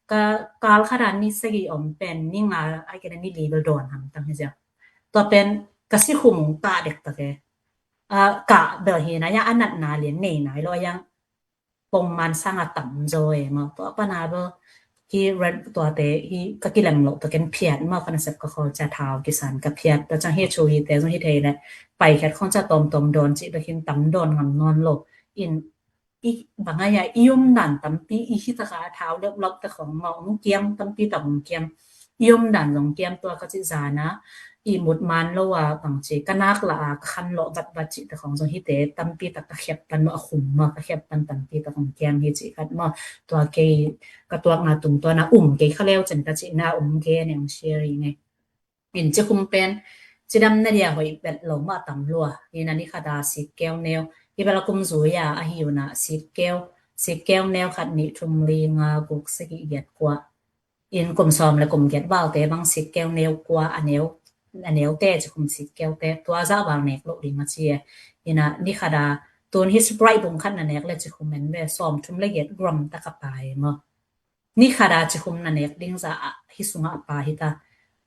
Ka kal khat a ni sagi om pen ni nga ai kena ni li bel dawn hamtang hi ziau. Tua pen ka si khum ung ta dek tak e. A, ka bel hi na ya a natna lian nei nai lo yang pongman sanga tam zaw e maw. Tua pana bel hi red tua te hi ka kilem loh tua ken phiat maw, ka nasep ka khol cia thau kisan ka phiat. Tua ciang hi a thu hi te zong hi thei le pai khiat khong cia tawmtawm dawn cih bek hin tam dawn ngam nawn lo. In i bang a ya i om dan tampi i hi taka a thau leuh lok te khong maw, ong kiam tampi tak ong kiam. I om dan zong kiam tua ka cih zana i mut man lo a bang ci ka nak la a ka khan lawh vatvat cih te khong zong hi te tampi tak ka khiap pan maw, a khum maw ka khiap pan tampi tak ong kiam hi cih khat maw. Tua kei ka tuak na tung tua na um kei kha leu cen ka cih na um kei a ne ong share i nge. In ci khum pen cidam na dia hoih bet lo mah tam lua. Hi na ni khat a sik keu neu hi bel a kum zui a ahi una sik keu, sik keu neu khat nih thum li nga guk sagih giat kua. In kum sawm le kum giat val te bang sik keu neu kua a neu, a neu te ci khum sik keu te tua zah val nek loh ding a ci e. Ina ni khat a tun hi Sprite bung khat na nek le ci khum en ve sawm thum le giat gram ta ka pai maw. Ni khat a ci khum na nek ding zah a hi sunga a pa hi ta.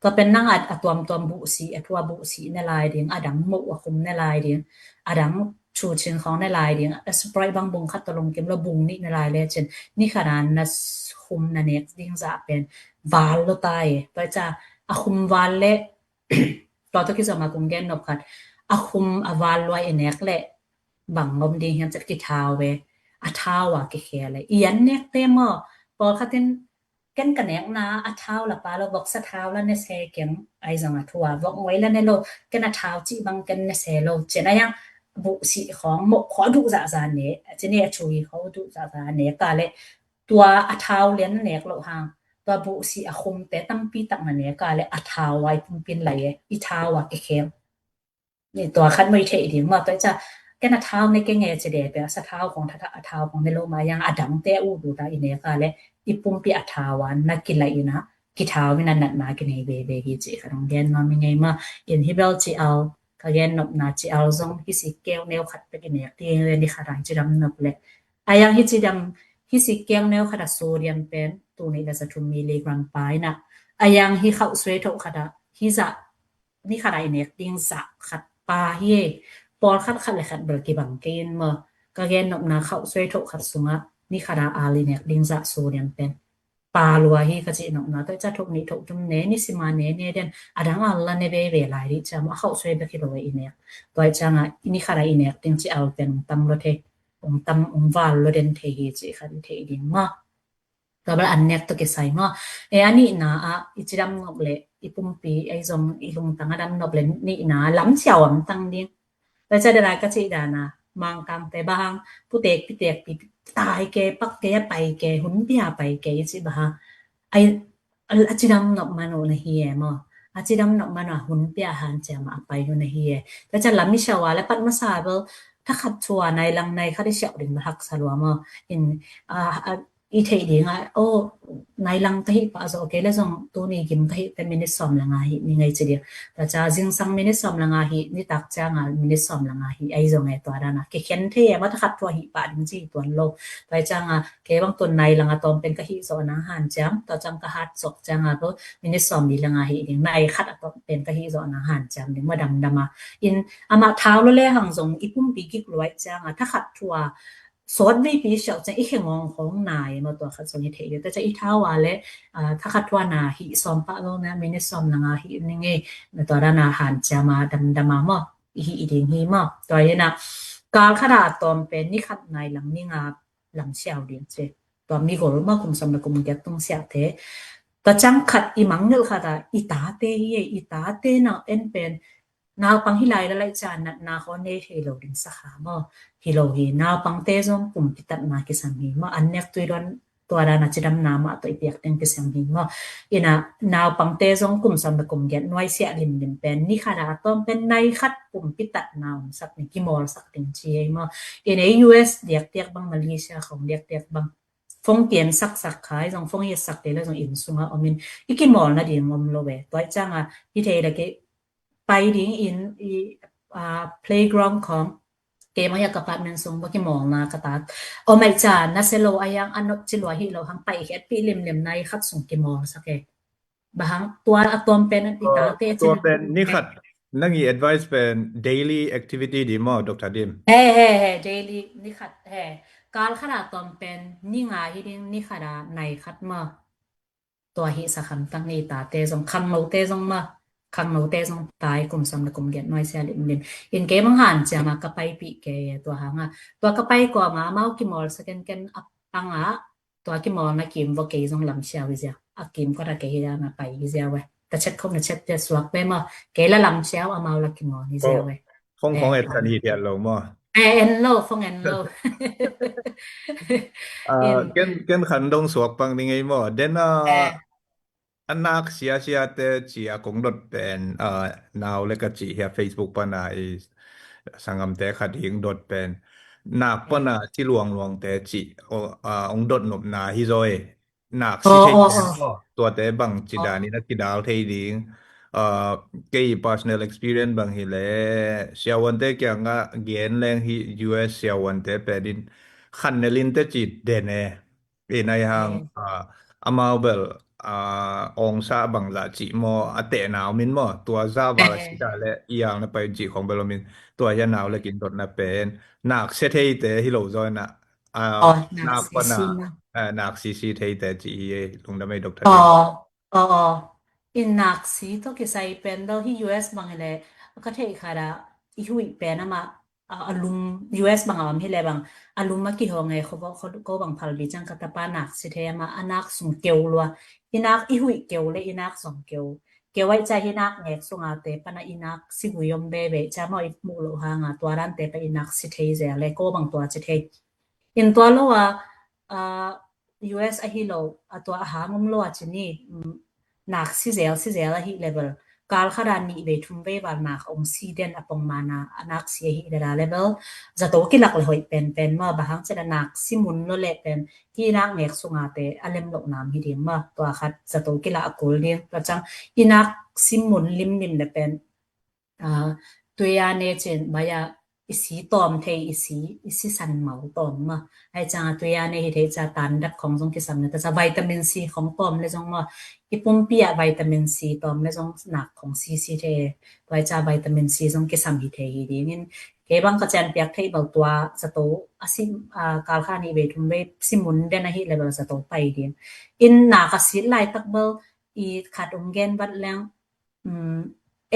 Tua pen nang a, a tuamtuam buhsi, a thua buhsi ne lai ding, a dang moh a khum ne lai ding, a dang thu cin khawng ne lai ding, a Sprite bang bung khat tawh lungkim lo bung nih ne lai le cin, ni khat a na s-, khum na nek ding zah pen val lo ta e. Tua i ca a khum val le tua tawh kizom a kong gen nop khat, a khum a val lua i nek le bang om ding hiam cih kithau e, a thau a kikhel e. I an nek te maw, pawlkhat in ken ka nekna a thau la pa lo, voksa thau la ne se keng, ai zong a thu a vok ngoi la ne lo, ken a thau cih bang ken ne se lo. Cin a yang buhsi khawng moh khaw duh zahzah ne, cin a chui khaw duh zahzah ne ka le tua a thau lian nek lo hang. Tua buhsi a khum te tampi tak na ne ka le a thau a i pumpin lai e, i thau a kikhel. Ni tua khat mui thei ding maw, tua i ca ken a thau ne keng e ci de pia, sa thau khong, tha a thau khong ne lo ma yang a dangte a ut ut a i nek a le i pumpi a thau a na kilai in a kithau in a natna kinei veve hi ci kha dong gen nuam i ngei ma. In hi bel ci al, ka gen nopna ci al zong hi si keu neu khat pek i nek ding le ni khat a hi ci dam nop le. A yang hi ci dam, hi si keu neu khat a sodium pen tu ni la za thum milligram pa in a. A yang hi khauh suai tho khat a hi za ni khat a i nek ding za khat pa hi e. Pawl khat khat le khat bel kibang kei in ma. Ka gen nopna khauh suai tho khat sung a ni khat a al i nek ding za sodium pen pa lua hi ka ci nopna. Tua i ca thok ni thok tum ne ni sima ne ne den a dang al la ne veve lai di ca ma khauh suai bek hi lo i nek. Tua i ca nga ni khat a i nek ding ci al pen ong tam lo thei, ong tam ong val lo den thei hi ci khat i thei ding ma. Tua bel an nek to kisai ma. E a nihna a i ci dam nop le i pumpi a i zong i lungtang a dam nop le nihna lam ciau am tang ding. Tua ca dana ka ci dana mangkangte bahang putek pitek pi tai ke pak ke a pai ke hun pia pai ke i ci bahang. Ai a ci dam nop mano na hi e maw. A ci dam nop mano a hun pia han cia ma a pai hun na hi e. Tua ca lam i siawa le pat masa bel tha khat thua nai lang nai khat i siau ding ma hak sa lua maw. In a i theih ding a, oh, nai lang ka hih pah zawh kei le zong tuni gim ka hih te minit sawm le nga hih ni ngei ci ding. Tua ca zingsang minit sawm le nga hih, nitak ciang a minit sawm le nga hih ahi zong e tua dan a kikhen thei e, ma tha khat thua hih pah ding ci tuan lo. Tua ciang a kei bang tun nai lang a tawm pen ka hih zawh nang han ciang, tua ciang ka hat zawk ciang a bo minit sawm li le nga hih ding, nai khat a tawm pen ka hih zawh nang han ciang ding ma damdam a. In amah thau lo le hang zong i pumpi gik luai ciang a tha khat thua sawt veipi siau ciang i khe ngawng khawng nai maw tua khat zong i theih ding. Tua ciang i thau a le tha khat thua na hih sawm pah lo na minit sawm na nga hih ni ngei na tua dan a han ciam a damdam a maw i hih i ding hi maw. Tua hi na kal khat a tawm pen ni khat nai lang ni nga lam siau ding ci. Tua mi gol maw kum sawm na kum giat tung siate. Tua ciang khat i mangngilh khat a i tate hi e, i tate na en pen naupang hi lai la lai ca natna khaw nei thei lo ding sa kha maw. Hi lo hi naupangte zong pumpi tatna kisam hi maw. An nek tui don tua dan a cidamna mah tawh i piak ding kisam hi maw. Ina naupangte zong kum sawm le kum giat nuai siah limlim pen ni khat a tawm pen nai khat pumpi tatna om sak ni kimawl sak ding ci hi maw. Ina i U S diakdiak bang Malaysia khong diakdiak bang phone pian saksak khai zong phone hiat sak te la zong inn sunga om in i kimawl na ding om lo ve. Tua i canga hi thei la ke pai ding in i playground khong kei mah hiak apartment sung ba kimawlna ka tat. Om ai ca na se lo a yang a nop ci lua hi lo hang pai khiat pi limlim na i khat sung kimawl sak e. Ba hang tua a tuam pen i ta te tua pen ni khat nang i advice pen daily activity di maw, Doctor Dim? He he he, daily ni khat he. Kal khat a tuam pen ni nga hi ding, ni khat a nai khat maw. Tua hi sa kham tang ni ta te zong khang lo te zong ma. Khang lo te zong tai kum sam le kum giat nuai sia lim lim. In kei mang han cia ma ka pai pi ke tua hanga. Tua ka pai kua ma amau kimawl sa ken ken a panga. Tua kimawlna kim va kei zong lam siau hi zia. A kim kua ta kei hi zia na pai hi zia we. Ta chet khop na chet te suak we maw. Kei la lam siau amau la kimawl hi zia we. Khong khong et kan hi thiat lo maw. Eh, en lo, khong en lo. Ken, ken khan dong suak pang ni ngei maw. Den a a nak sia sia te ci a kong dot pen nau le ka ci hia Facebook pana i sangamte khat hi ong dot pen nak pana ci luang luang te ci ong dot nop na hi zaw e. Nak si thei tuate bang ci dan in a kidal thei ding. Kei personal experience bang hi le siavuante kiangah gen leng hi U S siavuante pen in khan ne lin te ci den e. Ina i hang amau bel ong sa bang zah cih maw a tehna om in maw tua zah val a si ta le i ang na pai cih khong bel om in tua hia nau le kin dotna pen nak sia thei te hi lo zaw ina nak pana nak si si thei te cih hi lungdam ei Doctor. Aw aw. In nak si tawh kisai pen bel hi U S bang hi le ka theih khat a i huih pen amah a lum U S bang a om hi le bang a lum a kihong e kho bang phalbi cang ka tapa nak si thei ama a nak sung keu lua. I nak i huih keu le i nak zong keu. Keu ai ca hi nak ngek sunga te pana i nak si hui om bebe ca maw i muh lo hanga tua dan te pa i nak si thei zia le ko bang tua ci thei. In tua lo a U S ahi lo a tua a hang om lo a ci ni. Nak si zel si zel ahi level kal khat a nih vei thum vei val nak a om si den a pongman a, a nak si ahi leh dah leh bel zato kilak leh hoih penpen maw, bang hang cih leh nak si mun lo leh pen hih nak nek sunga te a lem loh nam hi ding maw, tua khat zato kilak a kul ding. Tua ciang i nak si mun limlim leh pen, aa, tui a ne cin bai a i si tawm thei, i si, i sisan mau tawm maw. Ahi ciang a tui a ne hi thei ciang tandat khong zong kisam na, tua ciang vitamin C khong tawm leh zong maw, i pumpi ah vitamin C tawm leh zong nak khong si si thei. Tua ciang vitamin C zong kisam hi thei hi dingin, kei bang ka cian piak thei bel tua zato a si, aa, kal khat nih vei thum vei si mun den ahi leh bel zato pai ding. In nak a sit laitak bel i khat ong gen vat leng, um,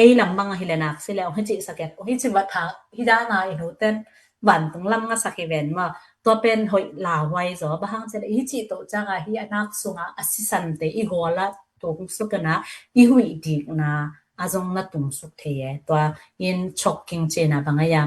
ei lam bang ahi leh nak si leh ong hi cih sa kek, ong hi cih vat ha, hi dan a i nu ten vantung lam nga sak hi ven maw. Tua pen hoih lauhuai zaw, bang hang cih leh i hi cih toh ciang a hih a nak sunga a sisan te i gawl a tung suk na, i huih dikna a zong na tung suk thei e. Tua in chok king cina bang a ya,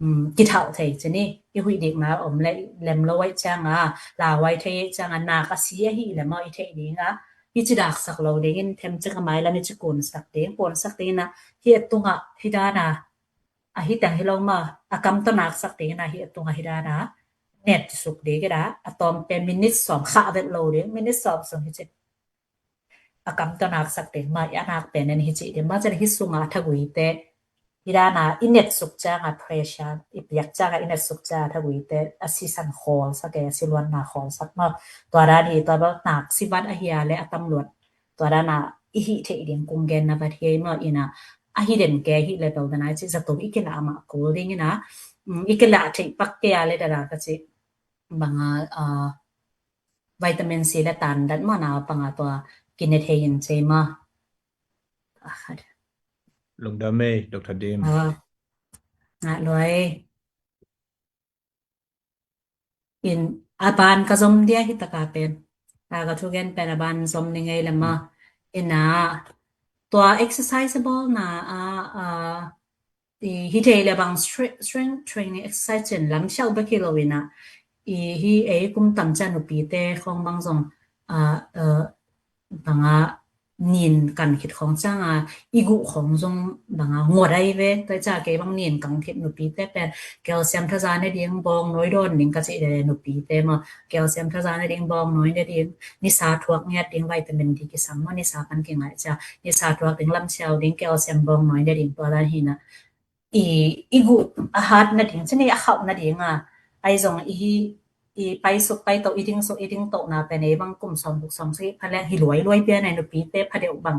um, kithalh thei cin i, i huih dikna om leh lem lo ahi ciang a, lauhuai thei ahi ciang a, nak a si ahi leh maw i theih ding a, i ci dak sak lo dingin them ciang a mai lam i ci kun sak ding, kun sak ding na, hih a tungah hih dan a, a hih teng hi lo maw, a kam tawh nak sak ding na, hih a tungah hih dan a net suk ding i dah, a tawm pen minute sawm khah vet lo ding, minute sawm sung hi ci a kam tawh nak sak ding maw, i a nak pen en hi ci ding maw, cin hih sunga thagui te, hih dan a i net suk ciang a pressure, i piak ciang a i net suk ciang a thagui te a sisan khawl sak e, a si luanna khawl sak maw. Tua dan hi, tua bel nak si vat ahi a leh a tam luat, tua dan a i hih theih ding kong gen na vat hi ei maw. In a, a hi den ke hi leh bel dan a i ci zato i kilak mah kul ding in a, um, i kilak theih pak kei a leh dan a ka ci bang a, aa, vitamin C leh tandat maw na pang a tua kine thei in ci maw. Aa, khat. Lungdam ei, Doctor Dim. Aa, ngah lua ei. In a ban ka zom dia hi taka pen. Aa, ka thugen pen a ban zom ni ngei leh maw. In a, tua exercise a bawlna a, aa, i, hi thei leh bang stre-, strength training exercise cin lam siau bek hi lo in a, i, hi ei kum tam ciang nupite khong bang zong, a, a, bang a nin kan khit khong ciang a, i guh khong zong bang a nguat ahi ve. Tua ciang kei bang nin kan khit nupite pen calcium thaza ne ding bawng nawi dawn ding ka ci leh nupite maw, calcium thaza ne ding bawng nawi ne ding, nisa thuak ngiat ding vitamin D kisam maw, nisa pan kingaih ciang nisa thuak ding, lam siau ding, calcium bawng nawi ne ding, tua dan hi na. I, i guh a hat na ding cin i a khauh na ding a, ahi zong i hi, i pai suk pai toh, i ding suk i ding toh na pen ei bang kum sawm guk sawm sagih pha leng hi luai luai pian a, nupite pha deuh bang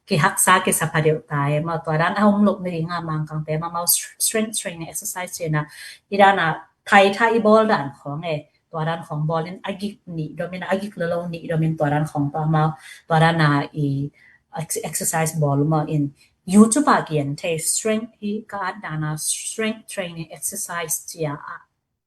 kihaksa kisa pha deuh ta e maw. Tua dan a om loh na ding a, Mangkangte maw, maw strength training exercise cin a, i dan a thai tha i bawl dan khong e, tua dan khong bawl in a gik nih dom in a, a gik lolo nih dom in tua dan khong tua maw, tua dan a i ex-, exercise bawl maw in YouTube ah kian thei, strength hi ka at dan a strength training exercise ci a, a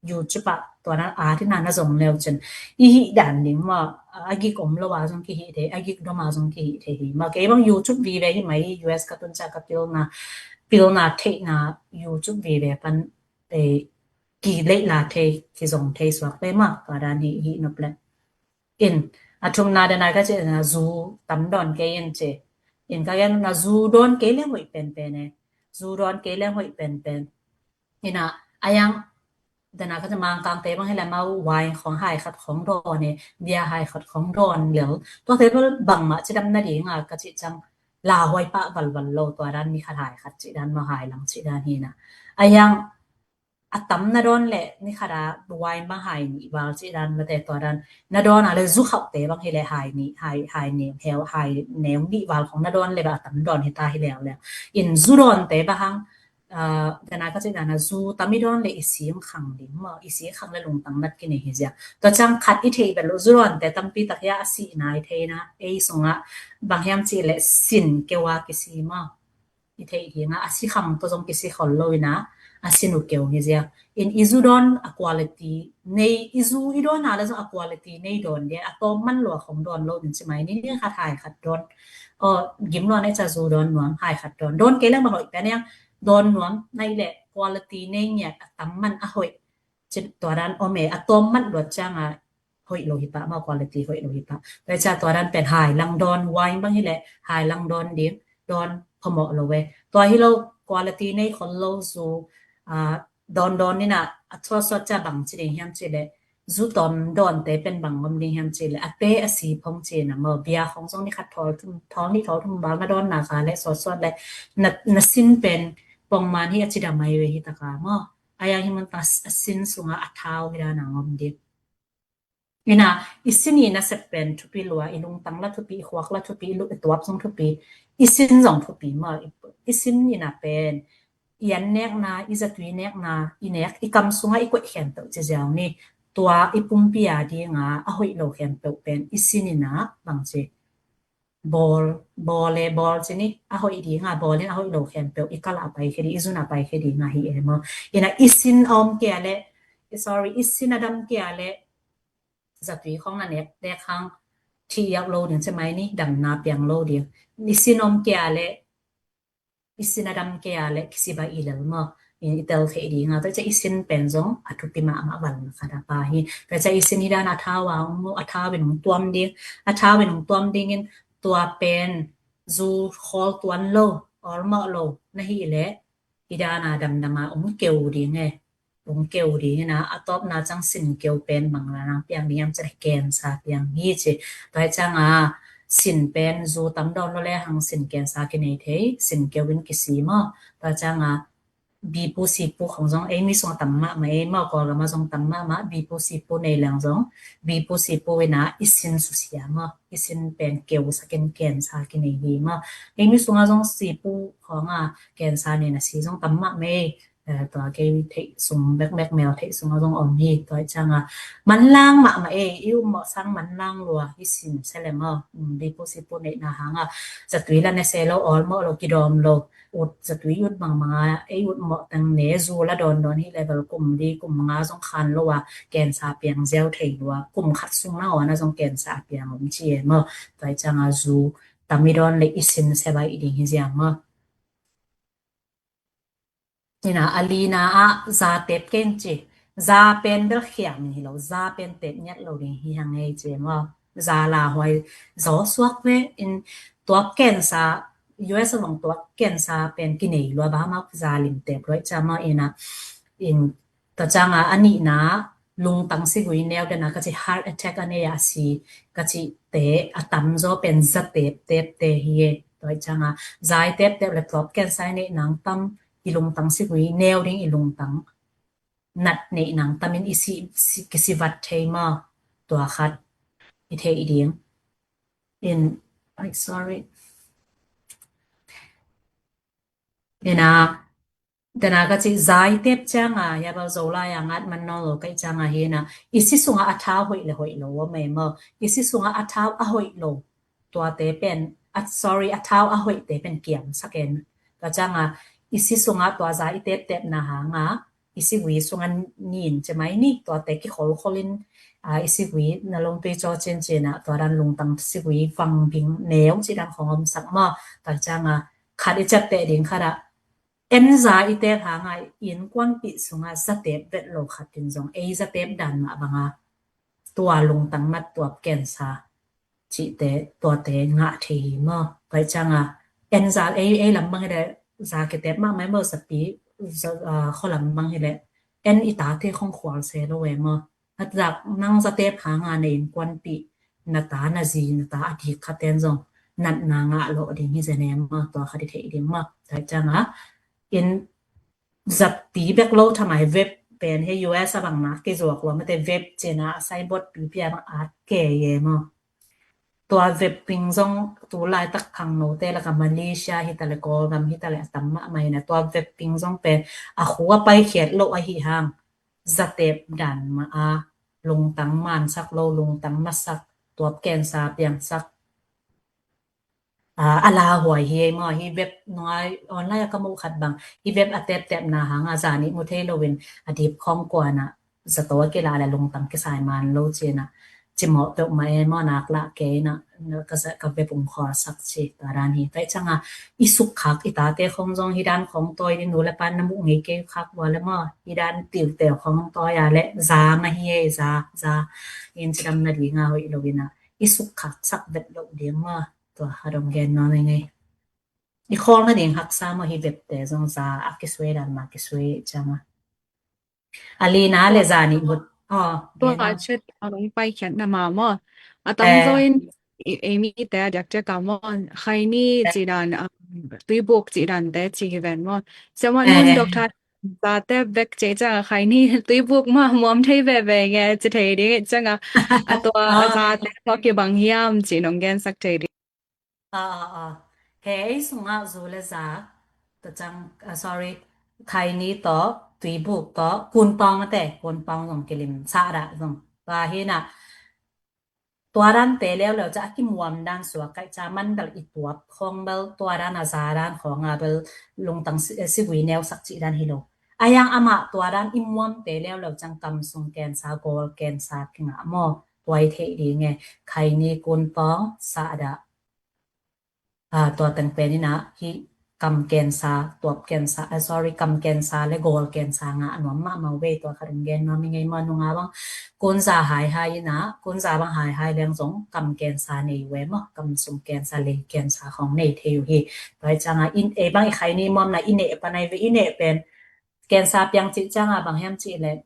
YouTube ah tua dan a at in a na zom leu cin i hih dan ding maw, a gik om lo a zong kihih thei, a gik dom a zong kihih thei hi maw. Kei bang YouTube vive hi mai, U S ka tun ciang ka pilna, pilna theihna YouTube vive pan, eh, kileih la thei, kizong thei suak pen maw, tua dan hi, hi nop leh. In, a thumna dan a ka ci na, zu tam dawn kei in ci. In ka gen na, zu dawn kei leng hoih penpen e. Zu dawn kei leng hoih penpen. In a, a yang dan a ka ci, Mangkangte bang hi leh maw wine khong hai khat khong dawn e, beer hai khat khong dawn lel. Tuate bel bangmah cidam na ding a ka cih ciang lauhuai pah valval lo, tua dan ni khat hai khat cih dan maw, hai lang cih dan hi na. A yang a tam na dawn leh ni khat a wine bang hai nih val cih dan mate, tua dan na dawn a leh zu khauhte bang hi leh hai nih, hai, hai nih, heu, hai neu nih val khong na dawn leh bang a tam dawn hi ta hi leuleu. In zu dawnte bang hang, aa, dan a ka cih dan a zu tam i dawn leh i si khang ding maw, i si khang leh lungtang nat kinei hi zia. Tua ciang khat i theih bel lo, zu dawnte tampi tak hi a, a sihna i thei na, ei sungah bang hiam cih leh sin keu a kisi maw. I theih ding a, a si khang tawh zong kisi khol lo in a, a sin uh keu hi zia. In i zu dawn a quality nei, i zu i dawn a leh zong a quality nei dawn ding, a tawm man lua khong dawn lo ding ci mai ni, ni khat hai khat dawn. Aw, gim lua na i ci a, zu dawn nuam, hai khat dawn. Dawn kei leng bang hoih pen a, dawn nuam na hih leh quality nei ngiat, a tam man a hoih. Ci tua dan om e, a tawm man luat ciang a hoih lo hi pah maw, quality hoih lo hi pah. Tua ciang tua dan pen hai lang dawn, wine bang hi leh hai lang dawn ding, dawn phamawh lo e. Tua hi lo, quality nei khol lo zu, aa, dawndawn in a, a suatsuat ciang bang ci ding hiam cih leh, zu tawm dawnte pen bang om ding hiam cih leh, a te a si phawng ci-in a maw, bia khawng zong ni khat thawl thum, thawl nih thawl thum val na dawn nak leh suatsuat leh, na, na sin pen pongman hi a cidam mai ve hi tak a maw. A yang hi man ta a sin sungah a thau hi dan a om ding. Ina, i sin i nasep pen thupi lua, i lungtang la thupi, i khuak la thupi, i lu-, i tuap zong thupi, i sin zong thupi maw, i, i sin ina pen, i an nekna, i zatui nekna, i nek, i kam sungah i koih khempeuh ci ziau ni, tua i pumpi a dinga, a hoih lo khempeuh pen, i sin ina, bang ci. Bawl, bawl le bawl ci ni, a hoih dinga, bawl in a hoih lo khempeuh, i kal a pai khia ding, i zun a pai khia dinga hi e maw. Ina i sin a om kei a leh, sorry, i sin a dam kei a leh, zatui khawng na nek, nek hang, thi iak lo ding ci mai ni, damna piang lo ding. I sin om kei a leh, i sin a dam kei a leh kisi baih i lel maw. I, i tel theih dinga, tua ciang i sin pen zong a thupi mahmah val na khat a pa hi. Tua ciang i sin hi dan a thau a, a thau in hong tuam ding, a thau in hong tuam dingin tua pen zu khawl tuan lo, awlmawh lo, na hih leh, hi dan a damdam a hong keu ding e. Hong keu ding ina, a tawpna ciang sin keu pen bang la nang piang ding hiam cih leh cancer piang hi ci. Tua hi cianga sin pen zu tam dawn lo le hang sin cancer kinei thei, sin keu in kisi maw. Tua hi cianga bipu sipu khong zong ei mi sungah tam mahmah ei maw, Kawlgam ah zong tam mahmah, bipu sipu nei leng zong bipu sipu ina i sin susia maw, i sin pen keu sakin cancer kinei hi maw. Ei mi sungah zong sipu khong a cancer nei na si zong tam mahmah ei. Eh, tua kei theih sung bekbek, mel theih sung a zong om hi. Tua hi cianga manlang mahmah ei, i ummawh sang manlang lua hi sin se le maw. Mm, bipu sipu neihna hanga zatui la ne se lo, awlmawh lo, kidawm lo, ut, zatui ut bangmang a ei utmawh teng ne, zu la dawndawn hi level kum li kum nga zong khan lo a cancer piang ziau thei lua, kum khat sung nangawn a zong cancer piang om ci e maw. Tua hi cianga zu tam i dawn le i sin se baih ding hi ziang maw. Ina, a lina ah za tep keng ci. Za pen bel khiam hi lo, za pen tep ngiat lo ding hi hang ei ci maw. Za lauhuai zaw suak ve in, tuap cancer, U S a bang tuap cancer pen kinei lua bang maw, za lim tep lua hi cia maw. Ina, in, tua cianga a nihna lungtang sigui neu dena ka ci, heart attack a nei a si ka ci te a tam zaw pen za tep tep te hi e. Tua hi cianga za i tep tep le tuap cancer i neih nang tam, i lungtang sigui neu ding, i lungtang nat neih nang tamin i si, si, kisi vat thei maw. Tua khat i theih ding. In, ai, sorry. Ina, dena ka ci za i tep cianga, ya bal Zolai a ngat man nawn lo ka hih cianga hi na, i si sungah a thau hoih le hoih lo om ei maw. I si sungah a thau a hoih lo tuate pen, a, sorry, a thau a hoihte pen kiam sak en. Tua cianga i si sungah tua za i teptepna hanga i sigui sunga nin ci mai ni, tuate kikholkholin, a, i sigui na lungtui caw cincina, tua dan lungtang sigui vangbing neu ci dan khong om sak maw. Tua cianga khat i ciapteh ding khat ah, en za i tep hanga innkuanpih sunga za tep vet lo khat in zong ei za tep dan mah banga tua lungtang mat tuap cancer cihte tuate ngah thei hi maw. Tua hi cianga en za ei, ei lam bang hi leh za kitep mahmah ei maw, zapi, za, a, khualam bang hi leh en i tate khong khual se lo ei maw. A zak nang za tep hanga na innkuanpih, na ta, na zi, na ta a dik khaten zong natna ngah lawh ding hi zen ei maw, tua khat i theih ding maw. Tua hi cianga in zapi bek lo thamai vape pen hi U S a bang nak kizuak lua mate, vape cina a saibot pipi a bang at kei ei maw. Tua vaping zong tu laitak khangnote laka Malaysia hi ta le, Kawlgam hi ta le a tam mahmah hi na. Tua vaping zong pen a khu a paikhiat loh ahi hang za tep dan mah a lungtang mansak lo, lungtang masak, tuap cancer piangsak, a, a lauhuai hi ei maw. Hi vape nungai online a ka muh khat bang, hi vape a teptepna hanga zan i mu thei loin a dip khong kuana zato a kila le lungtang kisai man lo cina cimawh peuhmah ei maw, nak lah kei na, na ka za, ka vape ung khualsak ci, tua dan hi. Tua hi cianga i sukkhak i tate khong zong hi dan khong tawi ding, nu le pan na muh ngei kei khak bua le maw, hi dan tiuteu khong tawi a le za mah hi ei, za, za in cidam nadinga hoih lo ina i sukkhaksak vet loh ding maw. Tua khat ong gen nuam ei ngei. I khawl nading haksa maw, hi bepte zong za a kisuai dan mah kisuai ciang a. A lina le za nih mut. Aw, tua nena. Chet a nong paikhiat na mah maw. A tam zaw in, i, eimi te a diak ciak a maw. Khaini ci dan, um, tuibuk ci dan te ci hi ven maw. Sia maw, nun doctor zate bek ci ciang a khaini tuibuk mah muam thei veve nge ci thei ding ciang a. A tua a zate tua kibang hiam ci nong gensak thei ding. Ah, ah, ah. He, ei sungah zu le za, tua ciang, ah, sorry, khaini tawh, tuibuk tawh, kunpawng a te, kunpawng zong kilim sa dah zong. Tua hi na, tua dan te leuleu ca a kimuam dan suak kaih ca man bel i tuap khawng bel, tua dan a za dan khawng a bel lungtang si, eh, sigui neusak cih dan hi lo. A yang amah tua dan i muam te leuleu ciang kam sung kensa, gawl kensa kingah maw, tua i theih ding e, khaini kunpawng sa dah. Ah, tua teng pen ina hi kam kensa, tuap kensa, ah, sorry, kam kensa le gawl kensa ngah nuam mahmah uh ve. Tua khat ong gen nuam ing ei maw, nunga bang kunza haihai ina, kunza bang haihai leng zong kam kensa nei uh e maw, kam sung kensa, lei kensa khawng nei thei uh hi. Tua hi ciang a, in, ei bang i khaini muamna i neh pan ai ve, i neh pen kensa piang cih ciang a bang hiam cih leh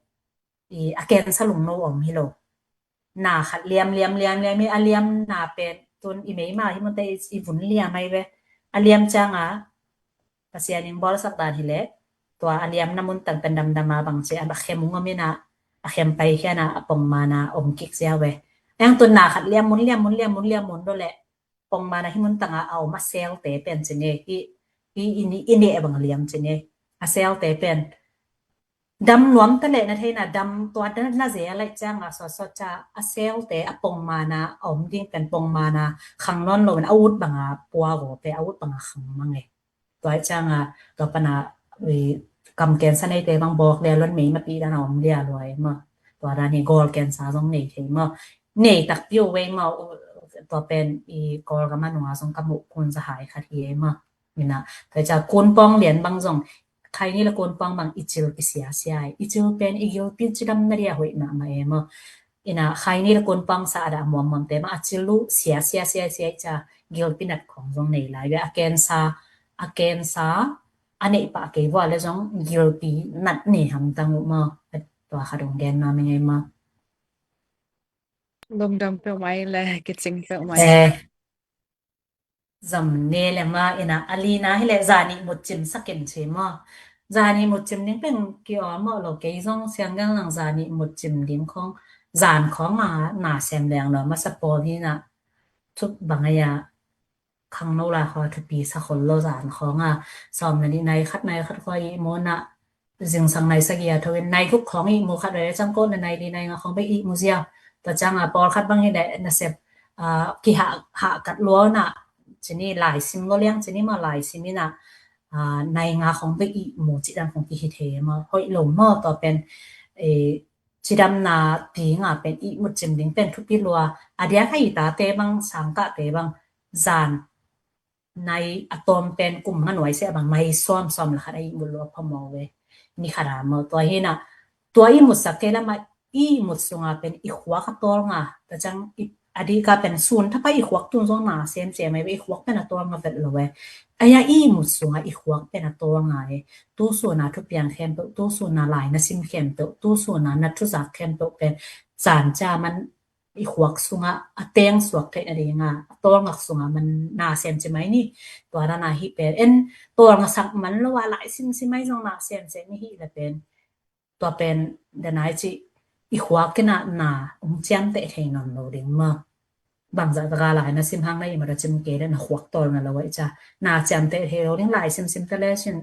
i a kensa lungno om hi lo. Na khat liam, liam, liam, liam, i a liam na pen tun i meima hi mawte i, i vun liam ai ve. A liam ciang a, Pasian in bawlsak dan hi leh, tua a liam na mun tang pen damdam a bang ci a, a khem ung om ina, a khem pai khian a, a pongman a om kik sia ve. Eng tun na khat liam mun, liam mun, liam mun, liam mun do leh, pongman a hi mun tang a, a om a cell te pen ci ne, i, i, i, i ne bang liam ci ne. A cell te pen dam nuam ta leh na theina dam tua na, na ze a laih ciang a sawt sawt ca a cell te a pongman a, a om ding pen pongman a khang nawn lo in a ut bang a pua go pe a ut bang a khang mang e. Tua hi ciang a tua pan a, ui, kam kensa nei te bang bawk lia luan mei ma pi dan a om lia luai maw. Tua dan hi gawl kensa zong nei thei maw. Nei takpi uh vei maw, tua pen i Kawlgam a nunga zong ka muh kunza hai khat hi e maw. Ina, tua hi ciang kunpawng lian bang zong, khaini le kunpawng bang i cil kisiasia e. I cil pen i gilpi cidam na dia hoih mahmah e maw. Ina, khaini le kunpawng sa a dah muammuam te bang a cil uh siasia sia sia i ca gilpi nat khawng zong nei lai ve. A kensa, a kensa, a neih pah kei vua le zong gilpi nat nei hamtang uh maw. Tua khat ong gen nuam ing ei maw. Lungdam peuhmah le kicing peuhmah. Eh. Zom ne le ma ina a lina hi le zani mutcim sakin ci maw. Zani mutcim ding pen ki aw maw lo kei zong siang gang lang zani mutcim ding khawng zan khawng a na sem leng lo masa pawl hi na thup bang a ya khangno lai khaw thupi sa khol lo zan khawng a sawm na ni nai khat nai khat khaw i maw na zingsang nai sagih a tho in nai guk khawng ihmu khat ve le cang ko na nai li nai nga khawng bek ihmu zia. Tua cang a pawlkhat bang hi le nasep, ah, kihah, hah kat lua na cini laisim lo liang cini ma laisim ina, ah, nai nga khawng bek ihmu ci dan khawng kihi thei ma hoih lo ma tua pen, eh, cidamna ti nga pen ihmu cim ding pen thupi lua. A diak a i tate bang sangkahte bang zan nai a tawm pen kum nga nuai se a bang nai sawm sawm la khat a ihmut lo a phamawh ve. Ni khat a maw tua hi na tua ihmut sak kei lam a ihmut sunga pen i khuak a tawl nga ta cang i a dih ka pen sun thapa i khuak tun zong na sem sem ai ve i khuak pen a tawl nga vet lo ve. Aya ihmut sunga i khuak pen a tawl nga e. Tu suna thupiang khempeuh, tu suna lai na sim khempeuh, tu suna na thuzak khempeuh pen zan ca man i khuak sungah a teng suak theih nadingah a tawlngak sungah man na sem ci mai ni. Tua dan a hih pen en tawlngak sak man lo a lai simsim mai zong na sem sem i hih le pen tua pen danai ci i khuak kinah na ong ciamteh thei nawn lo ding maw. Bangzah taka lai na sim hang na i mada cim kei le na khuak tawl na lo a i ca na ciamteh thei lo ding lai simsim ta le cin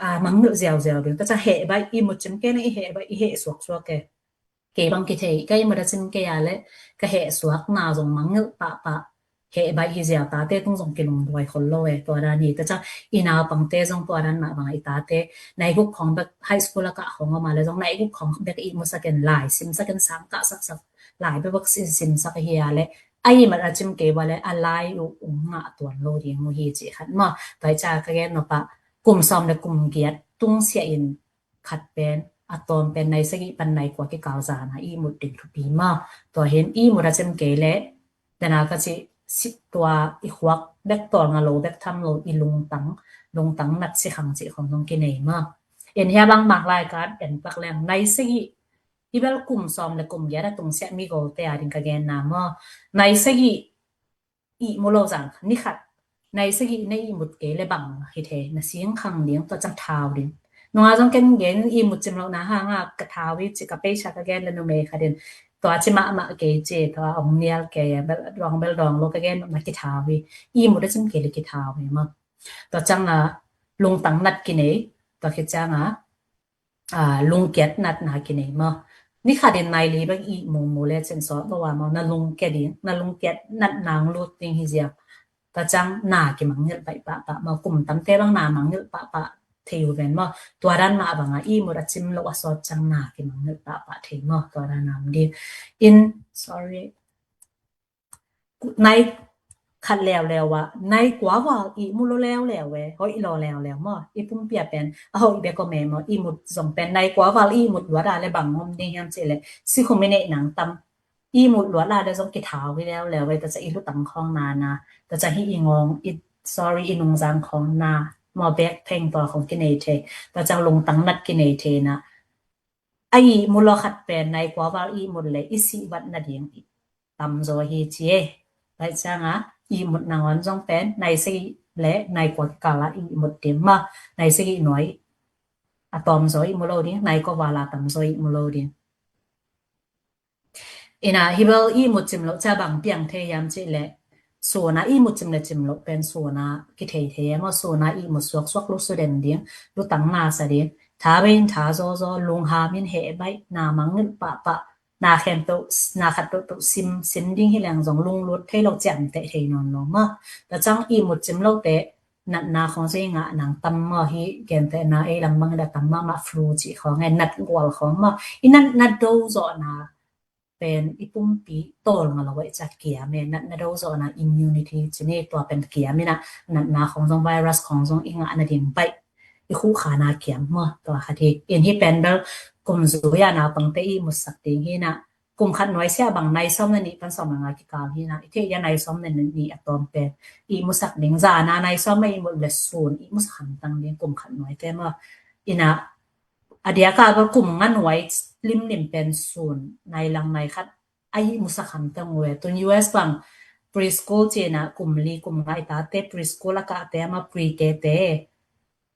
a mangngilh ziauziau ding ta ca heh baih i mut cim kei na i heh baih i heh suaksuak e. Kei bang kithei ka i mada cim kei a le ka heh suak na zong mangngilh pahpah heh baih hi ziau tate tung zong kilungduai khol lo e. Tua dan hi ta ca i naupangte zong tua dan mah bang a i tate naiguk khawng bek high school a kah khawng a ma le zong naiguk khawng bek i musak en lai simsak en sangkah saksak lai bebek simsak hi a le a i mada cim kei ba le a lai uh ung ngah tuan lo ding uh hi ci khat maw. Tua i ca ka gen nopah kum sawm le kum giat tungsiah in khat pen a tawm pen nai sagih pan nai kua kikal zana ihmut ding thupi maw. Tua hin ihmut a cem kei le dana ka ci sit tua i khuak bek tawlnga lo bek tham lo i lungtang, lungtang nat sikhang cih khong zong kinei maw. En hia bang mak lai ka en pak leng nai sagih hi bel kum sawm le kum giat a tungsiah mi golte a ding ka genna maw. Nai sagih ihmu lo zan ni khat nai sagih na ihmut kei le bang hi thei, na singkhang ding, tua ciang thau ding. Nunga zong ken gen ihmut cim lohna hanga ka thau hi ci ka peisa ka gen le numei khat in tua ci mahmah kei ci, tua ong nial kei a bel dawng bel dawng lo ka gen na kithau hi. Ihmut a cim kei le kithau hi maw. Tua cianga lungtang nat kinei, tua khit cianga lungkiat natna kinei maw. Ni khat in nai li bang ih mumu le cin sawt lo a maw, na lungkiat ding, na lungkiat natna ong lut ding hi ziau. Tua ciang na kimangngilh baih pahpah maw, kum tamte bang na mangngilh pahpah thei uh ven maw. Tua dan mah banga ihmut a cim lo a sawt ciang na kimangngilh pahpah thei maw, tua dan a om ding. In, sorry. Nai khat leuleu ah nai kua val ihmu lo leuleu e, hoih lo leuleu maw. I pumpi a pen a hoih bek om e maw. Ihmut zong pen nai kua val ihmut luat a le bang om ding hiam cih le sikhum i neih nang tam. Ihmut luat a le zong kithau hi leuleu e. Tua ciang i lutang khawng na na, tua ciang hi i ngawng, i, sorry, i nungzang khawng na maw, bek pheng tua khawng kinei thei. Tua ciang lungtang nat kinei thei na. A ihmut lo khat pen nai kua val ihmut le i sih vat nading tamzaw hi ci e. Tua cianga ihmut nangawn zong pen nai sagih le nai kua kikala ihmut ding maw. Nai sagih nuai a tawmzaw ihmu lo ding, nai kua vala tamzaw ihmu lo ding. Ina hi bel ihmut cim lo ca bang piang thei hiam cih le suna ihmut cim le cim lo pen suna kithei thei e maw. Suna ihmut suaksuak lo suden ding, lutang na sa ding, tha bei in tha zawzaw, lungham in heh baih, na mangngilh pahpah, na khen toh, na khat toh toh sim, sin ding hi leng zong lunglut thei lo ciamteh thei nawn lo maw. Tua ciang ihmut cim lote natna khawng zong i ngah nang tam maw. Hi gentehna ei lam bangin a tam mahmah flu cih khawng e, nat gual khawng maw. I nat, nat do zawhna pen i pumpi tawlnga lo a i ca kiam e. Natna do zawhna immunity ci ni, tua pen kiam ina natna khawng zong virus khawng zong i ngah nading baih i khuhkhana kiam maw. Tua khat hi. In hi pen bel kum zui a naupangte ihmutsak ding hi na. Kum khat nuai sia bang nai sawm na nih pan sawm na nga kikal hi na. I theih dia nai sawm na nih a tawm pen ihmutsak ding. Zana nai sawm a ihmut le sun ihmutsak hamtang ding kum khat nuaite maw. Ina a diaka bel kum nga nuai limlim pen sun nai lang nai khat a ihmutsak hamtang uh e. Tun U S bang preschool cina kum li kum nga i tate preschool a kahte ama pre-K te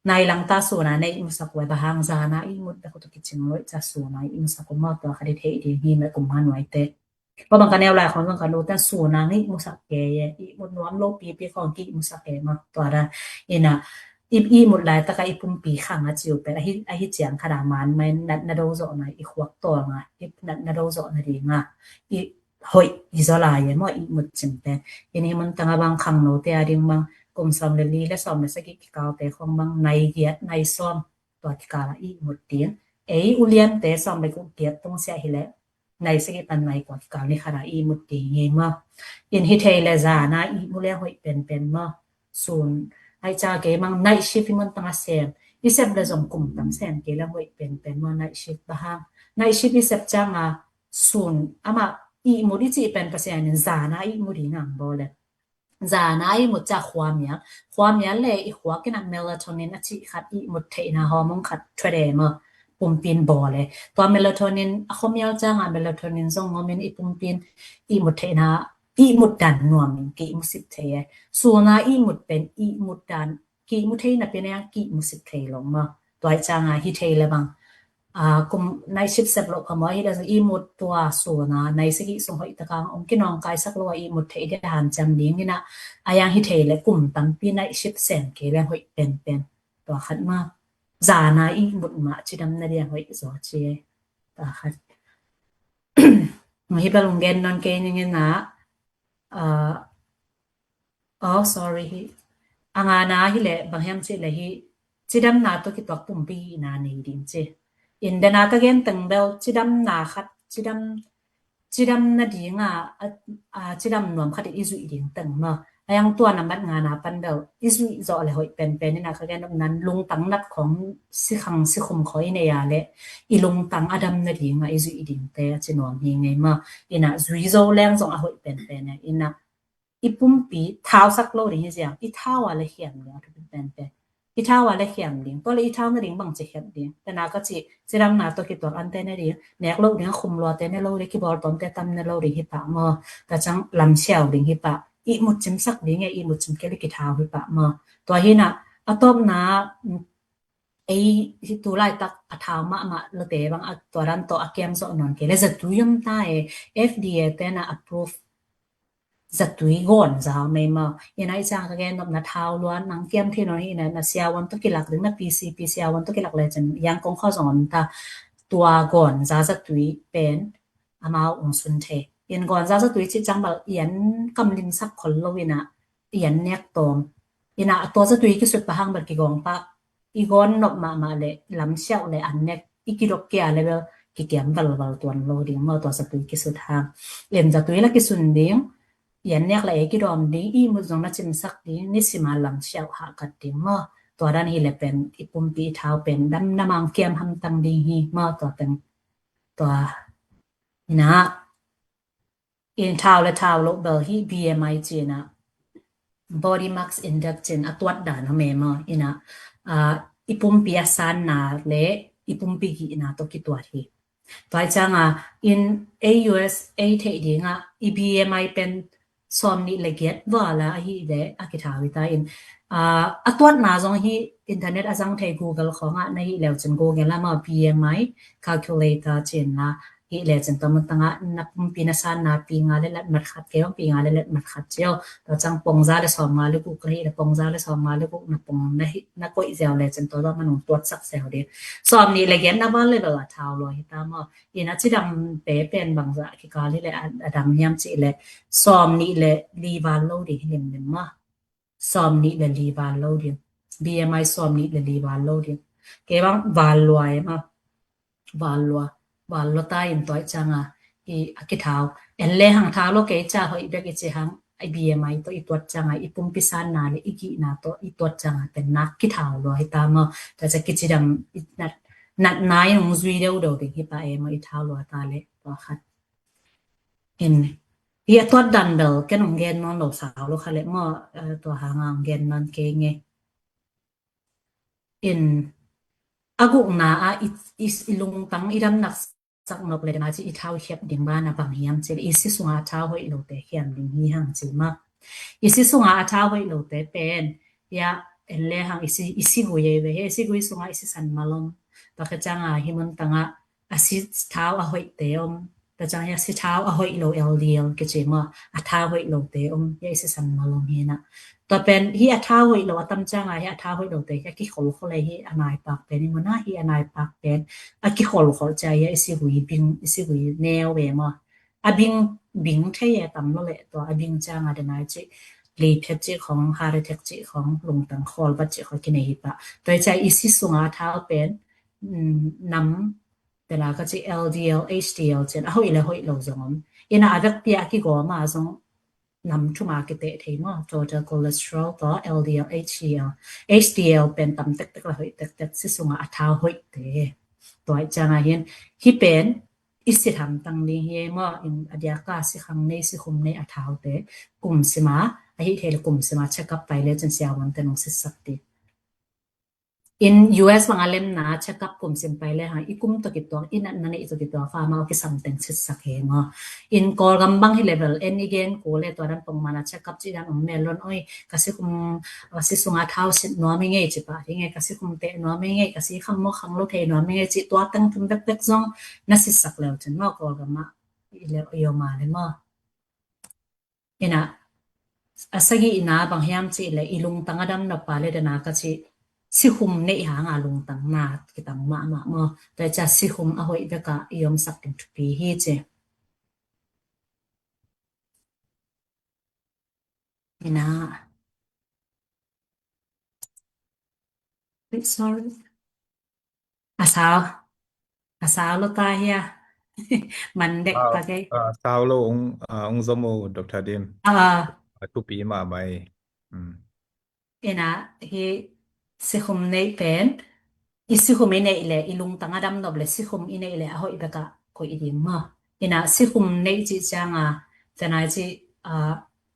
nai lang ta suna nei ihmutsak uh e. Bang hang zana ihmut bek uh tawh kicing lo i ca suna ihmutsak uh maw. Tua khat i theih ding hi meh kum nga nuaite. Kua bang ka neu lai khawng zong ka nute suna ngih musak kei e, ihmut nuam lo pipi khawng kih musak kei maw. Tua dan ina ihmut laitaka i pumpi khang a ci uh pen ahi, ahi ciang khat a man mai natna do zawhna i khuak tawlnga, i natna do zawhna dinga i hoih i zaw lai e maw, ihmut cim pen. Ina hi mun tanga bang khangnote a ding bang kum sawm le li le sawm le sagih kikalte khawng bang nai giat nai sawm tua kikala ihmut ding. Ei uliante sawm le guk giat tungsiah hileh nai sagih pan nai kua kikal ni khat a ihmut ding hi maw. In hi thei le zana ihmu le hoih penpen maw. Sun ai ca kei mang night shift i mun tanga sem i sep le zong kum tam sem kei le hoih penpen maw. Night shift bang hang night shift i sep cianga sun ama ihmut i cih pen Pasian in zana ihmu ding ang baw le. Zana ihmut ca khuamial, khuamial le i khuak ina melatonin a cih khat ihmut theihna hormone khat thuade maw, pumpin bawl e. Tua melatonin a khuamial cianga melatonin zong ngomin i pumpin ihmut theihna, ihmut dan nuamin kihmusik thei e. Suna ihmut pen ihmut dan kihmu thei napi nia kihmusik thei lo maw. Tua i cianga hi thei le bang kum night shift sep loh kha maw, hi le zong ihmut tua suna nai sagih sung hoih taka ong kinawngkaisak lo a ihmut thei dia hanciam ding ina. A yang hi thei le kum tampi night shift sem kei le hoih penpen. Tua khat maw. Zana ihmut mah cidam na dia hoih zaw ci e. Tua khat. Hi bel ong gen nawn kei ning ina. Oh, sorry, hi a ngana hileh bang hiam cih leh hi cidamna tawh kituak pumpi hihna nei ding ci. In dena ka gen teng bel cidamna khat, cidam, cidamna dinga cidam nuam khat in i zuih ding teng maw. A yang tua nambat ngana pan bel i zuih zawh le hoih penpen ina ka gen nan lungtang nat khawng sikhang sikhum khawi nei a le i lungtang a damna dinga i zuih dingte a ci nuam hi ngei maw. Ina zui zo leng zong a hoih penpen e ina i pumpi thausak lo ding hi ziang, i thau a le hiam ding a thupi penpen. I thau a le hiam ding, tua le i thau na ding bang ci hiam ding. Tena ka ci, cidamna tawh kituak ante na ding, nek lo ding, khum luate ne lo ding, kibawl tawnte tam ne lo ding hi pah maw. Tua ciang lamsiau ding hi pah. Ihmut cimsak ding e, ihmut cim kei le kithau hi pah maw. Tua hi na, a tawpna, ei hi tu laitak a thau mahmah lote bang a tua dan tawh a kiam zawh nawn kei le zatui om ta e, F D A te na approve zatui gawn za mei maw. Ina i cang ka gen nopna thau luan nang kiam thei nawn hi ina na siavuan tawh kilak ding na P C P siavuan tawh kilak le cin Yangon khuazawng om ta tua gawn za zatui pen amau ong sun thei. In gawn za zatui cih cang bal i an kam limsak khol lo ina i an nek tawm. Ina a tua zatui kisut pah hang bal kigawng pah i gawn nop mahmah le lamsiau le an nek i kidok kia le bel kikiam valval tuan lo ding maw tua zatui kisut hang. In zatui la kisun ding i an nek la e kidawm ding ihmut zong na cimsak ding nisima lamsiau hahkat ding maw. Tua dan hi le pen i pumpi i thau pen dam na mang kiam hamtang ding hi maw tua pen tua ina in thau le thau lo bel hi B M I cina body mass index cin a tuat dan a mema ina a i pumpi a sanna le i pumpi gihna tawh kituat hi. Tua i canga in A U S a theih dinga i B M I pen sawm nih le giat vala ahi le a kithau hi ta in a tuatna zong hi internet a zang thei Google khawngah na hi leu cin Google ama B M I calculator cin la hi le cin tua mun tangah na pumpi na sanna pi nga le lat mat khat kei ong pi nga le lat mat khat cio tua cang pong za le sawm nga le guk la hi le pong za le sawm nga le guk na pong na hi na koih ziau le cin tua tua manung tuat sak ziau ding sawm nih le giat na val le bel a thau lua hi ta maw. Ina cidam pe pen bangzah kikal hi le a dam hiam cih le sawm nih le li val lo ding hi limlim maw. Sawm nih le li val lo ding. B M I sawm nih le li val lo ding. Kei bang val lua e maw. Val lua. Val lua ta in tua i canga i a kithau. En le hang thau lo kei ca hoih bek i ci hang i B M I tawh i tuat canga i pumpi sanna le i gihna tawh i tuat canga pen nak kithau lua hi ta maw. Tua ca kicidam i nat natna in hong zui deuh deuh ding hi pah e maw i thau lua ta le tua khat. In hi a tuat dan bel ken hong gen nawn lo sau lo kha le maw tua hanga hong gen nawn kei nge. In a gukna ah i lungtang i damnak sak nop le dana ci i thau hiap ding bana bang hiam ci le i si sunga a thau hoih lote hiam ding hi hang ci ma. I si sunga a thau hoih lote pen ya en le hang i si i si gui ei ve he i si gui sunga i si san malom. Tua ka canga hi mun tanga a si thau a hoihte om. Tua cang hi a si thau a hoih lo L D L kici ma a thau hoih lote om hi a i si san malom hi na. Tua pen hi a thau hoih lo a tam canga hi a thau hoih lote hi a kikholkhol hi a naipak pen i muna hi a naipak pen a kikholkhol cia hi a i si gui bing i si gui neu ve ma. A bing bing thei a tam lo le tua a bing canga denai ci li phet ci khong hari thek ci khong lungtang khol bat ci khong kinei hi pah. Tua i cia i si sunga thau pen nam tena ka ci L D L H D L cin a hoih le hoih lo zong om. Ina a vekpi a kigawma zong nam thuma kiteh thei maw total cholesterol tawh L D L H D L. H D L pen tam tektek la hoih tektek si sunga a thau hoih te. Tua i canga hin hi pen i si hamtang ding hi maw in a diaka si khang nei si khum nei a thau te kum sima a hi thei le kum sima check up pai le cin siavuan te nong sitsak ti. In U S bang a lemna check up kum sim pai le hang i kum tawh kituak i natna neih tawh kituak fa mau kisam teng sitsak he maw. In Kawlgam bang hi level en i gen ko le tua dan pong mana check up ci dan om mel lon oi ka si kum ka si sunga thau sit nuam i ngei ci pah hi ngei ka si kum teh nuam i ngei ka si kham maw khang lo thei nuam i ngei ci tua teng thum bekbek zong na sitsak leu cin maw Kawlgam ah i le i oma le maw. Ina a sagihna bang hiam cih le i lungtang a dam nop a le dana ka cih sihum neih hanga lungtang na kitang mahmah maw. Tua i cia sihum a hoih veka i omsak ding thupi hi ci. Ina. Sorry. A sau. A sau lo ta hia. Man dek ta kei. A sau lo ung ung zomo Doctor Dim. A thupi mahmah hi. Ina hi sihum neih pen i sihum i neih le i lungtang a dam nop le sihum i neih le a hoih beka koih i dim maw. Ina sihum neih cih cianga tenai cih a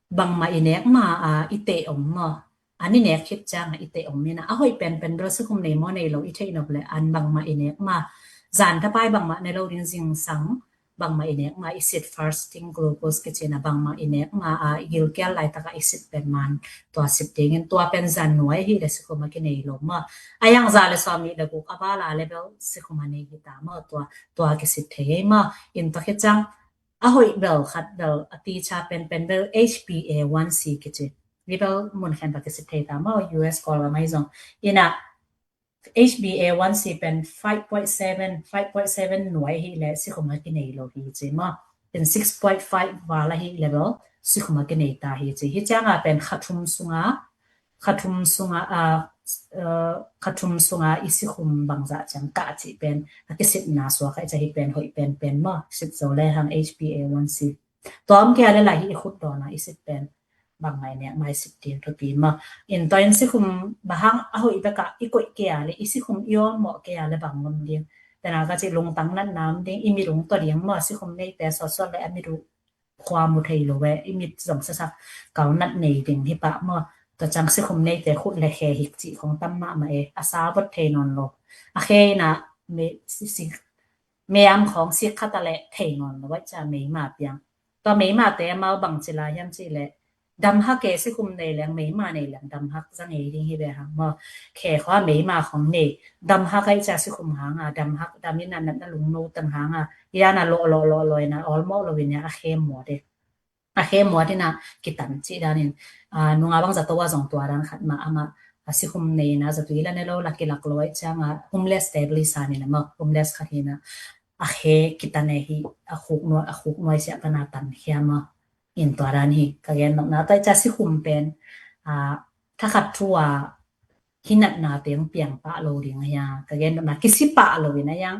bangmah i nek ma a i teh om maw? An i nek khit ciang a i teh om in a, a hoih penpen bel sikhum nei maw nei lo i theih nop leh an bangmah i nek ma, zan thapai bangmah ne lo ding zingsang bangmah i nek ma i sit, fasting glucose kici in a, bangmah i nek ma a i gilkial laitak a i sit pen man tua sit dingin, tua pen zan nuai hi leh sikhum a kinei lo maw? A yang za le sawm nih le guk a val a leh bel sikhum a nei hi ta maw? Tua, tua kisit thei ei maw? In tua khit ciang a hoih bel khat bel a ticha penpen bel H b A one C kici. Hi bel mun khen bel kisit thei ta maw, U S Kawlgam ahi zong. In a H b A one C pen five point seven, five point seven nuai hi leh sikhum a kinei lo hi ci maw? In six point five val ahi leh bel sikhum a kinei ta hi ci. Hi ciang a pen kha thum sung a, kha thum sung a, a, a, kha thum sung a i sikhum bangzah ciang kah cih pen a kisitna suak a i cih hi pen hoih penpen maw? Sit zo le hang H b A one C. Tua om kei a leh lai hi i khut dawn a i sit pen bangmah i nek ma i sit ding thupi maw? In tua in sikhum bang hang a hoih bek a i koih kei a leh, i sikhum i awlmawh kei a leh bang om ding? Tua na ka cih lungtang natna om ding, i mit ung tawh ding maw? Sikhum neite sawtsawt leh a mit uh khua mu thei lo e, i mit zong sasak kal nat nei ding hi pah maw? Tua ciang sikhum neite khut le khe hik cih khong tam mahmah e, a sa vot thei nawn lo. A khe in a me, si, si, me am khong sik khat a leh thei nawn lo, vai ca meima piang. Tua meimate amau bang ci lai hiam cih leh, damhak e, sikhum nei leng, meima nei leng damhak za ngei ding hi ve hang maw? Khe khua meima khong nei, damhak a i ca sikhum hang a, damhak, dam in a natna lungno tang hang a, i dan a lawh lawh lawh lawh in a awlmawh lo in a, a khe muat e. A khe muat in a kitan cih dan in, a, nunga bang zato a zong tua dan khat mah amah, a, sikhum nei in a zatui la ne lo la kilak lo a i ciang a homeless te bel i san in a maw, homeless khat hi in a, a khe kitan e hi, a khuk nuai, a khuk nuai siah pan a tan khia maw? In tua dan hi, ka gen nopna tua i ca sikhum pen, a, thakhat thu a hi natna teng piang pah lo ding a hia, ka gen nopna kisi pah lo in a yang,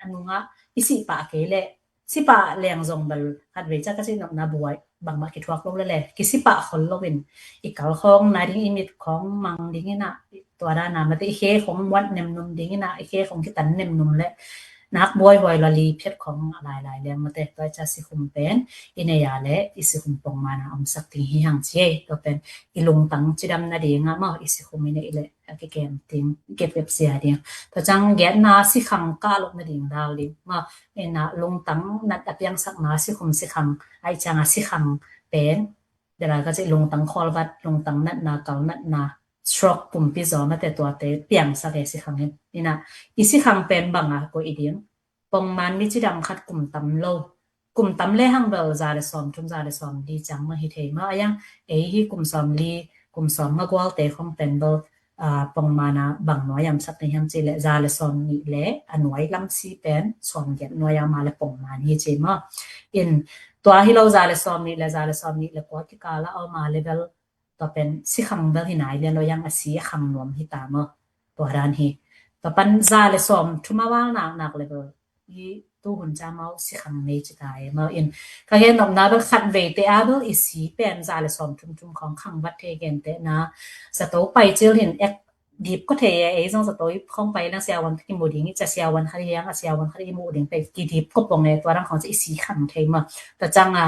a nungah i sih pah kei leh, si pah leng zong bel khat vei ca ka cih nopna buai bangmah kithuak lo leh leh, kisi pah khol lo in i kal khong nai ding, i mit khong mang ding in a, tua dan a mate i khe khong muat nemnum ding in a, i khe khong kitan nemnum leh nak buai huai lo li phiat khong a lai lai leng mate, tua i ca sikhum pen i nei a leh i sikhum pongman a omsak ding hi hang ci e. Tua pen i lungtang cidam nading a maw, i sikhum i neih leh a kikem ding, i kepkep sia ding. Tua ciang giatna sikhang kah loh nading dal ding maw, in a lungtang nat a piangsakna sikhum sikhang, a i ciang a sikhang pen, dela ka cih lungtang khawlvat, lungtang natna, kal natna, stroke, pumpi zaw mate tuate piangsak e sikhang in. In a i sikhang pen bang a koih ding? Pongman mi cidam khat kum tam lo, kum tam le hang bel za le sawm thum, za le sawm li ciang mah hi thei maw? A yang ei hi kum sawm li, kum sawm nga gualte khong pen bel, a, pongman a bang nuai a omsak na hiam cih leh za le sawm nih le a nuai lam si pen sawm giat nuai a om a leh pongman hi ci maw? In tua hi lo, za le sawm nih le za le sawm nih le kua kikal a om a leh bel tua pen sikhang bel hi nai lian lo, yang a si a khang nuam hi ta maw? Tua dan hi. Tua pan za le sawm thum a val nak nak leh bel i tuhun ca mau sikhang nei ci ta e maw? In ka gen nopna bel khat vei te a bel i si pen za le sawm thum thum khong khang vat thei, gentehna zato pai cil hin ek dip ko thei e, ei zong zato i khong pai lang siavuan khat i mu ding i ca, siavuan khat i hiang a, siavuan khat i mu ding pen kidip ko pong e, tua dang khong ci i si khang thei maw? Tua ciang a,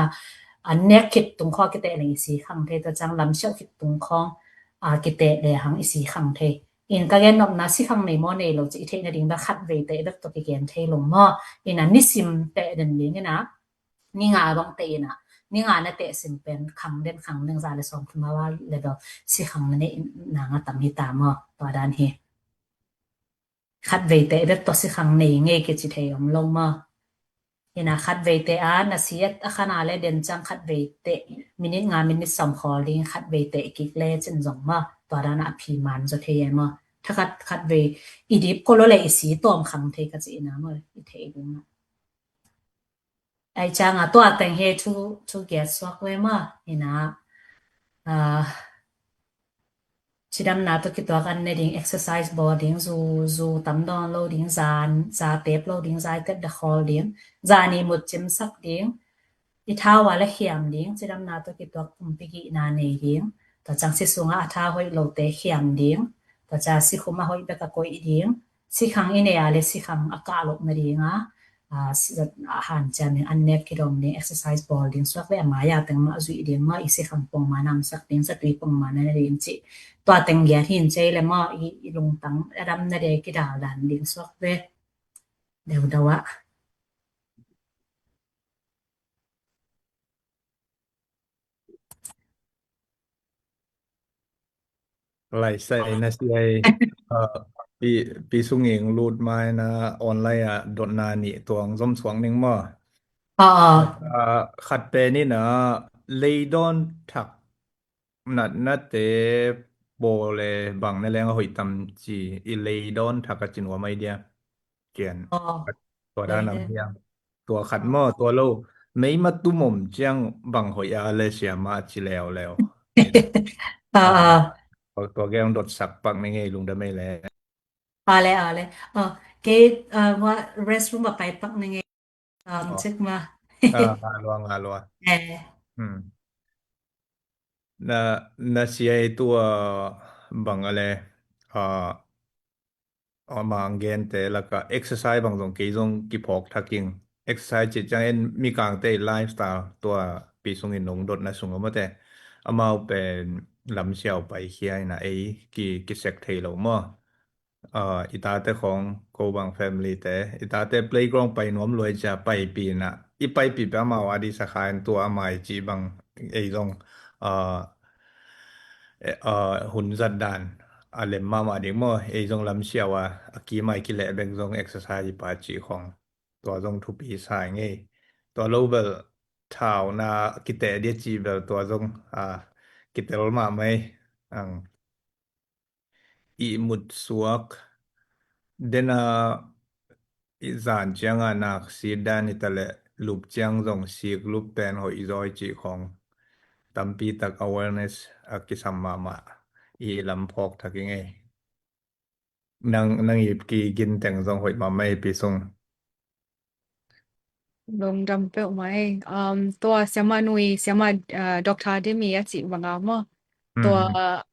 a nek khit tung khong kiteh leng i si khang thei, tua ciang lam siauh khit tung khong, a, kiteh le hang i si khang thei. In ka gen nopna sikhang nei maw nei lo ci i theih nading bel khat vei teh bek tawh kigen thei lo maw? In a nisim teh den ding in a, ni nga bang teh in a, ni nga na teh sim pen khang den khang ding za le sawm thum a val leh bel sikhang na neih nang a tam hi ta maw? Tua dan hi. Khat vei teh bek tawh sikhang nei ngei kici thei om lo maw? In a khat vei teh a na si a khan a leh den ciang khat vei teh minit nga minit sawm khawl ding, khat vei teh kik le cin zong maw? Tua dan a phi man zaw thei e maw? Thakhat khat vei i dip ko lo leh i si tawm khang thei ka ci in a maw? I thei ding a. Ai ciang a tua teng he thu, thu giat suak ve maw? In a, a, cidamna tawh kituak an ne ding, exercise bawl ding, zu, zu tam dawn lo ding, za, za tep lo ding, za i tep da khawl ding, za ni mut cimsak ding, i thau a leh khiam ding, cidamna tawh kituak pumpi gihna nei ding, tua ciang si sungah a tha hoih lote khiam ding, tua ciang sikhum a hoih bek a koih ding, sikhang i nei a leh sikhang a kah loh nading a, a, si-, a, hanciam ding, an nek kidawm ding, exercise bawl ding suak ve, a mai-a teng mah zuih ding maw, i sikhang pongman a omsak ding, zatui pongman a ne ding cih. Tua teng giat hi in cei le maw, i, i lungtang a dam na ding kidal dan ding suak ve. Deuh deuh ah. Lai sai na siai, ah, pi, pi sung ing lut mai na online ah dotna nih tuang zom suang ning maw. Ah, ah. Ah, khat pen in a leidawn thak natnate bawl le bang na leng a hoih tam ci i leidawn thak a ci nuam ai dia. Kian. Oh. Tua dan am hiam. Tua khat maw, tua lo. Mei ma tum om ciang bang hoih a le siama ci leuleu. Ah, ah. Tua, tua geng dot sak pak ni ngei lungdam ei le. A le, a le. Oh, kei, ah, wa restroom a pai pak ni ngei. Um, check ma. Ah, nga lua, nga lua. Eh. Hmm. Na, na siai tua bang a le, ah, ama ang gente laka exercise bang zong kei zong kiphawk thak ing. Exercise cih ciang en mikangte lifestyle tua pi sungin nong dotna sung a mawte. Amau pen lam siau pai khia ina ei ki, kisek thei lo maw. Ah, i tate khong ko bang family te, i tate playground pai nuam luai cia paipi na. I paipi pe amau a di sakha en tua amai ci bang ei zong, ah, eh, ah, hun zat dan a lem mahmah ding maw, ei zong lam siau a, a kimai kileh bek zong exercise i pa ci khong. Tua zong thupi sa ngei. Tua lo bel thau na kiteh dia ci bel tua zong, ah, kitel mahmah ei. Ang ihmut suak. Dena i zan cianga nak si dan i tale lup ciang zong sik lup pen hoih zawi cih khong tampi tak awareness a kisam mahmah i lam phawk thak i ngei. Nang, nang i kigin teng zong hoih mahmah i pi sung. Lungdam peuh mai. Um, tua siama nui, siama, uh, doctor dimi a cih banga maw. Tua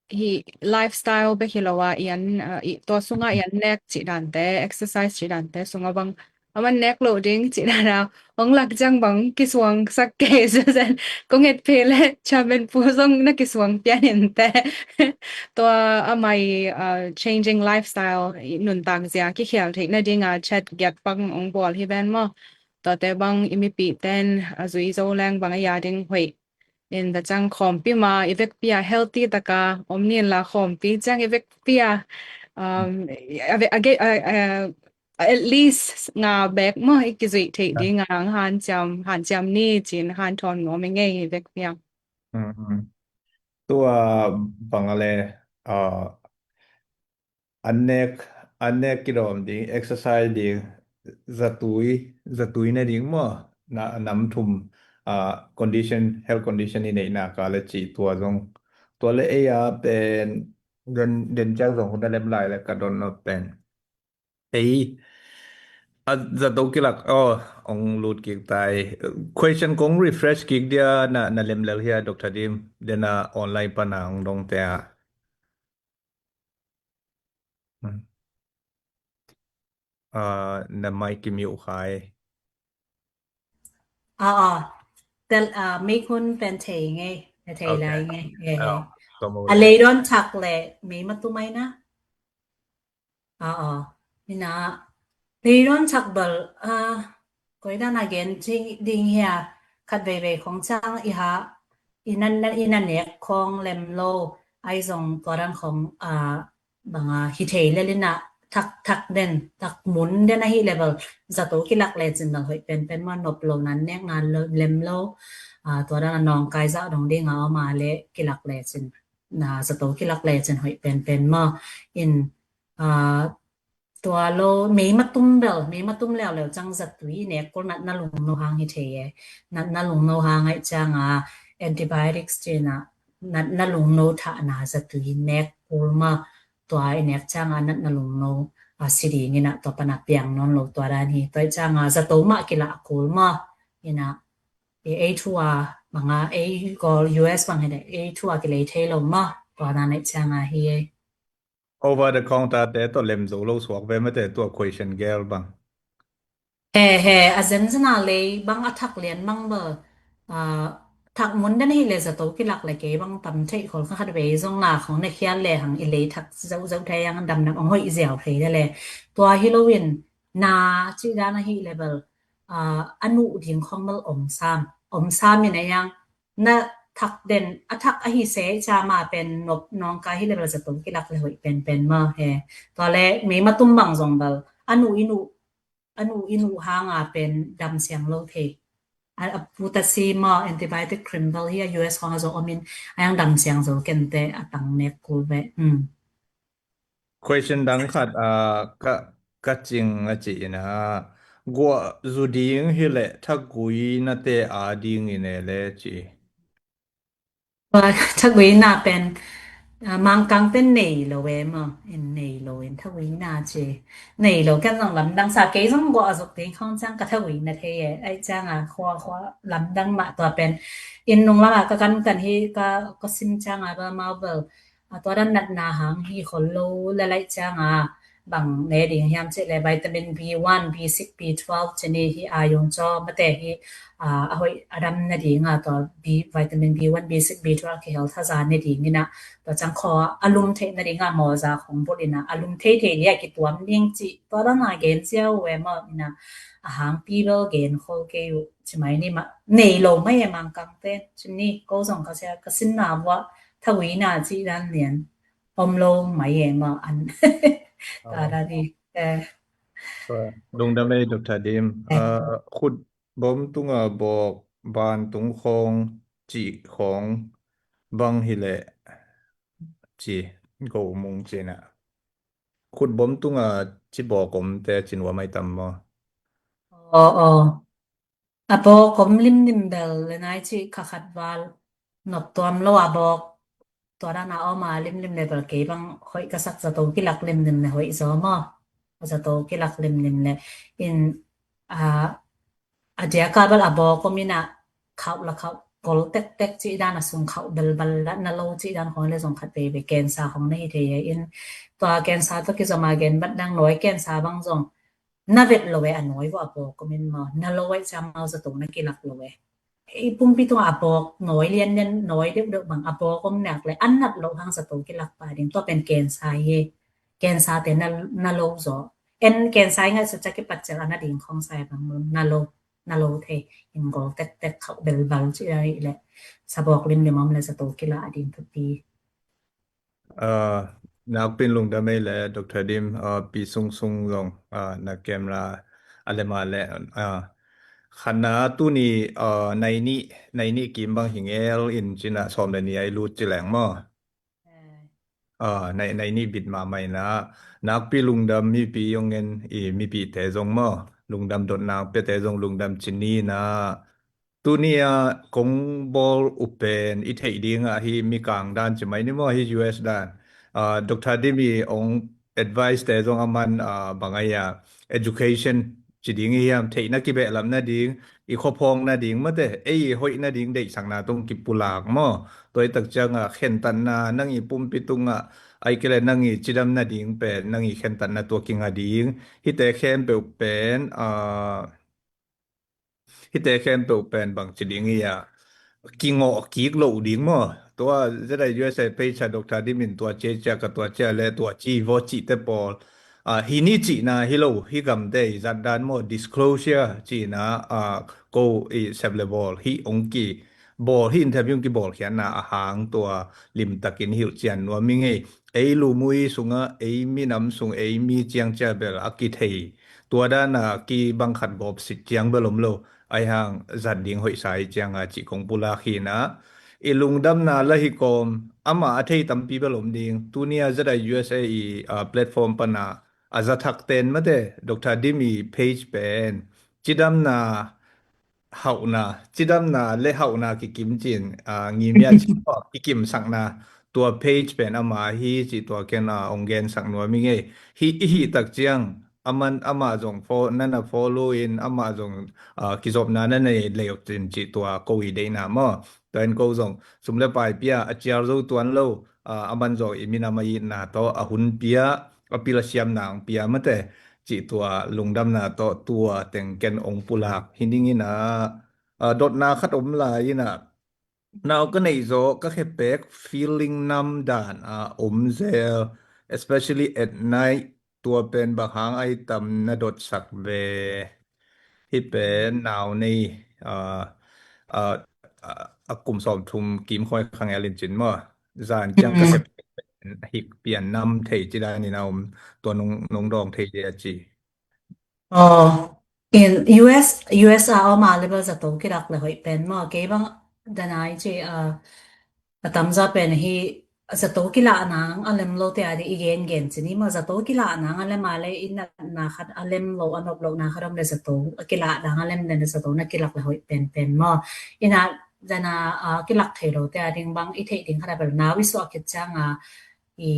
hi lifestyle bek hi lo a ian, uh, i, tua sunga ian nek cih dante, exercise cih dante sunga bang aman nek lo ding cih dana ong lak ciang bang kisuang sak kei susan kong et phe le chairman pu zong na kisuang pian inte. Tua amai, uh, changing lifestyle i nuntak zia kikhial theih nadinga chat giat bang ong bawl hi ben maw. Tuate bang i mipi ten a zui zo leng bang a ya ding hoih. In the ciang khawmpi ma i vekpi a healthy taka om nin la khawmpi ciang i vekpi a, um, a ve-, a ge-, a, a, at least nga bek maw i kizuih theih ding a hanciam, hanciam ni cin hanthawn nuam i ngei i vekpi a. Tua bang a le, ah, an nek, an nek kidawm ding, exercise ding, zatui, zatui na ding maw, na, nam thum, ah, condition, health condition i neihna ka le cih tua zong. Tua le ei a pen, den, den ciang zong hun a lem lai le ka don lo pen. Ei, a zato kilak, oh, ong lut kik tai. Question kong refresh kik dia na, na lem lel hia, Doctor Dim, dena online pana ong dong te a. Hmm. Ah, na mic ki mute khai. Ah, ah. Tel, ah, mic hun pen thei ngei, na thei lai ngei. Eh. A leidawn thak le mei ma tum ai na. Ah, ah. Ina, leidawn thak bel, ah, koi dan a gen ding hia, khat veivei khong ciang i ha, i nan, i na nek khong lem lo, ai zong tua dan khong, ah, banga hi thei le lina thak, thak den, thak mun den ahi le bel, zato kilak le cin bel hoih penpen maw, nop lo nan nek nan lem lo, ah, tua dan a nawngkai zah dong ding a om a le kilak le cin, na zato kilak le cin hoih penpen maw. In, ah, tua lo, mei ma tum bel, mei ma tum leuleu ciang zatui i nek kul natna lungno hang hi thei e. Natna lungno hang ai ciang a antibiotics cina natna lungno thahna zatui nek kul ma, tua i nek ciang a natna lungno a si ding ina tua pana piang nawn lo tua dan hi. Tua i ciang a zato mah kilah kul ma ina, ei thu a manga ei Kawl U S bang hi de, ei thu a kilei thei lo ma, tua dan ai ciang a hi e. Over the counter te tawh lem zo lo suak ve mate tua question gel bang. He he, a zenzen a lei bang a thak lian bang bel, a, thak mun den hi le zato kilak le kei bang tam theih khol kha khat vei zong na khong na khial le hang i lei thak zauh zauh thei yang dam dam ong hoih ziau thei de le. Tua hi lo in na cih dan a hi le bel, a, a nuh ding khong bel om sam, om sam in a yang na thak den, a thak a hi se ca ma pen nop nong ka hi le bel zato kilak le hoih pen pen ma he. Tua le mei ma tum bang zong bel a nuh i nuh a nuh i nuh hang a pen dam siang lo thei. A, a pu ta si ma antibiotic cream bel hi a U S khong a zo om in a yang dam siang zo ken te a tang nek kul ve. Hmm. Question dang khat, a, ka, ka cing a ci in a, guah zu ding hi le thagui na te a ding in e le ci. Tua thagui na pen, a, Mangkang pen nei lo e maw, in nei lo in thagui na ci. Nei lo ken zong lamdang sa kei zong guah a zuk ding khong ciang ka thagui na thei e. Ai ciang a khua khua lamdang mah tua pen. In nung lam a ka kan kan hi ka, ka sim ciang a ba mau bel. A tua dan natna hang hi khol lo le laih ciang a bang ne ding hiam cih le vitamin B one, B six, B twelve ci ni hi a yung caw mate hi, a, a hoih a dam na ding a tua B, vitamin B one, B six, B twelve kihel thaza ne ding in a tua ciang khaw a lum theih na ding a mawza khong bulh in a a lum thei thei ni a kituam ding cih tua dan a gen ziau ve maw in a a hang pi bel gen khol kei uh ci mai ni mah nei lo mai e Mangkang te ci ni ko zong ka sia ka sin na vua thagui na cih dan lian om lo mai e maw an. Ka dan hi. Eh. Lungdam ei Doctor Dim. Eh. Ah, khut bom tunga bawk ban tung khawng cih khawng bang hi leh ci go mung cina. Khut bom tunga ci bawk om te ci nuam ai tam maw? Aw, aw. A bawk om limlim bel le nai ci kha khat val nop tuam lo a bawk tua dan a om a limlim le bel kei bang hoih ka sak zato kilak limlim le hoih zaw maw? Zato kilak limlim le in a a dia ka bel a bawk om in a khauh la khauh gol tektek ci dan a sung khauh belbal la na lo ci dan khong le zong khat veve kensa khong na hi thei in tua kensa to kizom a gen bat dang nawi kensa bang zong na vet lo e a nawi vua a bawk om in maw na lo ai ca mau zato na kilak lo e. I pumpi tung a bawk nawi lian lian nawi deuh deuh bang a bawk om nak le an nat lo hang zato kilak pa ding tua pen kensa hi. Kensa te na, na lo zaw. En kensa i ngai sa ca kipat cel a na ding khong sai bang lo na lo na lo thei in gol tektek khauh belbal ci a i le sa bawk limlim om le zato kila a ding thupi. Ah, nakpin lungdam ei le Doctor Dim, ah, pi sungsung zong, ah, na camera a le ma le, ah, khanna tuni, ah, naini, naini kim bang hi ngel in cina sawm le ni ai lut ci leng maw? Eh. Ah, nai, naini bit ma mai na, nakpi lungdam mipi yong ngen i mipi te zong maw? Lungdam dot nakpi te zong lungdam cini na, tuni a kong bawl uh pen i theih ding ah hi mikang dan ci mai ni maw hi U S dan. Ah, Doctor Dim i ong advice te zong a man, ah, bang ai a education ci ding i hiam theihna kibehlam nading i khuaphawng nading mate ei i hoih nading deihsakna tung kipulak maw? Tua i tak ciang ah khentatna nang i pumpi tung ah ai kile nang i cidam nading pen nang i khentatna tua kinga ding hite khempeuh pen, ah, hite khempeuh pen bangci ding hi a kingawh kik loh ding maw? Tua Z I U S A page a Doctor Dim in tua cia cia ka tua cia le tua ci vaw cihte pawl, ah, hi ni cihna hi lo hi gamte i zat dan maw disclosure cihna, ah, ko i sep le bawl hi ong ki bawl hi interview ong ki bawl khiatna a hang tua limtakin hilh cian nuam i ngei. Ei lumui sungah ei minam sung ei mi ciang cia bel a kithei tua dana kibang khat gawp sit ciang bel om lo. Ai hang zat ding hoihsa i cianga cih kong pulak hi na. I lungdamna la hi kawm amah a thei tampi bel om ding. Tunia Z I U S A i, ah, platform pana a za thak ten mate Doctor Dim i page pen cidamna hauhna, cidamna le hauhna kikim cin, ah, ngimia cin kikim sakna tua page pen ama hi ci tua ken, ah, ong gen sak nuam i ngei. Hi, i hi tak ciang aman ama zong fo, nana follow in ama zong, ah, kizopna nana lei ok cin ci tua ko i deihna maw? Tua in ko zong sum le pai pia a ciar zo tuan lo, ah, aman zong i minam a itna tawh a hun pia a pil a siamna ang pia mate. cih tua lungdamna tawh tua teng ken ong pulak hi ning in a, a, dotna khat om lai in a, nau ka neih zawh ka khepek feeling nam dan a om zel, especially at night, tua pen bang hang ai tam na dotsak ve. Hih pen nau nei, a, a, a, a kum sawm thum kim khoi khang el in cin maw. Zan kiang ka khepek hik pian nam thei ci dan in a om, tua nung, nung dawng thei dia ci. Aw, in U S, U S a om a le bel zato kilak le hoih pen maw, kei bang danai ci, a, a tamza pen hi zato kilak nang a lem lo te a di i gen gen ci ni maw, zato kilak nang a lem a le i natna khat a lem lo a nop lo na khat om le zato a kilak nang a lem le zato na kilak le hoih pen pen maw. Ina dana, a, kilak thei lo te a ding bang i theih ding khat a bel nau i suah khit ciang a i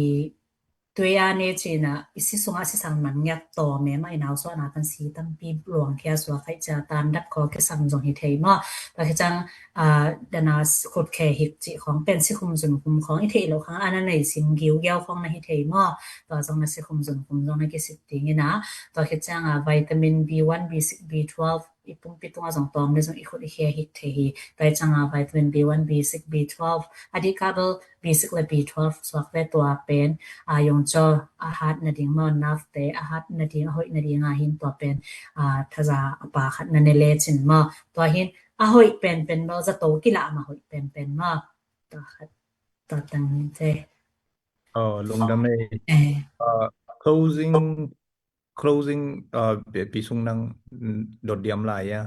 tui a ne cina i si sungah sisang man ngiat tawm e mah i nau suahna pan si tampi luang khia suak hai cia tan dat khaw kisam zong hi thei maw. Tua hi ciang, a, dana khut khe hik cih khawng pen sikhum zunkhum khawng i theih loh khang a na nei sim giugiau khawng na hi thei maw. Tua zong na sikhum zunkhum zong na kisik ding ina. Tua hi ciang a vitamin B one, B six, B twelve i pumpi tungah zong tawm le zong i khut i khia hik thei hi. Tua hi ciang a vitamin B one, B six, B twelve a dih kah bel B six le B twelve suak ve tua pen, a, yongcaw a hat nading maw, nerve te a hat nading, a hoih nading a hin tua pen, a, thaza a pa khat na ne le cin maw. Tua hin a hoih pen pen maw, zato kilah ma hoih pen pen maw. Tua khat, tua tang hin te. Oh, lungdam e. Eh. Uh, closing, closing, uh, pi sung nang, mm, dot diam lai a.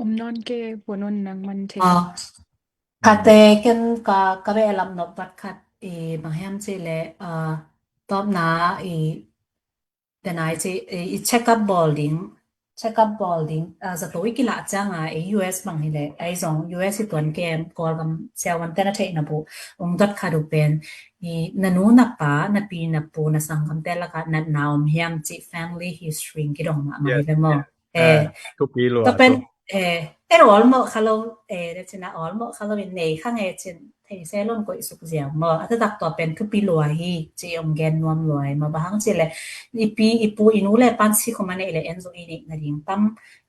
Om nawn kei, puan on nang man thei. Ah, khat te ken ka, ka beh lam nop vat khat i bang hiam cih leh, ah, tawpna i denai ci i, i check up bawl ding, check up bawl ding, ah, zato i kilah ciang a i U S bang hi leh, ei zong U S i tuan kem Kawlgam siavuan te na theihna bu ong dot khat uh pen i na nu na pa, na pi na pu, na sanggam te lakah natna om hiam cih family history kidong mahmah hi ve maw. Eh, thupi lua tua pen, eh, en awlmawh kha lo, eh, de cina awlmawh kha lo in nei kha nge cin thei se lon koih suk ziau maw. A taktak tua pen thupi lua hi ci ong gen nuam lua hi maw. Bang hang ci le i pi i pu i nu le pan sikhum a neih le en zong i neih nading tam.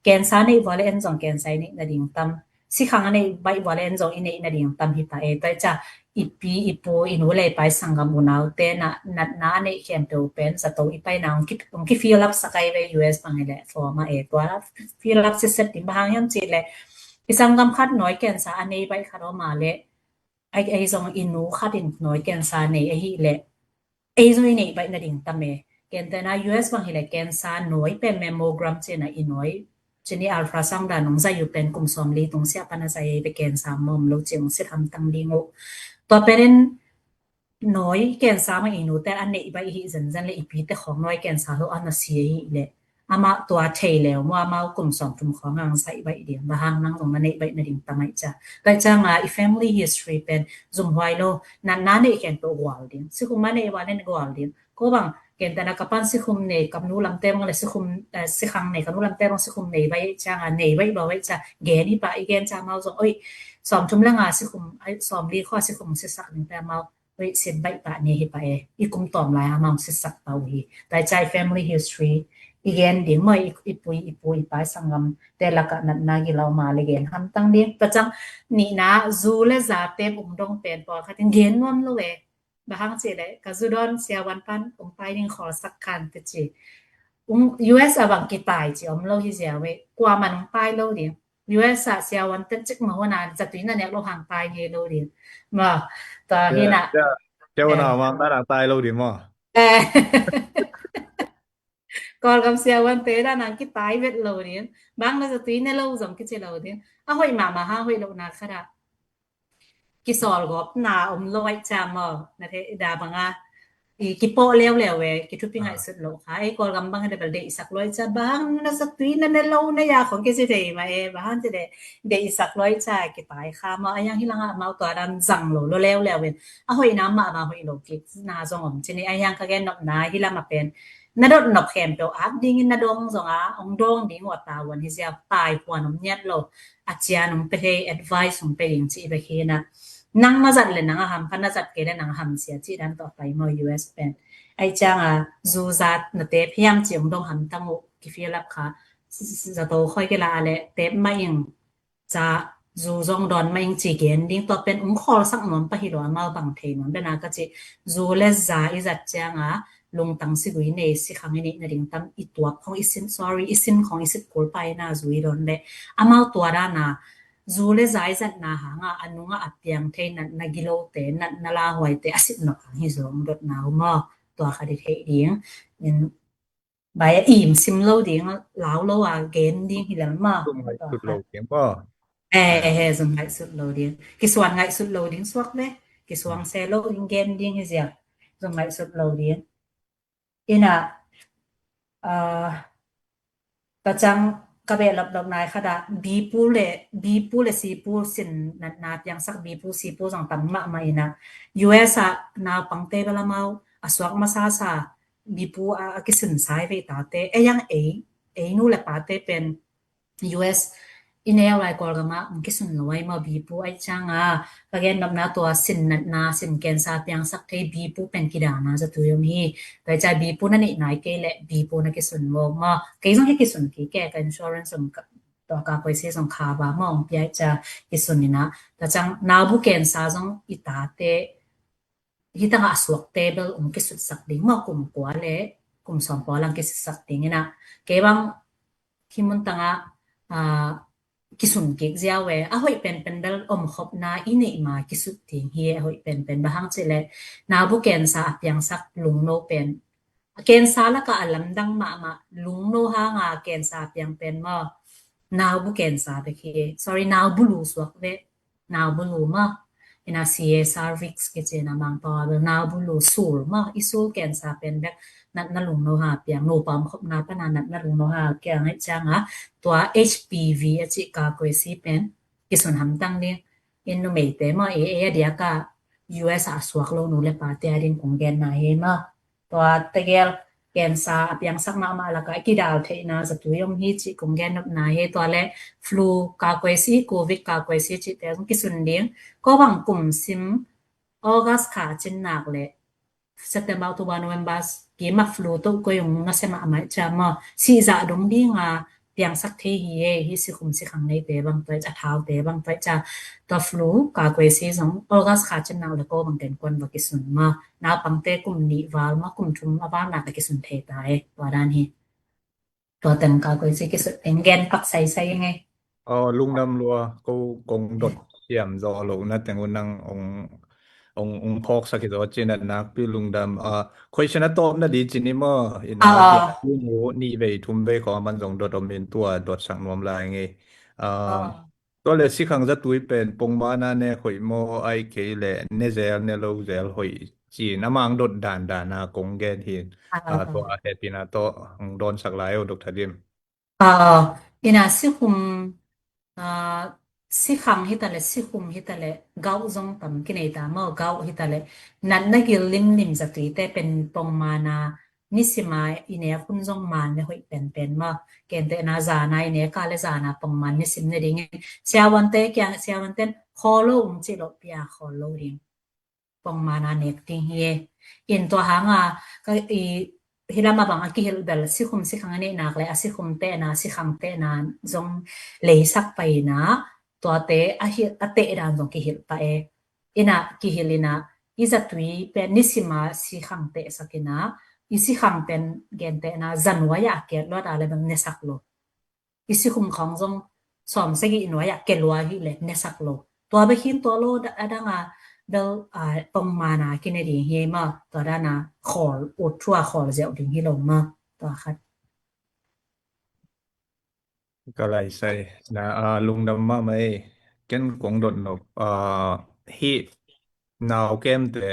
Cancer neih vua le en zong cancer i neih nading tam. Sikhang a neih baih vua le en zong i neih nading tam hi ta e. Tua i ca i pi i pu i nu le i pa i sanggam unau te na natna a neih khempeuh pen zato i paina ong ki, ong ki fill up sak ai ve U S bang hi le form a e tua fill up siset ding bang hang hiam ci le i sanggam khat nawi cancer a nei baih khat om a le ei, ei zong i nu khat in nawi cancer nei ahi le ei zong i neih baih nading tam e. Kentena U S bang hi le cancer nawi pen mammogram cina i nawi cini ultrasound dan ong zai uh pen kum sawm li tung siah pan a zai ei pe cancer mawm lo ci ong sit hamtang ding uh. Tua pen in nawi cancer ma i nu te a neih baih hi zenzen le i pi te khawng nawi cancer lo a na si ahi le amah tua thei leu maw amau kum sawm thum khawng ang saih baih ding bang hang nang zong na neih baih nading tam ai ca. Tua i ciang a i family history pen zumhuai lo natna neih khempeuh gual ding. Sikhum a neih vua le gual ding. Ko bang kentena ka pan sikhum nei, ka nu lamte bang le sikhum, eh, sikhang nei, ka nu lamte bang sikhum nei baih ciang a nei baih lua baih ca gen hi pah i gen ca amau zong oi sawm thum le nga sikhum, ai, sawm li khua sikhum sisak ding te amau oi sit baih pah ni hi pah e. I kum tawm lai amau sisak pah uh hi. Tua i ca i family history i gen ding maw i, i pu i pu i pa i sanggam te lakah natna gilo ma le gen hamtang ding. Tua ciang nihna zu le za te ong dong pen pawlkhat in gen nuam lo e. Bang hang ci le ka zu dawn siavuan pan ong pai ding khawl sak khan te ci. Ong U S a bang kitai ci om lo hi ziau e. Kuaman ong pai lo ding. U S a siavuan ten cik ma huan a zatui na nek lo hang pai ngei lo ding. Ma, tua hi na. Siavuan a mang na tai lo ding maw. Eh. Kawlgam siavuan te dan ang kitai vet lo ding. Bang na zatui ne lo zong kici lo ding. A hoih mahmah hang hoih lo na khat a. Kisawlgawpna om lo ai ca maw. Na the da bang a. I kipawh leuleu e, kithupi ngaihsut lo kha. Ei Kawlgam bang hi le bel deihsak lo ai ca bang na zatui na ne lo na ya khong kici thei ma e. Bang hang ci le deihsak lo ai ca kitai kha maw. A yang hi lang a amau tua dan zang lo lo leuleu in. A hoihna mah bang hoih lo kik na zong om cini a yang ka gen nopna hi lam a pen. Na dot nop khempeuh at dingin na dawng zong a ong dawng ding ua ta uan hi zia tai huan om niat lo. A cian ong pe thei advice ong pe ding ci bek hi na. Nang na zat le nang a ham, pa na zat kei le nang a ham sia ci dan tawh pai maw U S pen. Aih cianga zu zat na tep hiam ci ong dong hamtang uh kifill up kha. Zato khoi kila a le tep ma ing ca zu zong dawn ma ing ci gen ding tua pen ong khawl sak nuam pa hi lo amau bang thei nuam bena ka ci. Zu le za i zat cianga lungtang si gui nei si khang i neih na ding tam i tuak khong i sin, sorry, i sin khong i sit kul pa i na zu i dawn le amau tua dana zu le za i zatna hanga a nunga a piang thei natna gilote natna lauhuaite a sit nok hang hi zong dotna uh maw? Tua kha di theih ding. Bai a im sim lo ding, lau lo a gen ding hi lel maw? Zum ngaihsut lo ding maw? Eh, eh, zum ngaihsut lo ding. Kisuan ngaihsut lo ding suak ve. Kisuang se lo ding gen ding hi zia. Zum ngaihsut lo ding. Ina, ah, tacang ka beh lopdop nai khada bipu le bipu le sipu sin natna piangsak bipu sipu zong tam mahmah ina U S a naupangte bel amau a suak masasa bipu a, a kisun sai vei tate ei ang ei ei nu le pate pen U S i neu lai Kawlgam ah ong kisun lo ai maw bipu ai cianga ka gen nopna tua sin natna sin kensa piangsak thei bipu pen kidana zatui om hi. Tua ai ca bipu na neih nai kei le bipu na kisun lo maw? Kei zong hi kisun kik e ka insurance zong tua ka koisi zong kha ba maw ong pia ai ca kisun ina. Tua ciang naubu kensa zong i tate hi tanga a suakte bel ong kisutsak ding maw kum kua le kum sawm pua lang kisutsak ding ina. Kei bang hi mun tanga a kisun kik ziau e a hoih penpen bel omkhopna i neih ma kisut ding hi e a hoih penpen ba hang ci le naubu kensa a piangsak lungno pen a kensa laka a lamdang mahmah lungno hanga kensa a piang pen maw? Naubu kensa bek hi e, sorry, naubu lu suak ve. Naubulu maw? Ina C S R risk kici na mangpau a bel naubulu sul maw? I sul kensa pen bek natna lungno ha piang nupa omkhopna pana natna lungno ha kiang ai cianga tua H P V a ci ka koisi pen kisun hamtang ding. In numeite maw e e a diaka U S a suak lo nu le pate a ding kong genna hi maw? Tua tegel kensa a piangsak mahmah laka i kidal theihna zatui om hi cih kong gen nopna hi. Tua le flu ka koisi covid ka koisi cihte zong kisun ding. Ko bang kum sim August kha cinnak le September, October, November kima flu to koi ung na sema amai cia maw sihzah dong dinga piangsak thei hi e hi sikhum sikhang neite bang tuai ca thaute bang tuai ca tua flu ka koisi zong August kha cinnak le ko bang ten kuan va kisun maw? Naupangte kum nih val maw kum thum a valnak a kisun thei ta e tua dan hi. Tua teng ka koisi kisut teng gen pak saisai nge. Aw lungdam lua ko kong dot siam zaw lo na teng un nang ong ong ong phawk sak hi zaw cin a nakpi lungdam. Question a tawpna di cin i maw ina mu nih vei thum vei khawng a man zong dot om in tua dot sak nuam lai nge. Tua le sikhang zatui pen pongmana nek hoih maw ai kei le ne zel ne lo zel hoih cin a mang dot dan dan a kong gen hin. Tua a hepina tawh ang dawnsak lai o Doctor Lim. Ina sikhum sikhang hitale sikhum hitale gauh zong tam kinei ta maw gauh hitale natna gil limlim zatuite pen pongmana nisima i nek hun zong man le hoih penpen maw? Kentehna zana i nek a le zana pongman nisim ne dingin siavuante kiang siavuanten khawl lo um cih loh pia khawl lo ding. Pongmana nek ding hi e. In tua hanga ka i hilama bang a kihilh bel sikhum sikhang a neihnak le a sikhum tehna sikhang tehna zong leisak paina tuate a tehdan zong kihilh pah e. Ina kihilh ina i zatui pen nisima sikhang tehsak ina i sikhang pen gentehna zanuai a kiat luat a le bang nesak lo. I sikhum khawng zong sawm sagih nuai ah ke lua hi le nesak lo. Tua bek hin tua lo a danga bel pongmana kine ding hi ma tua dana khawl ut thua khawl zeuh ding hi lo ma tua khat. Ka lai sai na a lungdam mahmah ei. Ken kong dot nop a hi nau kemte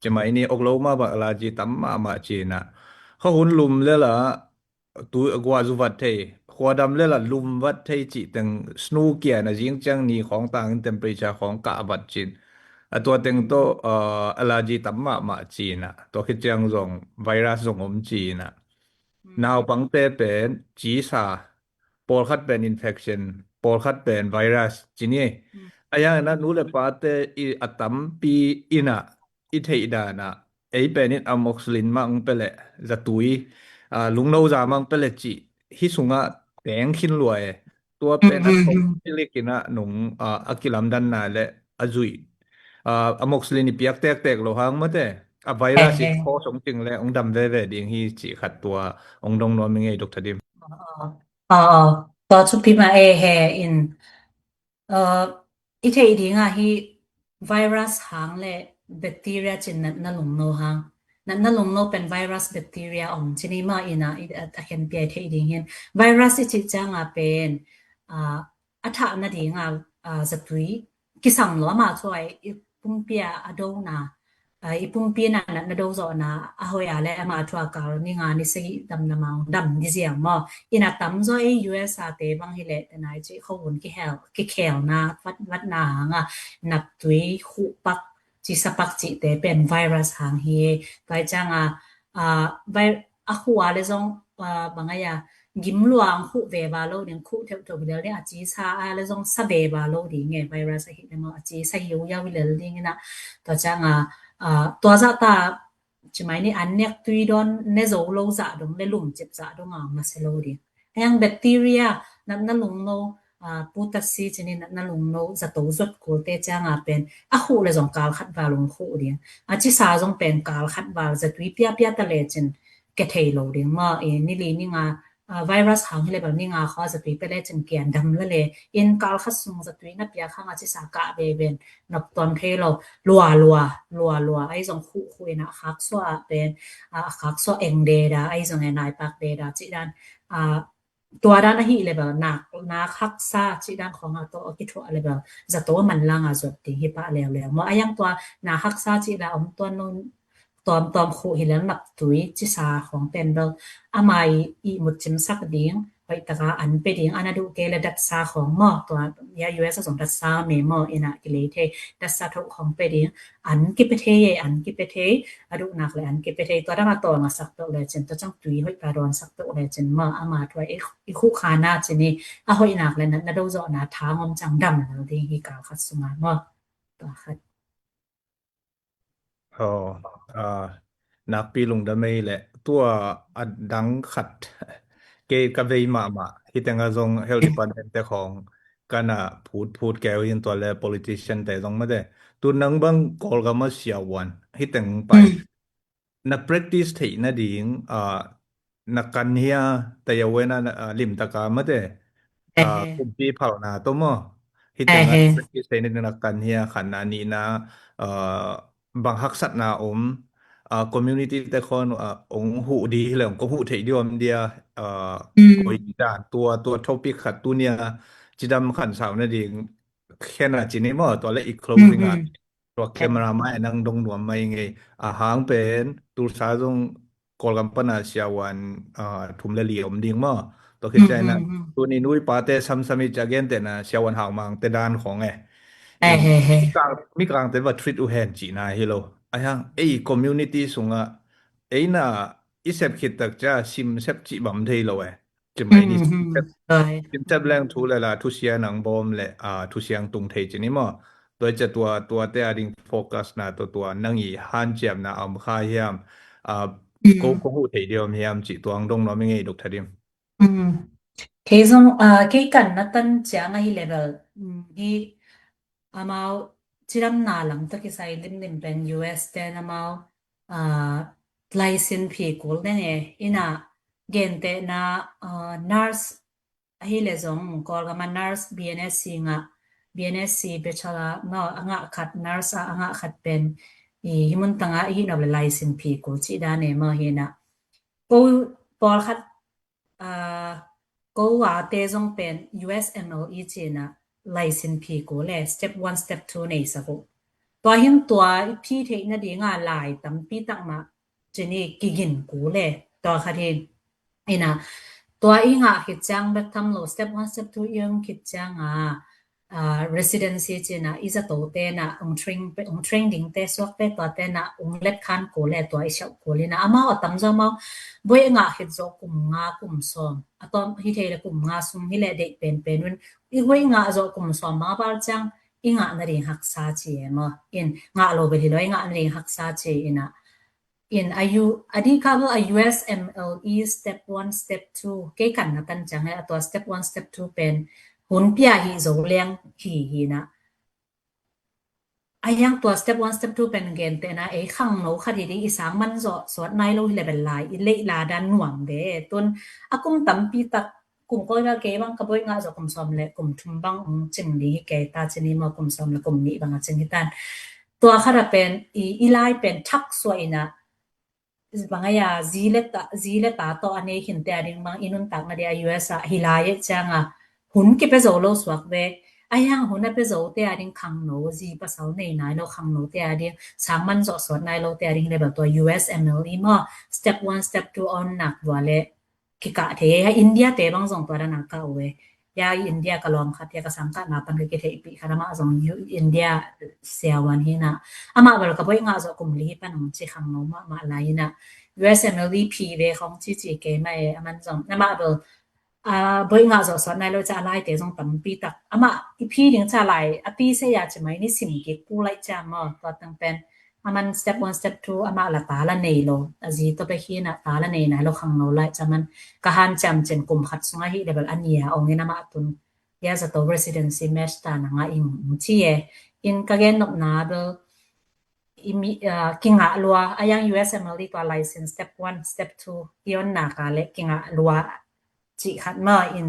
cimai ni ok lo mah bak alaji tam mahmah cina kha hun lum lela tu gua zu vat thei khuadam lela lum vat thei cih teng snu kia na zing ciang ni khawng tangin temperature khawng kah vat cin a tua teng tawh alaji tam mahmah cina tua khit ciang zong virus zong om cina naupangte pen cisa pawlkhat pen infection pawlkhat pen virus cini a yangina nu le pate i a tampi ina i theih dana ei pen in amoxicillin mah ong pia leh zatui, ah, lungno za mah ong pia leh cih hih sungah teng khin lua e. Tua pen a thong cilik in ah nung, ah, a kilamdanna le a zuih, ah, amoxicillin i piak tektek lo hang mate, a virus i cause ong cing le ong dam veve ding hi cih khat tua ong dong nuam i ngei, Doctor Dim. Aw, aw, aw. Tua thupi mah e he in, uh, i theih ding ah hih virus hang le bacteria cin natna lungno hang. Natna lungno pen virus, bacteria om cin hi mah in ah, i, a, a khenpi a i theih ding hi in. Virus i cih ciang a pen, uh, a thah nading a, uh, zatui kisam lo, amah thu a i pumpi a a dona, ah, i pumpi na natna do zawhna a hoih a le amah thu a kal ni nga ni sagih damna mah ong dam ding ziang maw. In a tamzaw ei U S A te bang hi leh te nai cih khovun kihel, kikhelna vat, vatna hang a naptui, khuhpak, cisapak cihte pen virus hang hi. Tua hi ciang a, ah, vi-, a khuh a le zong, ah, bang ai a, gim lua ong khuh veva lo ding, khuh theuhtheuh hi lel ding, a cisa a le zong sa veva lo ding e, virus ahi le maw, a cisa hiuhiau hi lel ding in ah. Tua ciang a, ah, tua zah ta, ci mai ni, an nek tui dawn ne zo lo zah dong le lumcip zah dong a ong na se lo ding. A yang bacteria, natna lungno, ah, putatsi cin in natna lungno zato zuat kulte ciang a pen a khuh le zong kal khat val ong khuh ding. A cisa zong pen kal khat val zatui piapia ta le cin kia thei lo ding maw. I ni li ni nga, ah, virus hang hi le bang ni nga khua zatui pia le cin kia dam la le. In kal khat sung zatui na piak hang a cisa kah veve in nop tuam thei lo. Lua lua, lua lua. Ai zong khuh khuh in a khak suah a pen, ah, a khak suah eng deda, ai zong e nai pak deda cih dan, ah, tua dan ahi le bel nak, nak haksa cih dan khong a tawh a kithuah le bel zato a manlang a zuat ding hi pah leuleu maw. A yang tua nak haksa cih dan om tuan lo, tuamtuam khuh hi lel naptui cisa khong pen bel amah i ihmut cimsak ding, hoih taka an pe ding, an a duh kei le datsa khong maw. Tua ya U S a zong datsa me maw, in a kilei thei, datsa thoh khong pe ding, an kipe thei e, an kipe thei, a duh nak le an kipe thei. Tua dang a tawng a sak peuh le cin, tua ciang tui hoih ta dawn sak peuh le cin maw, amah thu a i, i khuh kha na cin i, a hoih nak le natna do zawhna tha ngom ciang dam lo ding hi kal khat sung a maw. Tua khat. Aw, ah, nakpi lungdam ei le, tua a dang khat kei ka vei mahmah, hi teng a zong health department te khong ka na phut phut keu in, tua le politician te zong mate. Tu nang bang Kawlgam a siavuan hi teng pai, na practice theih nading, ah, na kan hia, tayawe na, ah, limtaka mate, ah, kumpi phalna tawh maw, hi teng ah practice theih nading na kan hia, khatna, nihna, ah, bang haksatna om, ah, community te khon, ah, ong huh di hi le ong kong huh theih di om dia, ah, koi dan, tua, tua topic khat tunia cidam khan sau nading khen a cin i maw, tua le i closing a tua camera mai nang dong nuam mai ngei. A hang pen Tulsa zong Kawlgam pana siavuan, ah, thum le li om ding maw. Tua khit ciang ina tuni nu i pate samsam i cia gentehna siavuan Hau Mang te dan khong e. Mikang, mikang te va treat uh hen cihna hi lo. A hang ei community sungah eina i sep khit tak cia sim sep cih bam thei lo e. Ci mai ni. Sim sep leng thu le la thusia nang bawm le, ah, thusiang tung thei cin i maw. Tua i cia tua, tuate a ding focus na tua, tua nang i hanciamna a om kha hiam, ah, ko, ko huh thei diam hiam cih tua ang dong nuam i ngei, Doctor Dim. Kei zong, ah, kei kan na tan ciang ahi level hi. Amau cidamna lam tawh kisai limlim pen U S ten amau, ah, laisin phi kul deng e, ina gentehna, ah, nurse ahi le zong Kawlgam a nurse B N S C ngah, B N S C bachelor maw a ngah khat, nurse a a ngah khat pen i hi mun tanga i hi nop le laisin phi kul cih dan e maw hi na. Ko pawlkhat, ah, ko a te zong pen U S M L E cina laisin phi kul le step one, step two nei sak uh. Tua hin tua i phi theih nadinga lai tampi tak mah cini kigin kul le tua khat hin. Ina tua i ngah khit ciang bek tham lo, step one, step two i ong khit ciang a, ah, residency cina i zato tena ong train, ong train ding te suak te tua tena ong let khan kul le tua i siauh kul ina amau a tamzaw amau voi a ngah khit zawh kum nga kum sawm. A tawm hi thei le kum nga sung hi le deih penpen un. I voi ngah zawh kum sawm bang a bal ciang i ngah nading haksa ci e maw. In ngah lo bel hi lo, i ngah nading haksa ci ina. In a U, a dih kha lo a U S M L E step one, step two. Kei kan na tan ciang he a tua step one, step two pen hun pia hi zo leng hi hi na. A yang tua step one, step two pen gen te na ei khangno khat hi ding i sang man zawh suat nai lo hi le bel lai i leih la dan nuam ve. Tun a kum tampi tak kum koi bel kei bang ka boih ngah zawh kum sawm le kum thum bang ong cing ding hi kei ta cin hi maw kum sawm le kum nih bang a cing hi tan. Tua khat a pen i, i lai pen thak suah in a bang a ya zi le ta, zi le ta tawh a nei hin te a ding bang i nuntak na dia U S a hi lai e ciang a hun ki pe zo lo suak ve. A yang hun a pe zo te a ding khangno zi pasal nei nai lo khangno te a ding sang man zawh suat nai lo te a ding le bel tua U S M L E maw step one, step two on nak vua le kikah thei a India te bang zong tua dan a kah uh e. Ya i India ka lawm khat ya ka sang kah na pan ka kitheihpih khat amah zong India siavuan hi na. Amah bel ka boih ngah zawh kum li pan ong ci khangno mahmah lai hi na. U S M L E phi ve khong ci ci kei mah e aman zong. Amah bel a boih ngah zawh suat nai lo ca a lai te zong tampi tak. Amah i phi ding ca lai a pi se ya ci mai ni sim kik ku lai ca maw tua tang pen. Aman step one, step two amah la ta la nei lo a zi to pe hi na ta la nei nai lo khangno lai ca man ka han ciam cin kum khat sung a hi le bel a nia ong in amah tun ya zato residency match ta na nga ing ci e. In ka gen nop na bel i mi, ah, kingah lua a yang U S M L E tua license step one, step two i on na ka le kingah lua cih khat maw in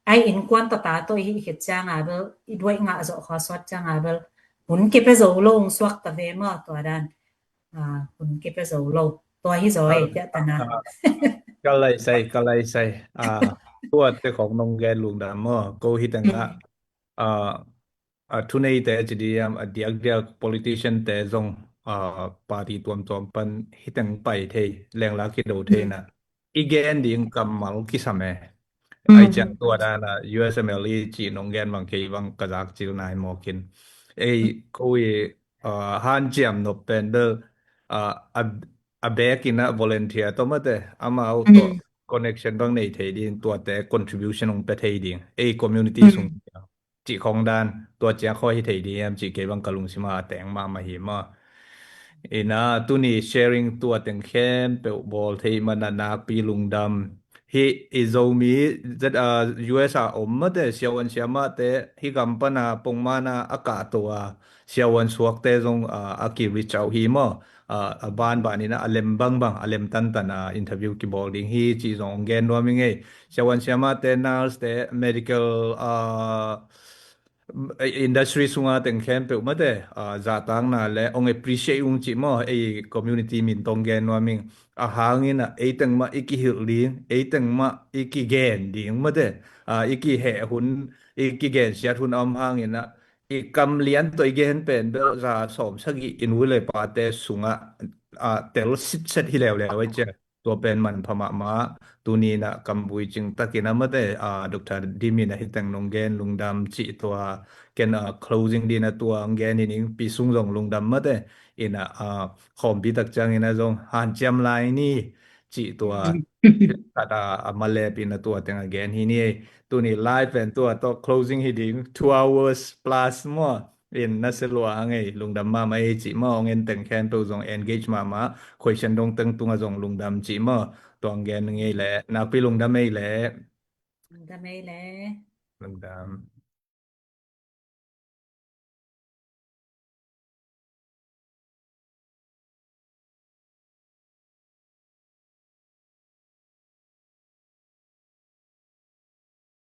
ai innkuan tawh ta tawh i hih khit ciang a bel i duaih ngah zawh khua suat ciang a bel hun ki pe zo lo ong suak ta ve maw tua dan. Ah, hun ki pe zo lo tua hi zaw e tiah ta na. Ka lai sai, ka lai sai. Ah, tua te khong nong gen lungdam maw ko hi teng ah, ah, a thuneite ci diam a diakdiak politician te zong, ah, party tuamtuam pan hi teng pai thei lengla kido thei na i gen ding kammal kisam e. Ai ciang tua dan a U S M L E ci nong gen bang kei bang ka zak cil nai mawkin ei ko i, ah, han ciam nop pen bel, ah, a, a bek in a volunteer tawh mate amau tawh connection bang nei thei ding tuate contribution ong pe thei ding ei community sung cih khong dan tua ciang khaw hi thei ding hiam cih kei bang ka lungsim a teng mahmah hi maw. Ina tuni sharing tua teng khempeuh bawl thei mana nakpi lungdam. Hi i Zomi zet a U S a om mate siavuan siamahte hi gam pana pongmana a kahto a siavuan suakte zong a, a ki reach out hi maw. A, a banban in a lem bangbang a lem tantan a interview kibawl ding hi cih zong ong gen nuam i ngei. Siavuan siamahte, nurse te, medical, a, industry sunga teng khempeuh mate, ah, zahtakna le ong appreciate ung cih maw ei community min tong gen nuam ing a hangin a ei teng mah i kihilh ding ei teng mah i kigen ding mate, ah, i kiheh hun i kigensiat hun a om hangin a i kam lian tawh i gen pen bel za sawm sagih i nu le pate sungah, ah, tel sitset hi leuleu ei cia. Tua pen manpha mahmah. Tuni in a kam vui cing takin a mate, a, Doctor Dim in a hi teng nong gen lungdam cih tua ken a closing din a tua ong gen hi ning pi sung zong lungdam mate in a, a, khawmpi tak ciangin a zong hanciam lai ni cih tua khat a, a malep in a tua teng a gen hi ni. Tuni live pen tua tawh closing hi ding two hours plus maw. In na se lua a ngei lungdam mahmah ei cih maw ong en teng khempeuh zong engage mahmah question dong teng tunga zong lungdam cih maw tuang gen ngei le nakpi lungdam ei le. Lungdam ei le. Lungdam.